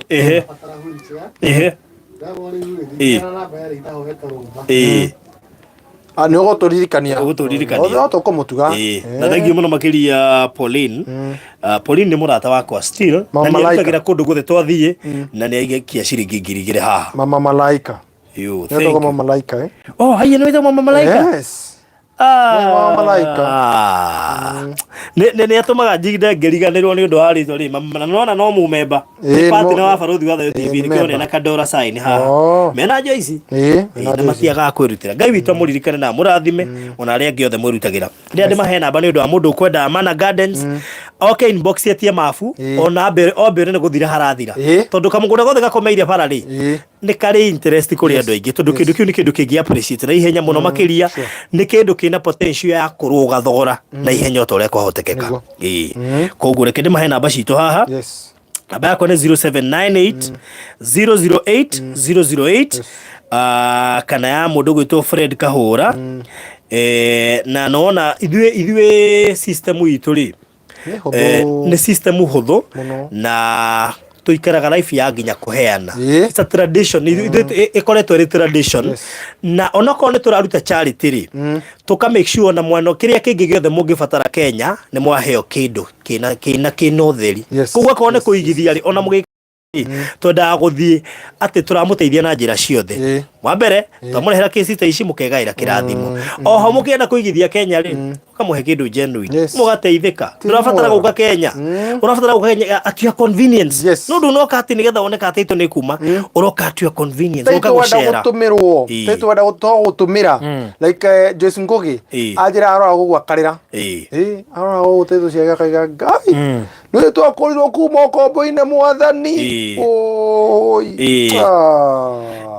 Ehe. Ehe. Ĩĩ. Ĩĩ. Ah, nĩ ũgũtũririkania. Ũgũtũririkania. No tũkũmũtuga. Ĩĩ, na thank you mũno makĩria Pauline. Pauline nĩ mũrata wakwa still Mama na nĩ Malaika. arutagĩra kũndũ guothe twathiĩ na nĩ aikia ciringi 2000 haha. Mama Malaika. You, Nĩ thank wĩtagwo you. Mama Malaika eh? Oh, haiya nĩ wĩtagwo Mama Malaika? Yes. Nĩ Mama Malaika. Nĩ atũmaga njinde ngĩriganĩrwo nĩ ũndũ wa rĩtwa rĩ na nona no mũmemba. Ĩĩ, Nĩ nĩ partner wa Barũthi wa Thayũ ĩĩ, TV nĩ nĩkĩo member. na Kadora sign haha. Oh. Mena Joyce. Ĩĩ, Ĩĩ, mena na Joyce. matiagaga kwĩrutĩra. Ngai witũ amũririkane na amũrathime ona arĩa angĩ othe mwĩrutagĩra. Rĩrĩa ndĩmahe namba nĩ ũndũ wa mũndũ ũkwenda Mana Gardens oke inbox etie mabu ona ambe ombere nĩ gũthira harathira. Tondũ kamũgũnda gothe gakomeire bara rĩ nĩ karĩ interest kũrĩ andũ aingĩ tondũ kĩndũ kĩu nĩ kĩndũ kĩngĩ appreciate na ihenya mũno makĩria nĩ kĩndũ kĩna potential ya kũrũga thogora na ihenya o ta ũrĩa kwahotekeka. Ĩĩ. Koguo reke ndĩmahe namba citũ haha. Namba yakwa nĩ 0798 008 008 kana ya mũndũ gwĩtwo Fred Kahũra. Na nona ithuĩ system itũ rĩ nĩ system hũthũ na tũikaraga life ya nginya kũheana. It's a tradition. Ĩkoretwo ĩrĩ tradition. Na onokorwo nĩ tũraruta charity rĩ, tũka make sure na mwano kĩrĩa kĩngĩ gĩothe mũngĩbatara Kenya nĩ mwaheo kĩndũ kĩna kĩna kĩna ũtheri. Koguo akorwo nĩ kũigithia rĩ, ona mũgĩ twendaga gũthiĩ atĩ tũramũteithia na njĩra ciothe. Wa mbere twamũrehera kesi ta ici mũkegaĩra kĩrathimo. Oho mũkĩenda kũigithia Kenya rĩ, ũkamũhe kĩndũ genuine mũgateithĩka. Ndũrabatara gũka Kenya, ũrabatara gũka Kenya at your convenience. No ndũnoka atĩ nĩgetha wone ka title nĩ kuma, ũroka at your convenience, ũroka gũcera. Gũtũmĩrwo title wenda gũtũmĩra like Joyce Ngugi anjĩra arora gũgwakarĩra. Arora gũgũ title ciake akaiga Ngai nĩ twakorirwo kuma ũkombo-inĩ mwathani.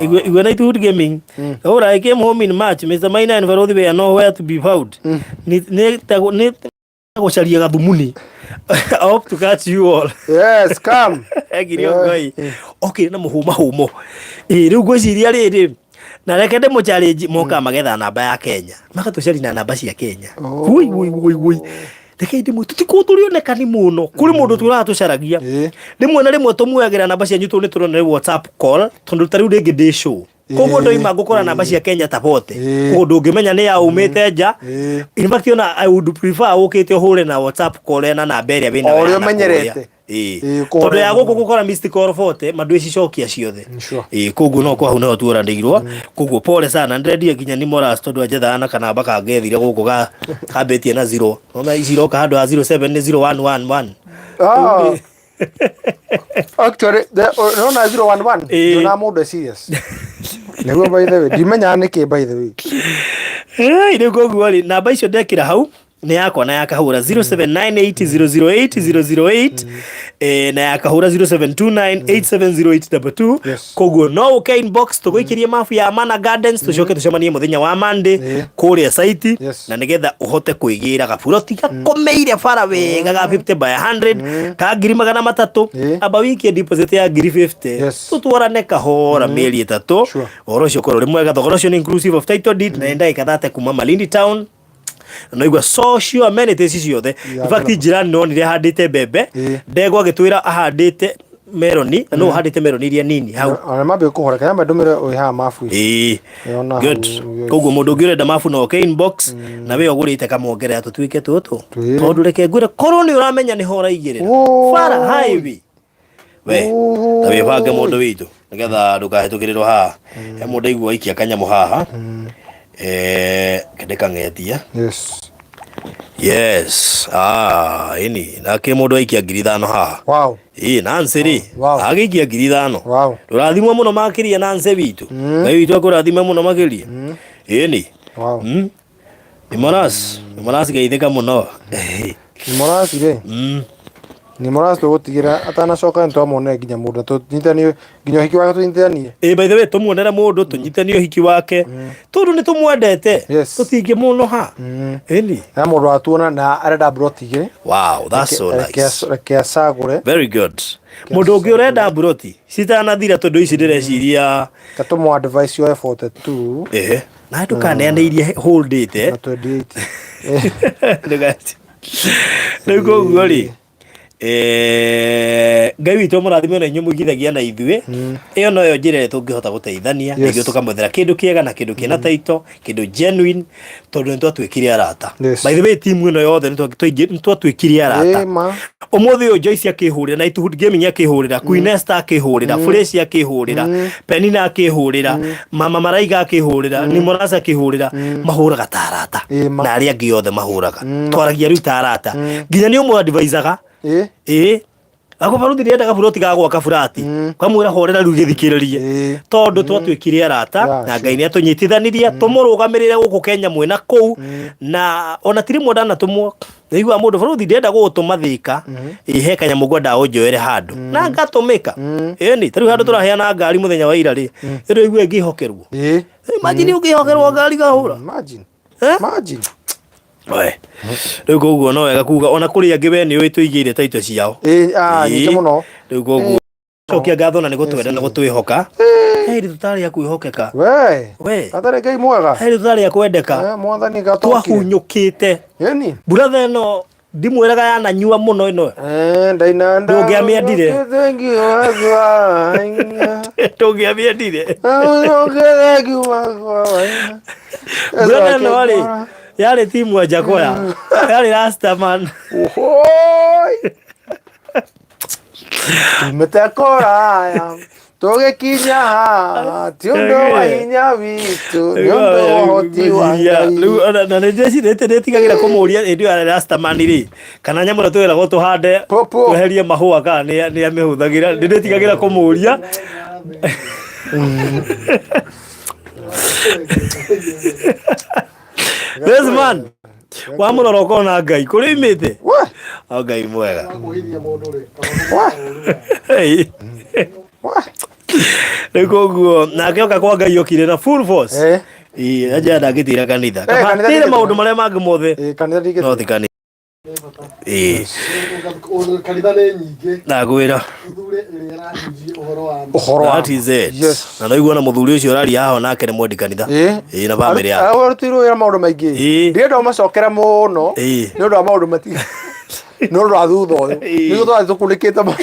Igwe na Hood Gaming. Ora, I came home in March. Mr. Maina and Barothi were nowhere to be found. Ni gũcaria gathumuni. I hope to catch you all. Yes, come. Egirio Ngai. Okay, na mũhũma hũmo. Ĩĩ, rĩu ngwĩciria rĩrĩ na reke ndĩmũ challenge moka magetha namba ya Kenya. Magatũcaria na namba cia Kenya. Wui wui wui wui. Reke ndĩmwe tũtikorwo tũrĩ onekani mũno kũrĩ mũndũ tũraga tũcaragia rĩmwe na rĩmwe tũmuoyagĩra namba cianyu tondũ nĩ tũrona nĩ WhatsApp call tondũ ta rĩu rĩngĩ ndĩ show koguo ndoima ngũkora namba cia Kenya ta bote koguo ndũngĩmenya nĩ ya umĩte nja. In fact, ona I would prefer ũkĩte ũhũre na WhatsApp call ena namba ĩrĩa wĩna O ũrĩa ũmenyerete. Tondũ ya gũkũ gũkora missed call 40 mandũ ĩcicokia ciothe. Ĩĩ, koguo no kwa hau no tuoranĩirwo. Koguo pole sana, ndĩrendia nginya ni moras tondũ anjethaga na kanamba kangethire gũkũ ga kambĩtie na 0 ona ici iroka handũ ha 07 nĩ 0111. Actually, nona 011 ndona mũndũ e serious nĩguo. By the way, ndimenyaga nĩkĩ, by the way. Rĩu koguo rĩ, namba icio ndekĩra hau nĩ yakwa na ya Kahũra 0798008008 na ya Kahũra 0729870822. Koguo no ũke inbox tũgũikĩrie mabu ya Mana Gardens, tũcoke tũcemanie mũthenya wa Monday kũrĩa site na nĩgetha ũhote kwĩgĩra gaburoti gakomeire bara wega ga 50 by 100 ka 300,000. Amba wikie deposit ya 50,000, tũtwarane kahora mĩeri 3, ũhoro ũcio ũkorwo ũrĩ mwega. Thogora ũcio nĩ inclusive of title deed na nĩ ndagĩka 30 kuma Malindi town na igua social amenities ciothe. In fact, jirani nonire ahandĩte mbembe, ndegwa agĩtwĩra ahandĩte meroni na no ahandĩte meroni iria nini hau. Ona mambie kũhora kana ndũmĩre wĩ haha mabu ici. Ĩĩ. Ĩona Good. hau, Koguo mũndũ ũngĩ ũrenda mabu no oke inbox na we ũgũrĩte kamwongerera tũtuĩke tũtũ Twĩre. tondũ reke ngwĩre korwo nĩ ũramenya nĩho ũraigĩrĩra bara highway we ta wĩbange mũndũ witũ nĩgetha ndũkahĩtũkĩrĩrwo haha. He mũndũ aigua aikia kanyamũ haha, ndĩkang'etie. Yes, ah, ini nake mũndũ aikia 5,000 haha. Ĩĩ, Nancy rĩ agĩikia 5,000. Ndũrathimwo mũno makĩria, Nancy witũ. Ngai witũ akũrathime mũno makĩria. Ĩni. Nimoras, Nimoras geithĩka mũno. Nimoras rĩ, Nimoras tũgũtigĩra atanacoka nĩ twamuonera nginya mũndũ na tũnyitanie nginya ũhiki wake tũnyitanie. Ĩ, by the way, tũmuonere mũndũ tũnyitanie ũhiki wake tondũ nĩ tũmwendete, tũtingĩmũnoha. Ĩni. Na mũndũ watuona na arenda mburoti 2. Wow, that's so nice. Reke acagũre. Very good. Mũndũ ũngĩ ũrenda mburoti citanathira tondũ ici ndĩreciria Katũmũ advice yoe 42. Ehe, na ndũkaneane iria holdĩte na 28. Rĩu koguo rĩ, Ngai witũ mũrathime ona inyuĩ mũigithagia na ithuĩ. Ĩyo noyo njĩra ĩrĩa tũngĩhota gũteithania na ithuĩ tũkamwethera kĩndũ kĩega na kĩndũ kĩna taito, kĩndũ genuine, tondũ nĩ twatuĩkire arata. By the way, timu ĩno yothe nĩ twatuĩkire arata. Ĩ, ma. Ũmũthĩ ũyũ Joyce akĩhũrĩra, Nighthood Gaming akĩhũrĩra, Queen Esther akĩhũrĩra, Fresh akĩhũrĩra, Penina akĩhũrĩra, Mama Maraiga akĩhũrĩra, Nimoras akĩhũrĩra, mahũraga ta arata. Ĩ, ma. Na arĩa angĩ othe mahũraga. Twaragia rĩu ta arata. Nginya nĩ ũmwe advisaga. Ĩ. Ĩ. Ako baruthi ndiendaga buroti ga gwaka burati. Kamwĩra horera rĩu gĩthikĩrĩrie. Ĩ. Tondũ twatuĩkire arata Yeah, na Ngai nĩ atũnyitithanirie tũmũrũgamĩrĩre gũkũ Kenya mwena kũu na ona ti rĩmwe ndanatũmwo nĩigua mũndũ baruthi ndĩrenda gũgũtũma Thĩka ĩ he kanyamũ ngwenda ũnjoere handũ na ngatũmĩka. Ĩni ta rĩu handũ tũraheana ngari mũthenya wa ira rĩ ĩrĩ igua ĩngĩhokerwo. Ĩ. Imagine ũngĩhokerwo ngari kahũra. Imagine. Eh? Imagine. We. Rĩu koguo no wega kuga ona kũrĩ angĩ we nĩ ũĩ tũigĩire taito ciao. Ĩ, ah, nyingĩ Ĩĩ. mũno. Rĩu koguo cokia ngatho na nĩ gũtwenda na gũtwĩhoka. He hĩndĩ tũtarĩ a kwĩhokeka. We. We. Atarĩ Ngai mwega. He hĩndĩ tũtarĩ a kwendeka. Eh, Mwathani gatokire. Twahunyũkĩte. Ĩni. Buratha ĩno ndimwĩraga yananyua mũno ĩno. Eh, ndainanda. Ndũngĩamĩendire. Thengiũ wakwa. Ndũngĩamĩendire. Thengiũ wakwa. Buratha ĩno rĩ yarĩ timu ya Njakoya. Yarĩ Rastaman. Ohoi. Tumĩte kũraya tũgĩkinya haha ti ũndũ wa hinya witũ nĩ ũndũ wa ũhoti wa Ngai. Rĩu ona na nĩ ndĩcirĩte nĩtigagĩra kũmũria hĩndĩ ĩyo Rastaman rĩ kana nyamũ ĩrĩa twĩragwo tũhande Popo. tweherie mahũa kana nĩ amĩhũthagĩra nĩ ndĩtigagĩra kũmũria. This man wamũrora ũkona Ngai kũrĩa imĩte We, o Ngai mwega. Kũhithia mũndũ rĩ. Hey. we. Rĩu koguo nake oka kwa Ngai okire na full force. Eh, Ĩĩ aja ndangĩtĩra kanitha. Eh, Kaba kanitha tĩre ndingĩtĩra. maũndũ marĩa mangĩ mothe eh, kanitha ndingĩtĩra. no ti kanitha. Ĩĩ Kanitha nĩ nyingĩ. ndagwĩra. Ũthure ĩrĩa ĩrahunjia ũhoro wa ma. Ũhoro wa That is it. Yes. Na no na mũthuri ũcio ũraria haha nake nĩ mwendi kanitha. Ĩĩ. Ĩĩ na bamĩrĩ yake. Arutirwo wĩra maũndũ maingĩ. Ĩĩ. Ndirenda ũmacokera mũno Ĩĩ. nĩ ũndũ wa maũndũ mati nĩ ũndũ wa thutha ũyũ. Ĩĩ. Nĩguo tũrathiĩ tũkunĩkĩte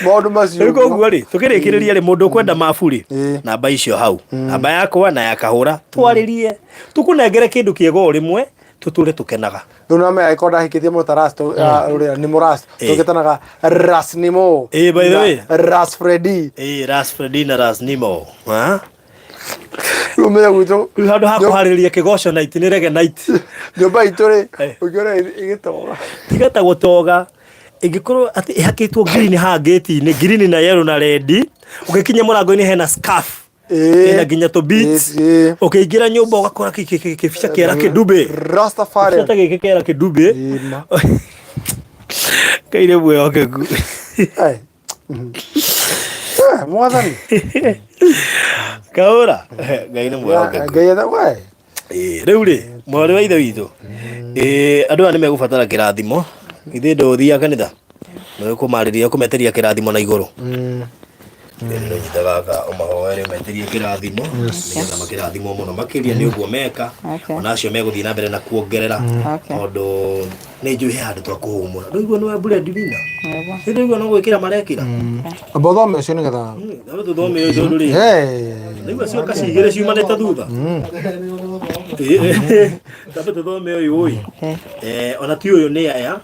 maũndũ macio. Rĩu koguo rĩ tũkĩrĩkĩrĩria rĩ mũndũ ũkwenda mabu rĩ Ĩĩ. namba icio hau namba yakwa na ya kahũra twarĩrie tũkũnengere kĩndũ kĩega o rĩmwe tũtũre tũkenaga. Rĩu no menya angĩkorwo ndahikĩtie mũndũ ta Ras ũrĩa nĩ mũras tũgĩtanaga Ras Nimo. Ĩĩ, by the way. Ras Freddy. Ĩĩ Ras Freddy na Ras Nimo. Ha? Rĩu ũmenye gwitũ Rĩu handũ ha kũharĩrĩria kĩgoco night nĩ reggae night. nyũmba itũ rĩ Eh. ũngĩona ĩgĩtoga. Tiga ta gũtoga ĩngĩkorwo atĩ ĩhakĩtwo green haha gate-inĩ green na yellow na red ũgĩkinya mũrango-inĩ hena scarf ĩna nginya tũ beads Ĩĩ. ũkĩingĩra nyũmba ũgakora kĩbica kĩera kĩndubĩ Rastafari. kĩbica ta gĩkĩ kĩera kĩndubĩ Ĩĩ, ma. Ngai nĩ mwĩhokeku. Ai. Eh, Mwathani. Kaũra Ngai nĩ mwĩhokeku. Ngai etha we. Ĩĩ, rĩu rĩ mwarĩ wa ithe witũ ĩĩ, andũ aya nĩ megũbatara kĩrathimo ithuĩ ndũthiaga kanitha nĩ kũmarĩria kũmetĩria kĩrathimo na igũrũ nyita gaka ũmahoere ũmetĩrie kĩrathimo nĩgetha makĩrathimwo mũno makĩria nĩ ũguo meka Okay. ona acio megũthiĩ na mbere na kuongerera Okay. tondũ nĩ njũĩ he handũ twakũhũmũra ndũigua nĩ wembure ndimina Nĩguo. nĩ ndũigua no gwĩkĩra marekĩra Amba ũthome ũcio nĩgetha. Amba tũthome ũyũ tondũ rĩ Hey. ndaigua cioka cigĩrĩ ciumanĩte thutha Tambe tũthome ũyũ ũyũ Okay. Eh, ona ti ũyũ nĩ aya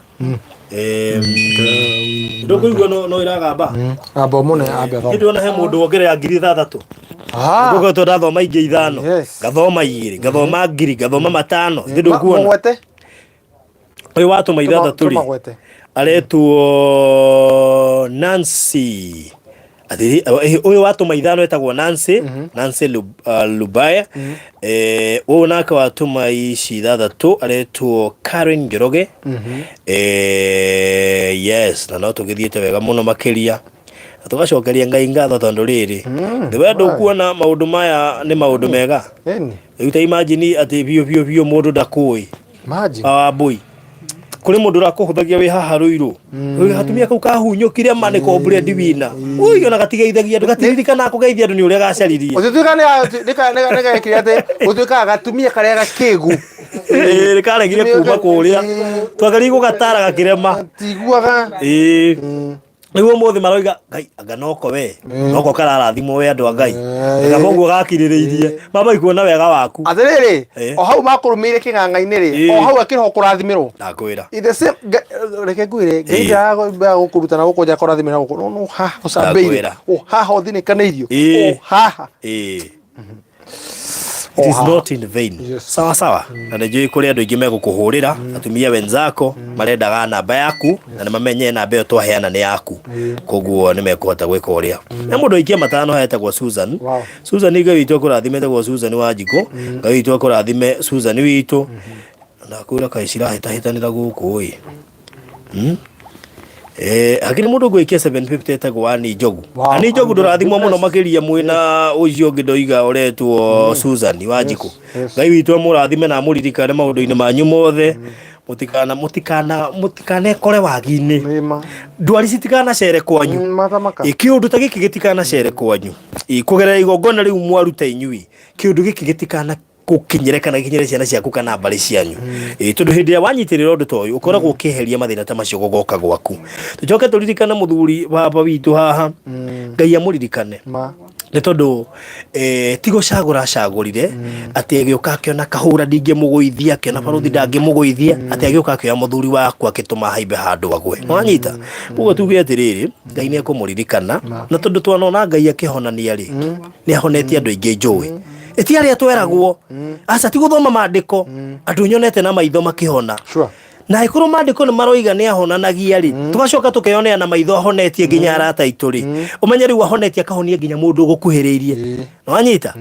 ndũkũigua no ĩragamba Amba ũmũne ambe athome. hĩndĩ ona he mũndũ wongerera 6,000 Ah. ngũkoretwo ndathoma ingĩ 5 Yes. ngathoma 2 ngathoma 1,000 ngathoma 5 ithe ndũkuona Mũgwete. ũyũ watũma 6 rĩ Tũmagwete. aretwo Nancy Atĩrĩ, ũyũ watũma 5 etagwo Nancy Nancy Lubaya ũyũ nake watũma ici 6 aretwo Karen Njoroge yes na no tũgĩthiĩte wega mũno makĩria na tũgacokeria Ngai ngatho tondũ rĩrĩ nĩ we ndũkuona maũndũ maya nĩ maũndũ mega Ĩni. rĩu ta imagine atĩ biũ biũ biũ mũndũ ndakũĩ Imagine. Wambui kũrĩ mũndũ ũrakũhũthagia wĩ haha rũirũ gatumia kau kahunyũkire ma nĩ kombure ndiwina ui ona gatigeithagia andũ gatiririkanaga kũgeithia andũ nĩ ũrĩa gacaririe Ũtuĩka nĩ nĩ gekire atĩ gũtuĩkaga gatumia karĩa gakĩgu. Ĩĩ, karegire kuma kũrĩa twageririe gũgatara gakĩrema. Tiguaga. Ĩĩ, rĩu ũmũthĩ maroiga Ngai anga noko we noko kararathimwo we andũ a Ngai kaba ũguo gakirĩrĩirie mama ikuona wega waku. Atĩrĩrĩ, o hau makũrũmĩire kĩng'ang'a-inĩ rĩ, o hau akĩrĩho kũrathimĩrwo. Ndakwĩra. In the same reke ngwĩre, Ngai ndaraga gũkũruta na gũkũ nja kũrathimĩra gũkũ no no haha ũcambĩire, Ndakwĩra. o haha ũthinĩkanĩirio, o haha. It is Oha. not in vain. Yes. Sawa sawa. Na nĩ njũĩ kũrĩ andũ aingĩ megũkũhũrĩra, atumia wenzako marendaga namba yaku na nĩ mamenye namba ĩyo twaheana nĩ yaku, koguo nĩ mekũhota gwĩka ũrĩa na mũndũ aikia matano hetagwo Susan. Susan, Ngai witũ akũrathime. Etagwo Susan Wanjikũ. Ngai witũ akũrathime, Susan witũ. Ndakwĩra kaĩ cirahĩtahĩtanĩra gũkũ ĩ. Hakĩrĩ mũndũ ngũikia 750 etagwo Ani Njogu. Ani Njogu, ndũrathimwo mũno makĩria mwĩna ũcio ũngĩ ndoiga ũretwo Susan Wanjikũ. Ngai witũ amũrathime na amũririkane maũndũ-inĩ manyu mothe. Mũtikana mũtikana mũtikanekore wagi-inĩ. Nĩma. Ndwari citikanacere kwanyu. Mathamaka. Ĩ, kĩũndũ ta gĩkĩ gĩtikanacere kwanyu. Ĩ, kũgerera igongona rĩu mwaruta inyuĩ, kĩũndũ gĩkĩ gĩtikana gũkinyĩre kana gĩkinyĩre ciana ciaku kana mbarĩ cianyu. Ĩ, tondũ hĩndĩ ĩrĩa wanyitĩrĩra ũndũ ta ũyũ ũkoragwo ũkĩeheria mathĩna ta macio gũgoka gwaku. Tũcoke tũririkane mũthuri baba witũ haha. Ngai amũririkane. Ma. Nĩ tondũ ti gũcagũra acagũrire atĩ agĩũka akĩona kahũra ndingĩmũgũithia, akĩona barũthi ndangĩmũgũithia, atĩ agĩũka akĩoya mũthuri waku akĩtũma haimbe handũ agwe. Wanyita? Koguo tuge atĩrĩrĩ, Ngai nĩ ekũmũririkana, na tondũ twanona Ngai akĩhonania rĩ, nĩ ahonetie andũ aingĩ njũĩ. Ĩti arĩa tweragwo aca, ti gũthoma maandĩko, andũ nyonete na maitho makĩhona. Na angĩkorwo maandĩko nĩ maroiga nĩ ahonanagia rĩ, tũgacoka tũkeyonera na maitho ahonetie nginya arata aitũ rĩ, ũmenye rĩu ahonetie akahonia nginya mũndũ ũgũkuhĩrĩirie. Wanyita?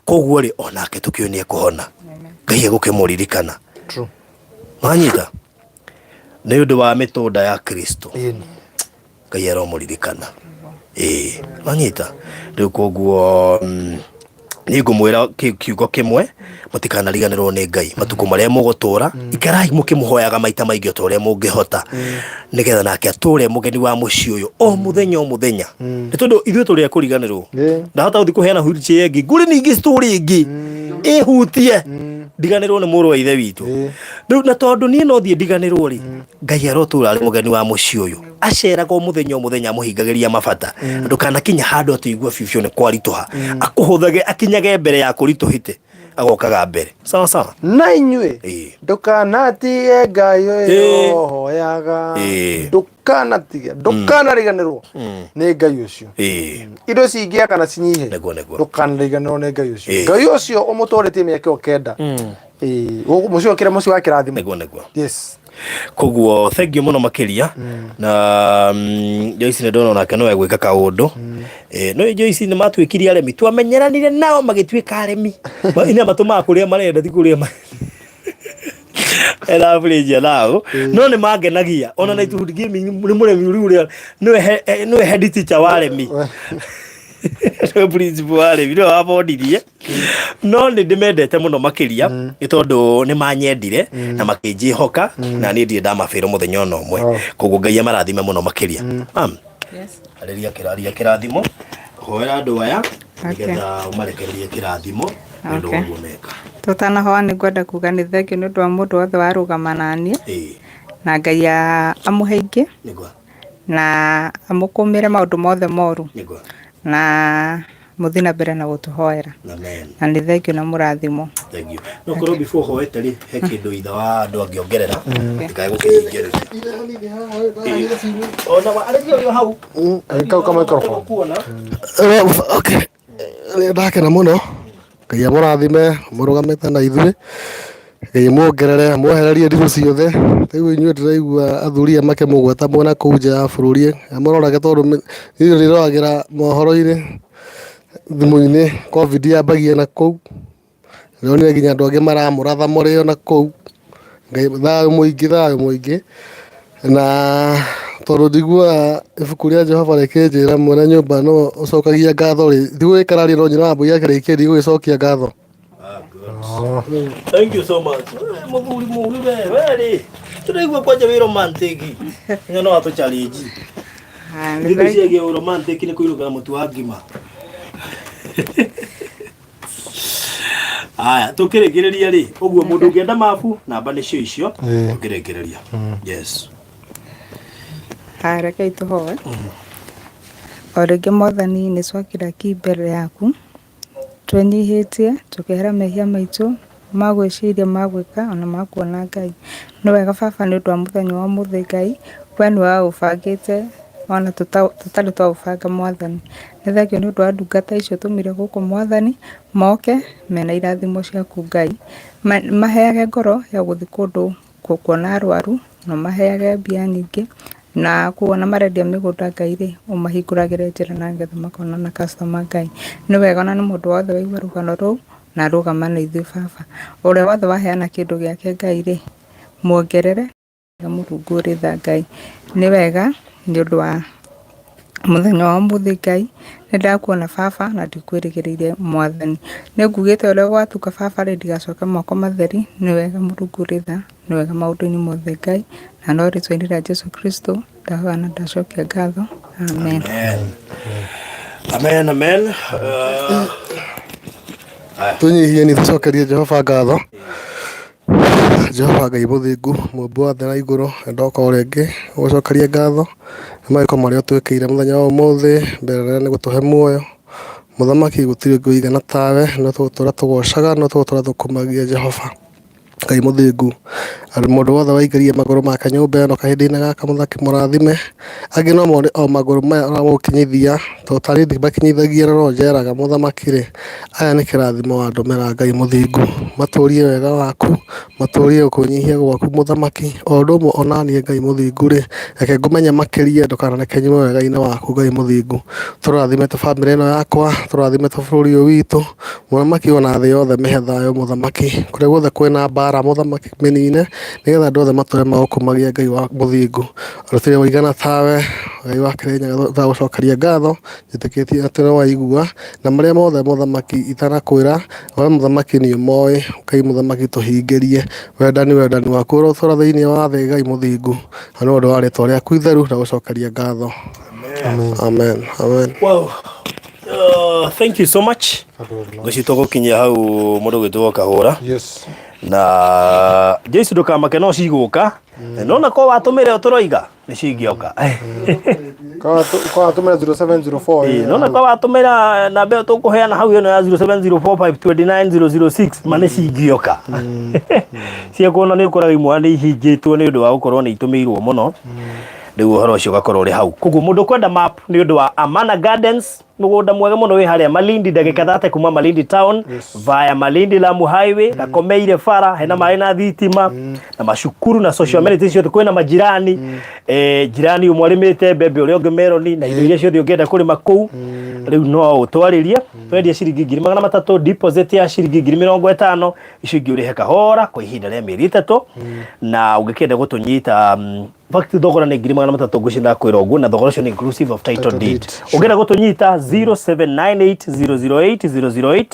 Koguo rĩ, onake tũkĩũĩ nĩ ekũhona. Ngai egũkĩmũririkana. Wanyita? Nĩ ũndũ wa mĩtũnda ya Kristo. Ngai aromũririkana. Ĩĩ, wanyita? Rĩu koguo niĩ ngũmwĩra kiugo kĩmwe, mũtikanariganĩrwo nĩ Ngai matukũ marĩa mũgũtũra. Ikarai mũkĩmũhoyaga maita maingĩ o ta ũrĩa mũngĩhota, nĩgetha nake atũre mũgeni wa mũciĩ ũyũ o mũthenya o mũthenya, nĩ tondũ ithuĩ tũrĩ a kũriganĩrwo. Ndahota gũthiĩ kũheana wheelchair ĩngĩ, ngũrĩ ningĩ story ĩngĩ ĩhutie ndiganĩrwo nĩ mũrũ wa ithe witũ. Rĩu na tondũ niĩ no thiĩ ndiganĩrwo rĩ, Ngai arotũra arĩ mũgeni wa mũciĩ ũyũ, aceraga o mũthenya o mũthenya amũhingagĩria mabata. Ndũkanakinya handũ atĩ ũigue biũ biũ nĩ kwaritũha, akũhũthage akinyage mbere ya kũritũhĩte, agokaga mbere. Sawa sawa. Na inyuĩ, ndũkanatige Ngai ũyũ ũhoyaga. Ndũkanatige, ndũkanariganĩrwo nĩ Ngai ũcio. Indo cingĩaka kana cinyihe, Nĩguo. ndũkanariganĩrwo nĩ Ngai ũcio. Ngai ũcio ũmũtwarĩtie mĩaka ĩyo 9. Ĩĩ, gũkũ mũciĩ ũkĩra mũciĩ wa kĩrathimo. Nĩguo. Yes. Koguo thank you mũno makĩria. Na Joyce nĩ ndona onake no egwĩka kaũndũ. No Joyce nĩ matuĩkire aremi, twamenyeranire nao magĩtuĩka aremi. Ina matũmaga kũrĩa marenda ti kũrĩa ĩrabũrĩnjia nao, no nĩ mangenagia ona na Nightwood Gaming nĩ mũremi rĩu ũrĩa nĩwe nĩwe head teacher wa aremi, nĩwe principal wa aremi, nĩwe wabondirie, no nĩ ndĩmendete mũno makĩria nĩ tondũ nĩ manyendire na makĩnjĩhoka, na niĩ ndirĩ ndamabĩrwo mũthenya ona ũmwe. Koguo Ngai amarathime mũno makĩria. Mam, arĩria kĩraria kĩrathimo, hoera andũ aya nĩgetha ũmarekererie kĩrathimo nĩ ũndũ wa ũguo meka. Tũtanahoa nĩ ngwenda kuga nĩ thengiũ nĩ ũndũ wa mũndũ wothe warũgama naniĩ, na Ngai amũhe ingĩ na amũkũmĩre maũndũ mothe moru, na mũthiĩ na mbere na gũtũhoera. Amen. Na nĩ thengiũ na mũrathimwo. Thank you. No korwo before hoete rĩ, he kĩndũ ithe wa andũ angĩongerera ndikae gũkĩhingĩrĩria. Ona wa arĩria ũrĩ o hau. Kau ka microphone. Kuona. Okay. Nĩ ndakena mũno. Ngai amũrathime mũrũgamĩte na ithuĩ. Ngai amuongerere amwehererie ndibũ ciothe. Rĩu inyuĩ ndĩraigua athuri aya makĩmũgweta mwena kũu nja ya bũrũri, amũrorage tondũ niĩ ndĩroragĩra mohoro-inĩ thimũ-inĩ, Covid yambagia na kũu. Ndĩronire nginya andũ angĩ maramũratha mũrĩ o na kũu. Ngai thayũ mũingĩ, thayũ mũingĩ. Na tondũ njiguaga ibuku rĩa Jehova rĩkĩnjĩra mwene nyũmba nĩwe ũcokagia ngatho rĩ, ndigũgĩikara rĩ no nyina wa mbũi akĩrĩkia ndigũgĩcokia ngatho. Thank you so much. Mũthuri mũru we, we rĩ. Tũraigua kwanja wĩ romantic. Nya no atũ challenge. Ah, nĩ Nĩ thengiũ. ciagia romantic nĩ kũinũka na mũtu wa ngima. Aya, tũkĩrĩkĩrĩria rĩ, ũguo mũndũ ũngĩenda mabu, namba nĩcio icio, tũkĩrĩkĩrĩria. Yes. Haya, rekei tũhoe. O rĩngĩ Mwathani nĩ twakira ki mbere yaku, twĩnyihĩtie, tũkehera mehia maitũ ma gwĩciria, ma gwĩka ona ma kuona Ngai. Nĩ wega baba nĩ ũndũ wa mũthenya wa ũmũthĩ Ngai, we nĩwe waũbangĩte ona tũtarĩ twaũbanga Mwathani. Nĩ thengiũ nĩ ũndũ wa ndungata icio ũtũmire gũkũ Mwathani, moke mena irathimo ciaku Ngai. Maheage ngoro ya gũthiĩ kũndũ kuona arwaru, na ũmaheage mbia nyingĩ, na kũu ona marendia mĩgũnda Ngai rĩ, ũmahingũragĩre njĩra na nĩgetha makona na customer Ngai. Nĩ wega ona nĩ mũndũ wothe waigua rũgano rũu, na arũgama na ithuĩ baba. Ũrĩa wothe waheana kĩndũ gĩake Ngai rĩ, muongerere. Mũrungu ũrĩ tha Ngai. Nĩ wega nĩ ũndũ wa mũthenya wa ũmũthĩ Ngai, nĩ ndakuona baba na ndikwĩrĩgĩrĩire Mwathani. Nĩ ngugĩte ũrĩa gwatuka baba rĩ, ndigacoke moko matheri. Nĩ wega Mũrungu ũrĩ tha, nĩ wega maũndũ-inĩ mothe Ngai, na no rĩtwa-inĩ rĩa Jesu Kristo ndahoya na ndacokia ngatho. Amen. Amen, amen. Tũnyihie nĩ tũcokerie Jehova ngatho. Jehova Ngai mũthingu, mũmbi wa thĩ na igũrũ, nĩ ndoka o rĩngĩ gũgũcokeria ngatho nĩ mawĩko marĩa ũtwĩkĩire mũthenya wa ũmũthĩ, mbere nene nĩ gũtũhe muoyo. Mũthamaki gũtirĩ ũngĩ ũigana tawe, no tũgũtũra tũgocaga, no tũgũtũra tũkumagia Jehova. Ngai mũthingu, mũndũ wothe waingĩria magũrũ make nyũmba ĩno kahinda-inĩ gaka mũthamaki mũrathime, angĩ no mone o magũrũ maya ũramũkinyithia, tondũ tarĩ ndimakinyithagia na no njeraga mũthamaki-rĩ, Aya nĩ kĩrathimo wandũmĩra Ngai mũthingu, matũrie wega waku, matũrie kwĩnyihia gwaku mũthamaki, o ũndũ ũmwe ona niĩ Ngai mũthingu-rĩ, reke ngũmenye makĩria ndũkanareke nyume wega-inĩ waku Ngai mũthingu. Tũrathime ta bamĩrĩ ĩno yakwa, tũrathime ta bũrũri ũyũ witũ, mũthamaki ona thĩ yothe mĩhe thayũ mũthamaki, kũrĩa guothe kwĩna mbara mũthamaki mĩnine, nĩgetha andũ othe matũre magũkumagia Ngai wa mũthingu. Gũtirĩ ũigana tawe Ngai wa Kĩrĩnyaga tũragũcokeria ngatho. Njĩtĩkĩtie atĩ nĩ waigua, na marĩa mothe mũthamaki itanakwĩra, we mũthamaki nĩ ũmoĩ, Ngai mũthamaki tũhingĩrie wendani wendani waku ũrotũra thĩinĩ wa thĩ Ngai mũthingu, na nĩ ũndũ wa rĩtwa rĩaku itheru ndagũcokeria ngatho. Amen. Amen. Amen. Wow. Thank you so much. Ngwĩciria tũgũkinyia hau mũndũ gwĩtwo kahũra. Yes. Na Jesu ndũkamake no cigũka. No na ko watũmĩre ũtũroiga nĩ cingĩoka. Kwa tũmĩra 0704 Ĩĩ, no na kwa watũmĩra namba ĩyo tũkũheana hau ĩno ya 0704529006 ma nĩ cingĩoka cia kuona nĩ ũkoraga imwe nĩ ihingĩtwo nĩ ũndũ wa gũkorwo nĩ itũmĩirwo mũno rĩu ũhoro ũcio ũgakorwo ũrĩ hau koguo mũndũ ũkwenda map nĩ ũndũ wa Amana Gardens mũgũnda mwega mũno wĩ harĩa Malindi ndagĩka 30 kuma Malindi town via Malindi Lamu highway gakomeire bara hena maĩ na thitima na macukuru na social amenities ciothe kwĩna majirani eh, jirani ũmwe arĩmĩte mbembe ũrĩa ũngĩ meroni na indo iria ciothe ũngĩenda kũrĩma kũu rĩu no ũtwarĩrie twendia ciringi 300,000 deposit ya ciringi 50,000 icio ingĩ ũrĩhe kahora kwa ihinda rĩa mĩeri 3 na ũngĩkĩenda gũtũnyita fact thogora nĩ 300,000 ngwĩciria ndakwĩra ũguo na thogora ũcio nĩ inclusive of title Title deed deed. ũngĩenda gũtũnyita 0798008008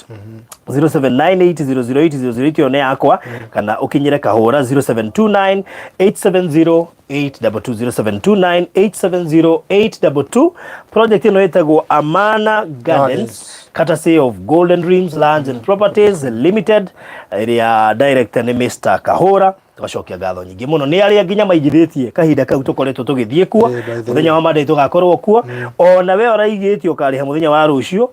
0798008008 ĩyo nĩ yakwa kana ũkinyĩre kahũra 0729 870 822 0729 870 project ĩno ĩtagwo Amana Gardens Gardens. courtesy of Golden Dreams Lands and Properties Limited ĩrĩa director nĩ Mr. Kahũra tũgacokia ngatho nyingĩ mũno nĩ arĩa nginya maigithĩtie kahinda kau tũkoretwo tũgĩthiĩ kuo Eh, by the way. mũthenya wa Monday tũgakorwo kuo ona we ũraigĩtie ũkarĩha mũthenya wa rũciũ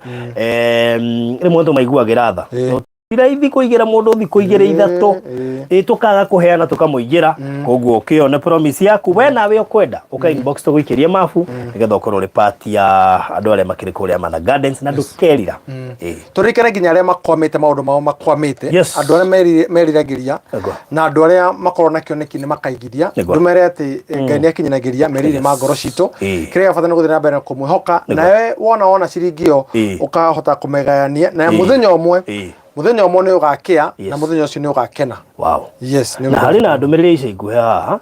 rĩmwe tũmaiguagĩra tha Eh. Ti raithi kũigĩra mũndũ thikũ igĩrĩ ithatũ Eh. ĩ tũkaga kũheana tũkamũigĩra koguo ũkĩone promise yaku we nawe ũkwenda ũka inbox tũgũikĩrie mabu nĩgetha ũkorwo ũrĩ part ya andũ arĩa makĩrĩ kũrĩa Amana Gardens na ndũkerira Ĩ. tũririkane nginya arĩa makwamĩte maũndũ mao makwamĩte Yes. andũ arĩa meriragĩria Nĩguo. na andũ arĩa makorwo na kĩoneki nĩ makaigithia Nĩguo. ndũmere atĩ Ngai nĩ akinyanagĩria meriria ma ngoro citũ Ĩĩ. kĩrĩa gĩa bata nĩ gũthiĩ na mbere na kũmwĩhoka Nĩguo. nawe wona wona ciringi ĩyo Ĩĩ. ũkahota kũmĩgayania na Ĩĩ. mũthenya ũmwe Ĩĩ. mũthenya ũmwe nĩ ũgakĩa Yes. na mũthenya ũcio nĩ ũgakena Wow. yes nĩ na ũndũ harĩ na ndũmĩrĩri ica ikuhĩ haha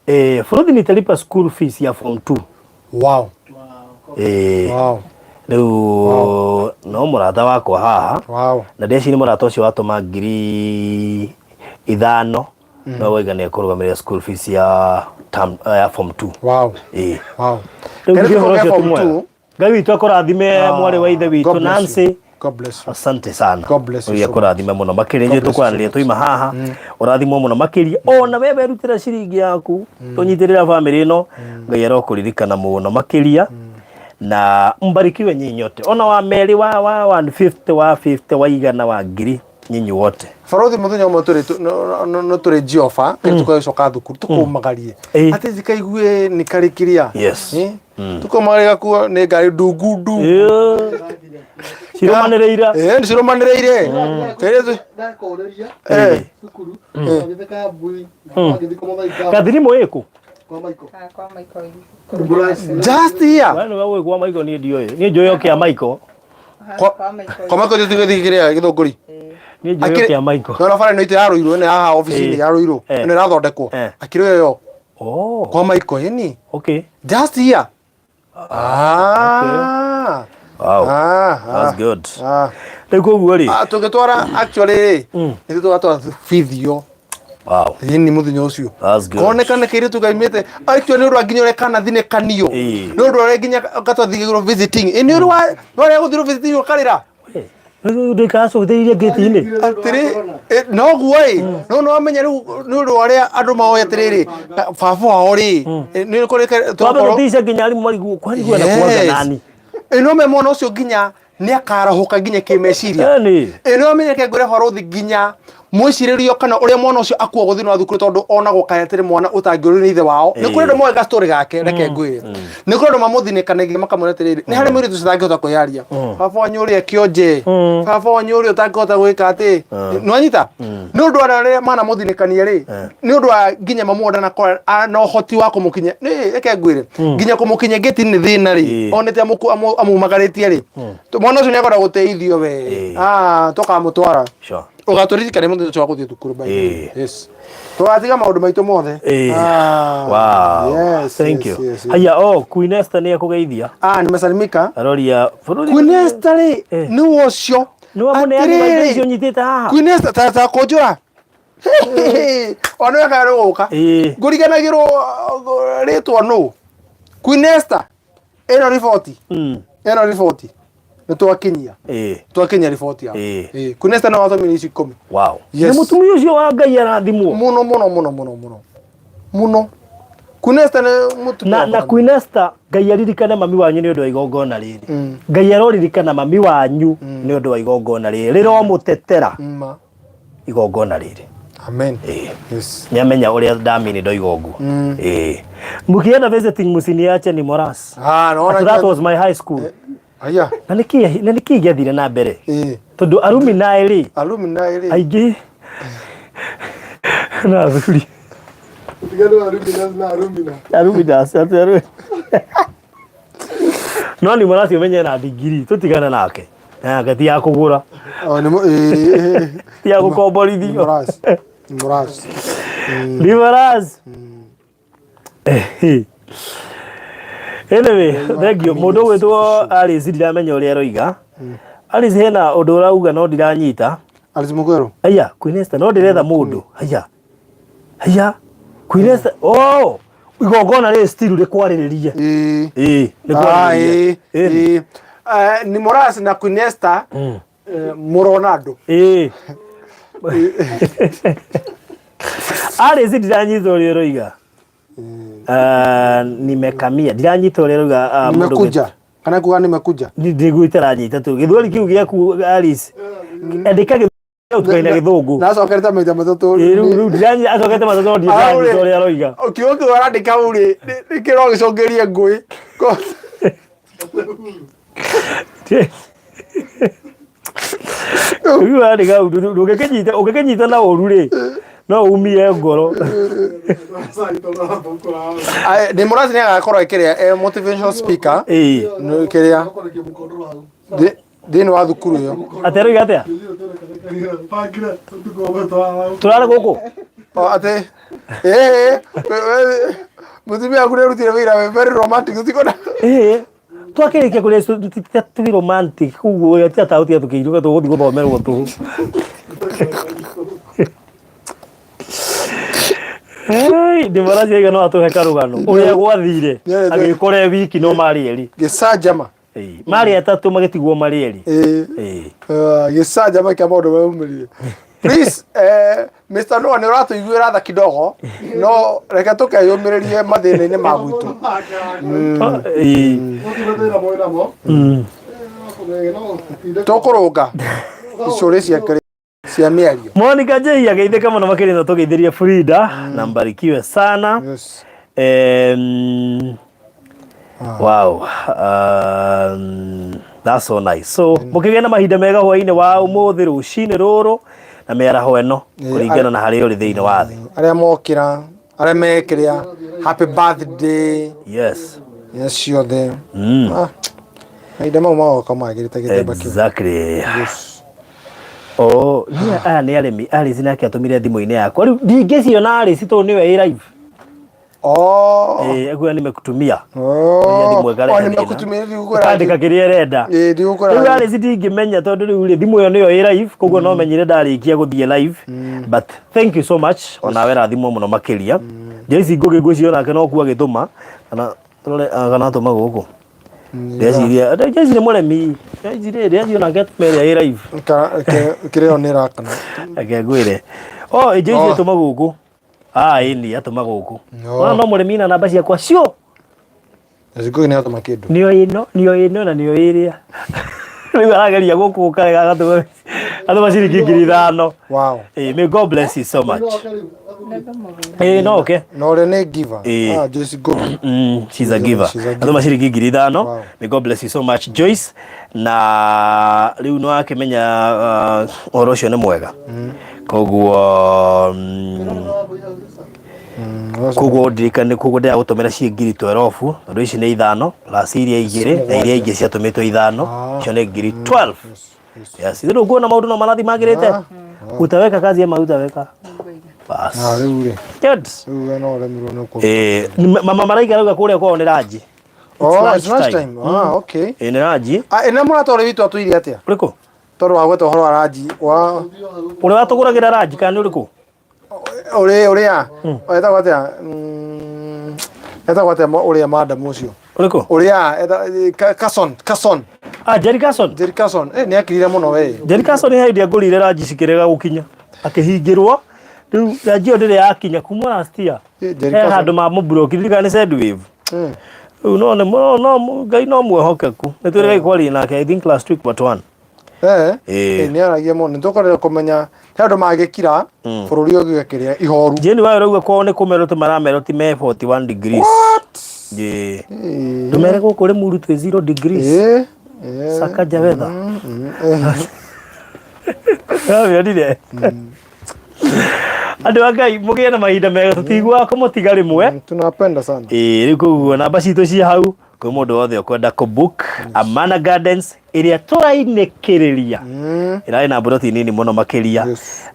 eh, bũrũthi nitalipa school fees ya form 2 wow eh, wow rĩu no mũrata wakwa haha wow na ndeciria mũrata ũcio watũma 5,000 no waiga nĩ ekũrũgamĩrĩra school fees ya term, ya form 2 wow eh wow rĩu Kairĩtu githĩ ũhoro kau ũcio ke ti form mwega two. Ngai witũ akũrathime mwarĩ wa ithe God witũ bless Nancy you. God bless you. Asante sana. God bless you Ngai so much. akũrathime mũno makĩria. God Ithuĩ bless you so tũkwaranĩria much. twaima haha. Ũrathimwo mũno makĩria. Ona we werutĩra ciringi yaku tũnyitĩrĩra bamĩrĩ ĩno. Ngai arokũririkana mũno makĩria. Na mbarikiwe nyinyi nyote. Ona wa merĩ wa 150 wa 50 wa igana wa ngiri nyinyi wote. Barothi muthenya ũmwe tũrĩ no tũrĩ Jehova nĩ tũgagĩcoka thukuru tũkũmagarie atĩ zikaigue nĩ karĩ kĩrĩa. Tũkũmagarie gakuo nĩ ngari ndungu ndungu. Cirumanĩrĩire. Nĩ cirumanĩrĩire. Kairĩtu Ndakũrĩria cukuru agĩthe kambui agĩthiĩ kwa Mũthaiga Gathirimu ĩkũ? kwa Michael. Ah, kwa Michael. Just here. Wewe nĩwe ũĩ kwa Michael niĩ ndiũĩ. Niĩ njũĩ o kĩa Michael. Kwa Michael. Kwa Michael tũgĩthiĩ kĩrĩa gĩthũngũri. Niĩ njũĩ o kĩa Michael. Nona bara ĩno itũ ya Ruiru ĩno ya haha obici-inĩ ya Ruiru ĩno ĩrathondekwo. Akĩrĩ yo. Oh. Kwa Michael ĩni. Okay. Just here. Ah. Wow. Ah, That's good. Ah. Rĩu koguo rĩ. Ah, tũngĩtwara actually rĩ, nĩ tũgatwara video. Wow. Ĩni mũthenya ũcio. That's good. Konekane kairĩtu gaimĩte actually nĩ ũndũ wa nginya ũrĩa kanathinĩkanio. Nĩ ũndũ ũrĩa nginya gatwathigĩrwo visiting. Ĩ nĩ ũndũ wa ũrĩa gũthirwo visiting ũkarĩra. Ndikacũthĩrĩirie ngĩti-inĩ. Atĩrĩ, noguo ĩ, no nĩ wamenya rĩu nĩ ũndũ wa ũrĩa andũ maoĩ atĩrĩrĩ, baba wao rĩ, nĩ kũrĩ Twambe gũticia nginya arimũ marigwo kwarigwo na kuanga nani. Ĩ no me mwana ũcio nginya nĩ akarahũka nginya kĩmeciria. Ĩ no amenye ke ngwĩre barothi nginya mwĩcirĩrio kana ũrĩa mwana ũcio akuagwo thĩinĩ wa thukuru tondũ onagwo kaĩ atĩrĩ mwana ũtangĩũrio nĩ ithe wao. Nĩ kũrĩ andũ moĩ ga story gake, reke ngwĩre. Nĩ kũrĩ andũ mamũthinĩkanagia makamwĩra atĩrĩrĩ, nĩ harĩ mũirĩtu ũcio ũtangĩhota kwĩyaria. Baba wanyu ũrĩa kĩonje, baba wanyu ũrĩa ũtangĩhota gwĩka atĩ. Nĩwanyita? Nĩ ũndũ wa arĩa manamũthinĩkania rĩ, nĩ ũndũ wa nginya mamu wao ndanakorwo na ũhoti wa kũmũkinyia. Nĩ reke ngwĩre, nginya kũmũkinyia ngĩti nĩ thĩna rĩ, onete amumagarĩtie rĩ, mwana ũcio nĩ akwenda gũteithio we. Ah, tũkamũtwara. Sure. Ũgatũririkania mũthenya ũcio wa gũthiĩ thukuru by the way. Yes. Tũgatiga maũndũ maitũ mothe. Ah, Wow. Yes, Thank yes, you. yes, yes. Haya, oh, Queen Esther nĩ akũgeithia. Ah, nimesalimika. Aroria bũrũri. Queen Esther rĩ, nĩ we ũcio. Nĩ wa mũneani wa indo icio nyitĩte haha. Queen Esther ta kũnjũra. Ona we kana gũka. Ngũriganagĩrwo rĩtwa nũ. Queen Esther. Ĩno riboti. Ĩno riboti. Nĩ twakinyia. Twakinyia riboti yaku. Queen Esther no watũmire ici 10. Wow. Yes. Nĩ mũtumia ũcio wa Ngai arathimwo. Mũno mũno mũno mũno mũno. Mũno. Queen Esther nĩ mũtumia Na wa na bata Queen Esther Ngai aririkane mami wanyu nĩ ũndũ wa igongona rĩrĩ. Ngai aroririkana mami wanyu nĩ ũndũ wa igongona rĩrĩ. Rĩromũtetera Ma. igongona rĩrĩ. Amen. Yes. Nĩamenya ũrĩa ndamini ndoiga ũguo. Mkienda visiting msiniache ni Moras. Ah, naona That was my high school. Aya. Na nĩkĩ na nĩkĩ gĩathire na mbere? Tondũ alumni rĩ. Alumni rĩ. Aingĩ na athuri. Tigano alumina na alumina. Alumni atĩ arũ. No ni Moras ũmenye na ndigiri tũtigane nake. Nake ti ya kũgũra. Oh, nĩ Ti ya gũkomborithio. Moras. Moras. Ni Moras. Anyway, thank you. Mũndũ ũgwĩtwo Alice ndiramenya ũrĩa aroiga. Alice hena ũndũ ũrauga no ndiranyita. Alice Mugwero. Aya, Queen Esther no ndĩretha mũndũ. Aya. Aya. Queen Esther. Oh, igongona rĩrĩ still rĩkwarĩrĩrie. Ĩĩ, rĩkwarĩrĩrie. Ĩĩ. Ni Moras na Queen Esther mũrona andũ. Ĩĩ. Alice ndiranyita ũrĩa ũroiga. Nimekamia ndiranyita ũrĩa ũroiga mũndũ Nimekuja. Kana kuga nimekuja. Nĩguo itaranyita tu gĩthweri kĩu gĩaku Alice andĩka gĩthweri ũtukaine gĩthũngũ. Na acokerete maita matatũ. Ĩĩ, rĩu ndiranyita acokete matatũ no ndiranyita ũrĩa aroiga. Kiugo kĩu arandĩka hau rĩ, nĩ kĩro gĩcũngĩrie ngũĩ. Rĩu wandĩka hau ndũngĩkĩnyita ũngĩkĩnyita na ũru rĩ no umie ngoro. Nĩ Moras nĩ agakorwo ĩkĩrĩa e motivational speaker. Nĩ kĩrĩa thĩinĩ wa thukuru ĩyo. Atĩ aroiga atĩa? Tũrarĩ gũkũ? O atĩ ĩĩ mũtumia waku nĩ arutire wĩra we very romantic ũtikona. Ĩĩ twakĩrĩkia kũrĩa tũrĩ romantic koguo tiga ta gũtiga tũkĩinũka tũgũthiĩ gũthomerwo tũhũ. Hey, ndĩ Moras no atũhe karũgano ũrĩa gwathire agĩkora e wiki no marĩ erĩ. Gĩcanjama. Ĩĩ. Marĩ atatũ magĩtigwo marĩ erĩ. Ĩĩ. Ĩĩ. Ah, gĩcanjama kĩa maũndũ meumĩrire. Please, Mr. Noah nĩ ũratũiguĩra tha kidogo no reke tũkeyũmĩrĩrie mathĩna-inĩ ma gwitũ. Ĩĩ. Tũkũrũnga icũrĩ ciake cia mĩario. Monica J ageithĩka mũno makĩria na tũgeithĩria Frida na mbarikiwe sana. Yes. Wow. That's so nice. So mũkĩgĩa na mahinda mega hwainĩ wa ũmũthĩ rũcinĩ rũrũ na mĩaraho ĩno kũringana na harĩa ũrĩ thĩinĩ wa thĩ. Arĩa mokĩra, arĩa mekĩrĩa, happy birthday. Yes. Yes, ciothe. Ah, mahinda mau magoka magĩrĩte gĩthemba kĩu. Exactly. Yes. Oh, niĩ aya nĩ arĩmi Alice nake atũmire thimũ-inĩ yakwa. Rĩu ndingĩciona Alice tondũ nĩwe ĩ live. Oh. Eh, akuga nimekutumia. Oh. Thimũ ĩkarehe Oh, thĩna. nimekutumia ndigũkwĩra. Ĩkandĩka kĩrĩa ĩrenda. Ĩĩ, ndigũkwĩra. Rĩu Alice ndingĩmenya tondũ rĩu rĩ thimũ ĩyo nĩyo ĩ live koguo no menyire ndarĩkia gũthiĩ live. But thank you so much onawe rathimwo mũno makĩria. Joyce Ngũgĩ ngwĩciria onake no kuo agĩtũma kana tũrore ah, kana atũma gũkũ. Ndeciria Joyce nĩ mũremi. Joyce rĩ ndeciria onake atũma ĩrĩa ĩ live. Kĩrĩa ĩyo nĩ ĩrakana. Reke ngwĩre. Oh, Joyce Oh. atũma gũkũ. Ah, ĩni atũma gũkũ. No. Ona no mũrĩmi na namba ciakwa cio. Ngũgĩ nĩ atũma kĩndũ. Nĩo ĩno, nĩo ĩno na nĩo ĩrĩa. Rĩu arageria gũkũ karega agatũma atũma ciringi 5,000. Wow. Eh, may God bless you so much. Eh, no okay. Na ũrĩa nĩ giver. Ĩĩ. Ah, Joyce Ngũgĩ. She's a giver. She's a giver. Atũma ciringi 5,000. Wow. May God bless you so much Joyce. Na rĩu nĩ wakĩmenya ũhoro ũcio nĩ mwega. Koguo koguo ndirikane koguo ndĩragũtũmĩra ciĩ 12,000 tondũ ici nĩ ithano plus iria igĩrĩ na iria ingĩ ciatũmĩtwo ithano icio nĩ 12,000. Yes, rĩu nguona maũndũ no marathiĩ magĩrĩte. Utaweka kazi ama utaweka? Bas. Ah, rĩu rĩ. Good. Rĩu we no ũremirwo nĩ kũruta. Eh, mama maraika rauga kũrĩa kwao nĩ ranji. Oh, it's lunch time. Ah, okay. Ĩ nĩ ranji. Ah, ĩna mũrata ũrĩa witũ atwĩire atĩa? Ũrĩkũ? Tondũ wagweta ũhoro wa ranji wa Ũrĩa watũgũragĩra ranji kana nĩ ũrĩkũ? Ũrĩa ũrĩa etagwo atĩa? Etagwo atĩa ũrĩa madam ũcio? Ũrĩkũ? Ũrĩa Carson, Carson. Ah, Jerry Carson. Jerry Carson. Eh, nĩ akirire mũno we. Jerry Carson he hĩndĩ angũrire ranji cikĩrega gũkinya. Akĩhingĩrwo. Rĩu ranji ĩyo ndĩrĩ yakinya kuma last year. Eh, Jerry He Carson. handũ mamũblock ndirikana nĩ Sendwave. Rĩu no nĩ no no Ngai no mwĩhokeku. Nĩ twĩrĩga kwaria nake I think last week but one. Eh. Ĩĩ. Eh, nĩ aragia mũno. Nĩ tũkorire kũmenya he andũ mangĩkira bũrũri ũngĩgakĩrĩa ihoru. Jane wayo rauga kwao nĩ kũmerwo tu maramerwo ti me 41 degrees. What? Ĩĩ. Ĩĩ. Ndũmere gũkũ rĩ mũru twĩ 0 degrees. Ĩĩ. Ĩĩ. Sakaja weather. Wamĩonire? Andũ a Ngai mũgĩe na mahinda mega tũtiguaga kũmũtiga rĩmwe. Tunawapenda sana. Ĩĩ rĩu koguo namba citũ ci hau kwĩ mũndũ wothe ũkwenda kũ book Amana Gardens ĩrĩa tũrainĩkĩrĩria ĩrarĩ na mburoti nini mũno makĩria. Yes.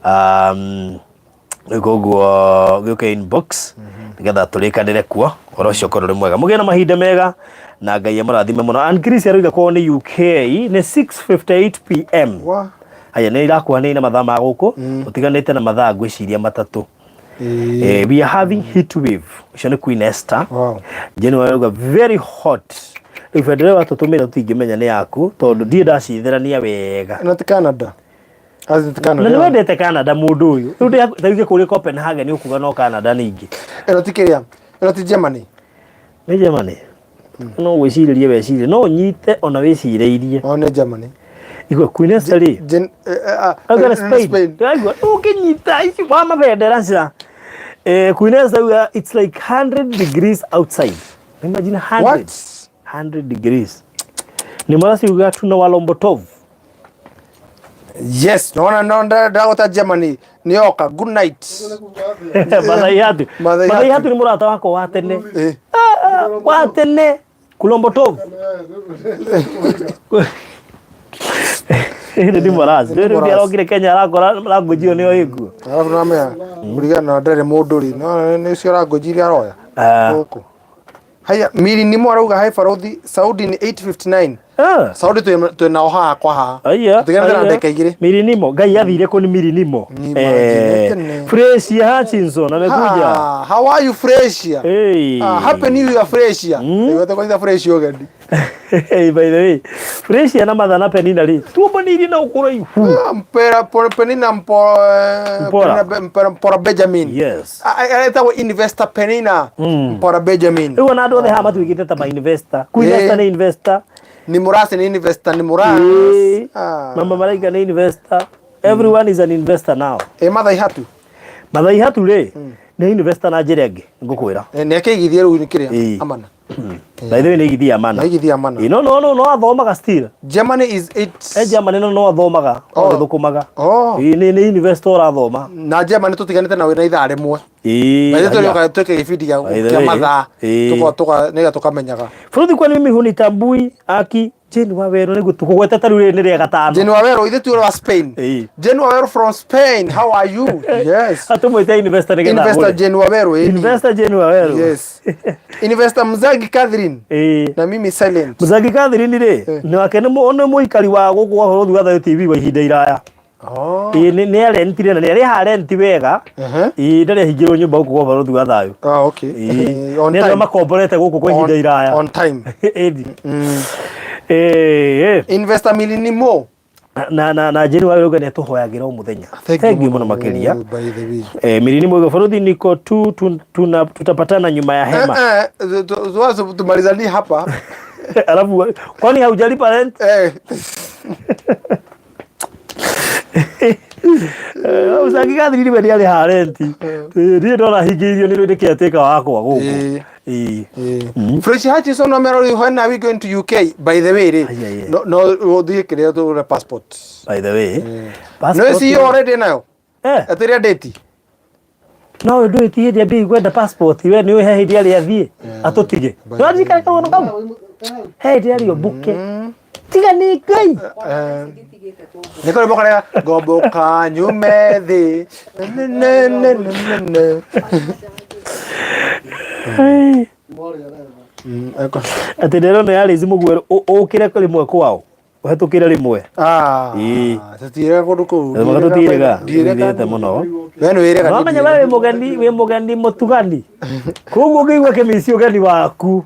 Rĩu koguo gĩũke inbox nĩgetha tũrĩkanĩre kuo ũhoro ũcio ũkorwo ũrĩ mwega. Mũgĩe na mahinda mega na Ngai amũrathime mũno. Ann Chris arauga kwao nĩ UK nĩ 6:58 pm. Wa. Haya nĩ irakuhanĩrĩria na mathaa ma gũkũ ũtiganĩte na mathaa ngwĩciria matatũ. Ĩĩ. We are having heat wave. Ũcio nĩ Queen Esther. Wow. Jane arauga very hot. Rĩu bendera ĩyo watũtũmĩra tũtingĩmenya nĩ yaku tondũ ndirĩ ndacithĩrania wega. Ĩno ti Canada. As in ti Canada. Na nĩ wendete Canada mũndũ ũyũ. Rĩu ta rĩu kũrĩ Copenhagen ũkuga no Canada ningĩ. Ĩno ti kĩrĩa. Ĩno ti Germany. Nĩ Germany. No wĩcirĩrie wecirie no ũnyite ona wĩcirĩirie. Oh, nĩ Germany. Igua Queen Esther rĩ. Auga nĩ Spain. Ndĩraigua ũngĩnyita ici wa mabendera cia. Queen Esther auga it's like 100 degrees outside. Imagine 100. What? 100 degrees. Ni maraciuga tuna walombotov. Yes, naona no ndagota Germany. Nioka, good night. Mathai Hatu. Mathai Mathai Hatu. Hatu nĩ mũrata wakwa wa tene. Eh. Ah, ah, wa tene. Kulombotov. Ĩndĩ ni moras. Rĩu rĩu arokire Kenya arakora language ĩyo nĩyo ĩkuo. Alafu namenya kuringana na ndarĩ mũndũ rĩ, no nĩ cio language iria aroya. Ah. Gũkũ. Haya, Miri nimo arauga hai Farodhi, Saudi ni 859. Ah. Saudi twĩ nao haha kwa haha. Aya. Tũtiganĩte na aya. ndeka igĩrĩ. Mirinimo. Ngai athire kũ ni Mirinimo. Ni imagine tene. Fresh Hutchinson amekuja. Ah, how are you Freshia? Hey. Ah, happy new year Freshia. Mm. Nĩgwete Freshia ũgendi. Hey, by the way, Fresh na Matha na Penina rĩ, tuombanirie na ũkũraihu. Ah, Mpera Penina Mpora Mpora. Penina Mpora, Mpora Benjamin. Yes. Aretagwo Investor Penina Mpora Benjamin. Rĩu ona andũ othe haha matuĩkĩte ta ma investor. Queen Eh. Esther nĩ investor. Ni Murasi ni investor ni Murasi. Eh. Ah. Mama Malaika nĩ investor. Everyone is an investor now. Eh, Matha Ihatu. Matha Ihatu rĩ, nĩ investor na njĩra ĩngĩ, ngũkwĩra. Eh, nĩ akĩigithia rĩu nĩ kĩrĩa Eh. Amana. By the way nĩ igithia Amana. Nĩ aigithia Amana. Ĩ, no athomaga still. Germany is eight. E Germany no athomaga, Oh. agĩthũkũmaga. Oh. Ĩ, nĩ investor ũrathoma. Na Germany tũtiganĩte na wĩna ithaa rĩmwe. Ĩ, Na ithuĩ aya. tũrĩũka twĩke gĩbindi gĩa By the kĩa way, mathaa eh. tũka tũka nĩgetha tũkamenyaga. Bũrũri kwani mimi hunitambui aki Jane Waweru nĩguo tũkũgwetete rĩu rĩrĩ nĩ rĩa gatano. Jane Waweru ithuĩ ti wa Spain. Eh. Jane Waweru from Spain how are you? Yes. Atũmwĩte investor nĩgetha Investor agũre. Jane Waweru eh. Investor Jane Waweru. Yes. Investor Mzangi Catherine Ĩ. na mimi silent. Mzangi Catherine rĩ nĩ wake nĩ mũikari wa gũkũ wa bũrũri wa Thayũ TV wa ihinda iraya. Oh. Ĩ nĩ nĩ arentire na nĩ arĩha renti wega. Uh-huh. Ĩ ndarĩ ahingĩrwo nyũmba gũkũ gwa bũrũri wa Thayũ. Ah, okay. Ĩ. On Nĩ andũ time. makomborete gũkũ kwa ihinda iraya. On time. Ĩni. Ĩ, ĩ. Investor Milinimo. Na Jane Waweru nĩ atũhoyagĩra o mũthenya. Thank you mũno makĩria. By the way. Eh, Mirini Mwega Faruthi niko tu, tutapatana nyuma ya hema. Eh, eh, tumalizanie hapa. Alafu kwani haujalipa rent? Eh. Usangĩgathirire we nĩarĩha rent. Niĩ ndona hingĩirio nĩ rwĩndĩ caretaker wakwa gũkũ. Ĩĩ. Eh. Fresh Hutchinson no mero when are we going to UK? By the way, Ai, ai, ai. no no ũthiĩ kĩrĩa tũgũre passport. By the way. No passport- si already nayo. Eh, Atĩrĩa date. no ũndũ ti hĩndĩ ambie kwenda passport we nĩ he hĩndĩ arĩa athiĩ atũtige. Nĩwaririkana kaũndũ kau? He hĩndĩ arĩa mbuke. Tiga nĩ Ngai. Nĩ kũrĩ mũkarega ngomboka nyume thĩ. Ne, ne, ne, ne, ne. Ai. Mm, eko. Atĩ ndĩrona yarĩ mũguero ũkĩre rĩmwe kwao ũhetũkĩre rĩmwe. Ah, Ĩĩ. tũtiĩrega kũndũ kũu. Mũka tũtiĩrega Ndiĩrega. tũthiĩte mũno. We nĩ wĩrega. Wamenya we wĩ mũgeni wĩ mũgeni mũtugani koguo ũngĩigua kĩmici ũgeni waku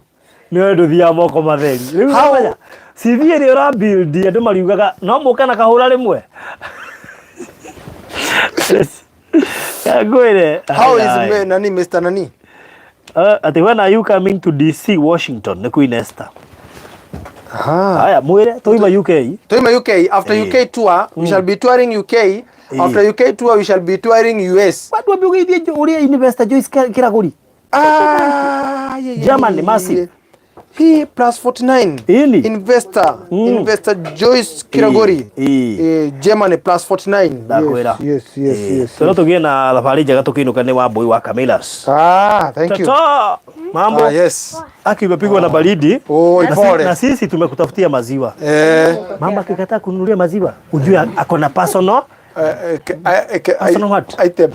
nĩ we ndũthiaga moko matheri rĩu How- wamenya CV ĩrĩa ũra build andũ mariugaga no mũke na kahũra rĩmwe ngwĩre How is me, nani Mr. Nani? Atĩ when are you coming to DC Washington nĩ Queen Esther Aha. haya mwĩre tũima UK Tuima UK after Eh. UK tour we shall be touring UK after UK tour we shall be touring US. Wandũ ambe ũgeithie ũrĩa investor Joyce Kĩragũri Ah, yeah, yeah, Germany, yeah, massive. yeah. He plus 49. Ini. Investor, investor Joyce Kiragori. Ĩĩ. Eh, Germany plus 49. Ndakwĩra. Yes, yes, yes. Tũrĩa tũgĩe na thabarĩ njega tũkĩinũka nĩ Wambui wa Camillus. Ah, thank you. Tata, mambo. Ah, yes. Aki umepigwa na baridi. Oh, ipole. Na sisi tumekutafutia maziwa. Eh, Mama akikataa kununulia maziwa, ujue ako na personal Personal what? Item.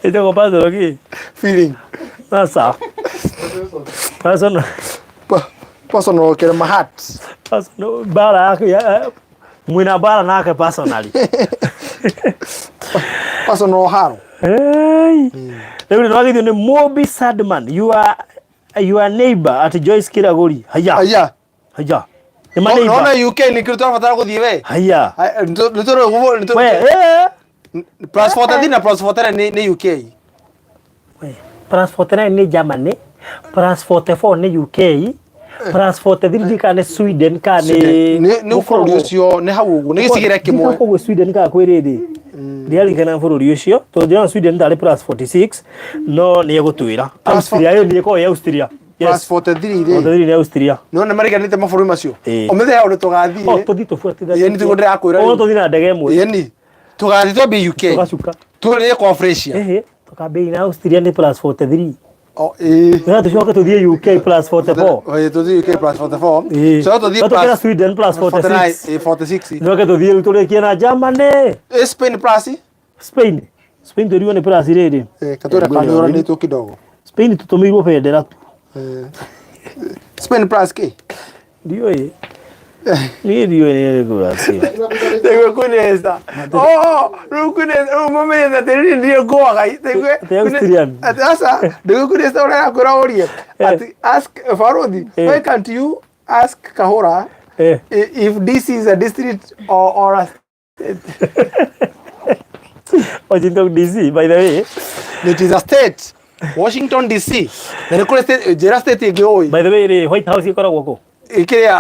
Ĩtagwo personal kĩ? Feeling. Sasa. Personal Personal kere my heart. personal bara yake mwina bara nake personally. Personal haro. Hey. Rĩu nĩ wagithio nĩ Mobi Sadman, your neighbor at Joyce Kiraguri. Haya. Aya. Haya. Nĩ ma Nona neighbor. UK nĩ kĩrĩa tũrabatara gũthiĩ we. Haya. Nĩ tũrĩ We, eh. plus 43 na plus 49 nĩ UK. We, plus 49 nĩ Germany, plus 44 nĩ UK, plus 43 ndi kana nĩ Sweden kana nĩ Nĩ bũrũri ũcio nĩ hau ũguo nĩ gĩcigĩrĩra kĩmwe. Koguo Sweden kana kwĩ rĩrĩ ndiarikana bũrũri ũcio tondũ ndĩrona Sweden tarĩ plus 46 no nĩ egũtwĩra Austria ĩyo nĩ ĩkoragwo ĩ Austria. Plus Yes. 43 rĩ. 43 nĩ Austria. Nĩ mariganĩte mabũrũri macio. Ĩĩ. Ũmĩthĩ hau nĩ tũgathiĩ. Oh, tũthiĩ tũbuatithanie. Ĩĩ, nĩ tiguo ndĩrakwĩra Oh, rĩu. tũthiĩ na ndege ĩmwe. Ĩni. Tũgathiĩ twambie UK. Tũgacuka. Tũrĩe kwa Freshia. Ehe, tũkambĩrĩria na Austria nĩ plus 43. Oh, ĩĩ. Na tũcoke tũthiĩ UK plus 44. Ĩĩ, tũthiĩ UK plus 44. Ĩĩ. Coke tũthiĩ No tũkĩra plus Sweden plus 46. 49, ĩĩ, 46. Tũcoke tũthiĩ rĩu tũrĩkie na Germany. Ĩ Spain plus? Spain. Spain twĩrirwo nĩ plus rĩrĩ. Ĩĩ, katwĩra kanũranĩtwo kidogo. Spain tũtũmĩirwo bendera tu. Ĩĩ. Spain plus kĩ? Ndiũĩ. Niĩ ndiũĩ nĩ ĩrĩkũ Brazil. Nĩguo kwineza. Oh, rĩu kwineza, rĩu mũmenyete atĩ rĩrĩ ndirĩ ngũaga. Nĩguo Atĩ Austrian. Atĩ aca, nĩguo kwineza ũrĩa akwĩra ũrie. Atĩ ask Farodhi, why can't you ask Kahora if this is a district or a state? Washington DC, by the way. It is a state. Washington DC. Na nĩ kũrĩ state, njĩra state ĩngĩ ũĩ. By the way, rĩ, White House ĩkoragwo kũ? Ĩkĩrĩa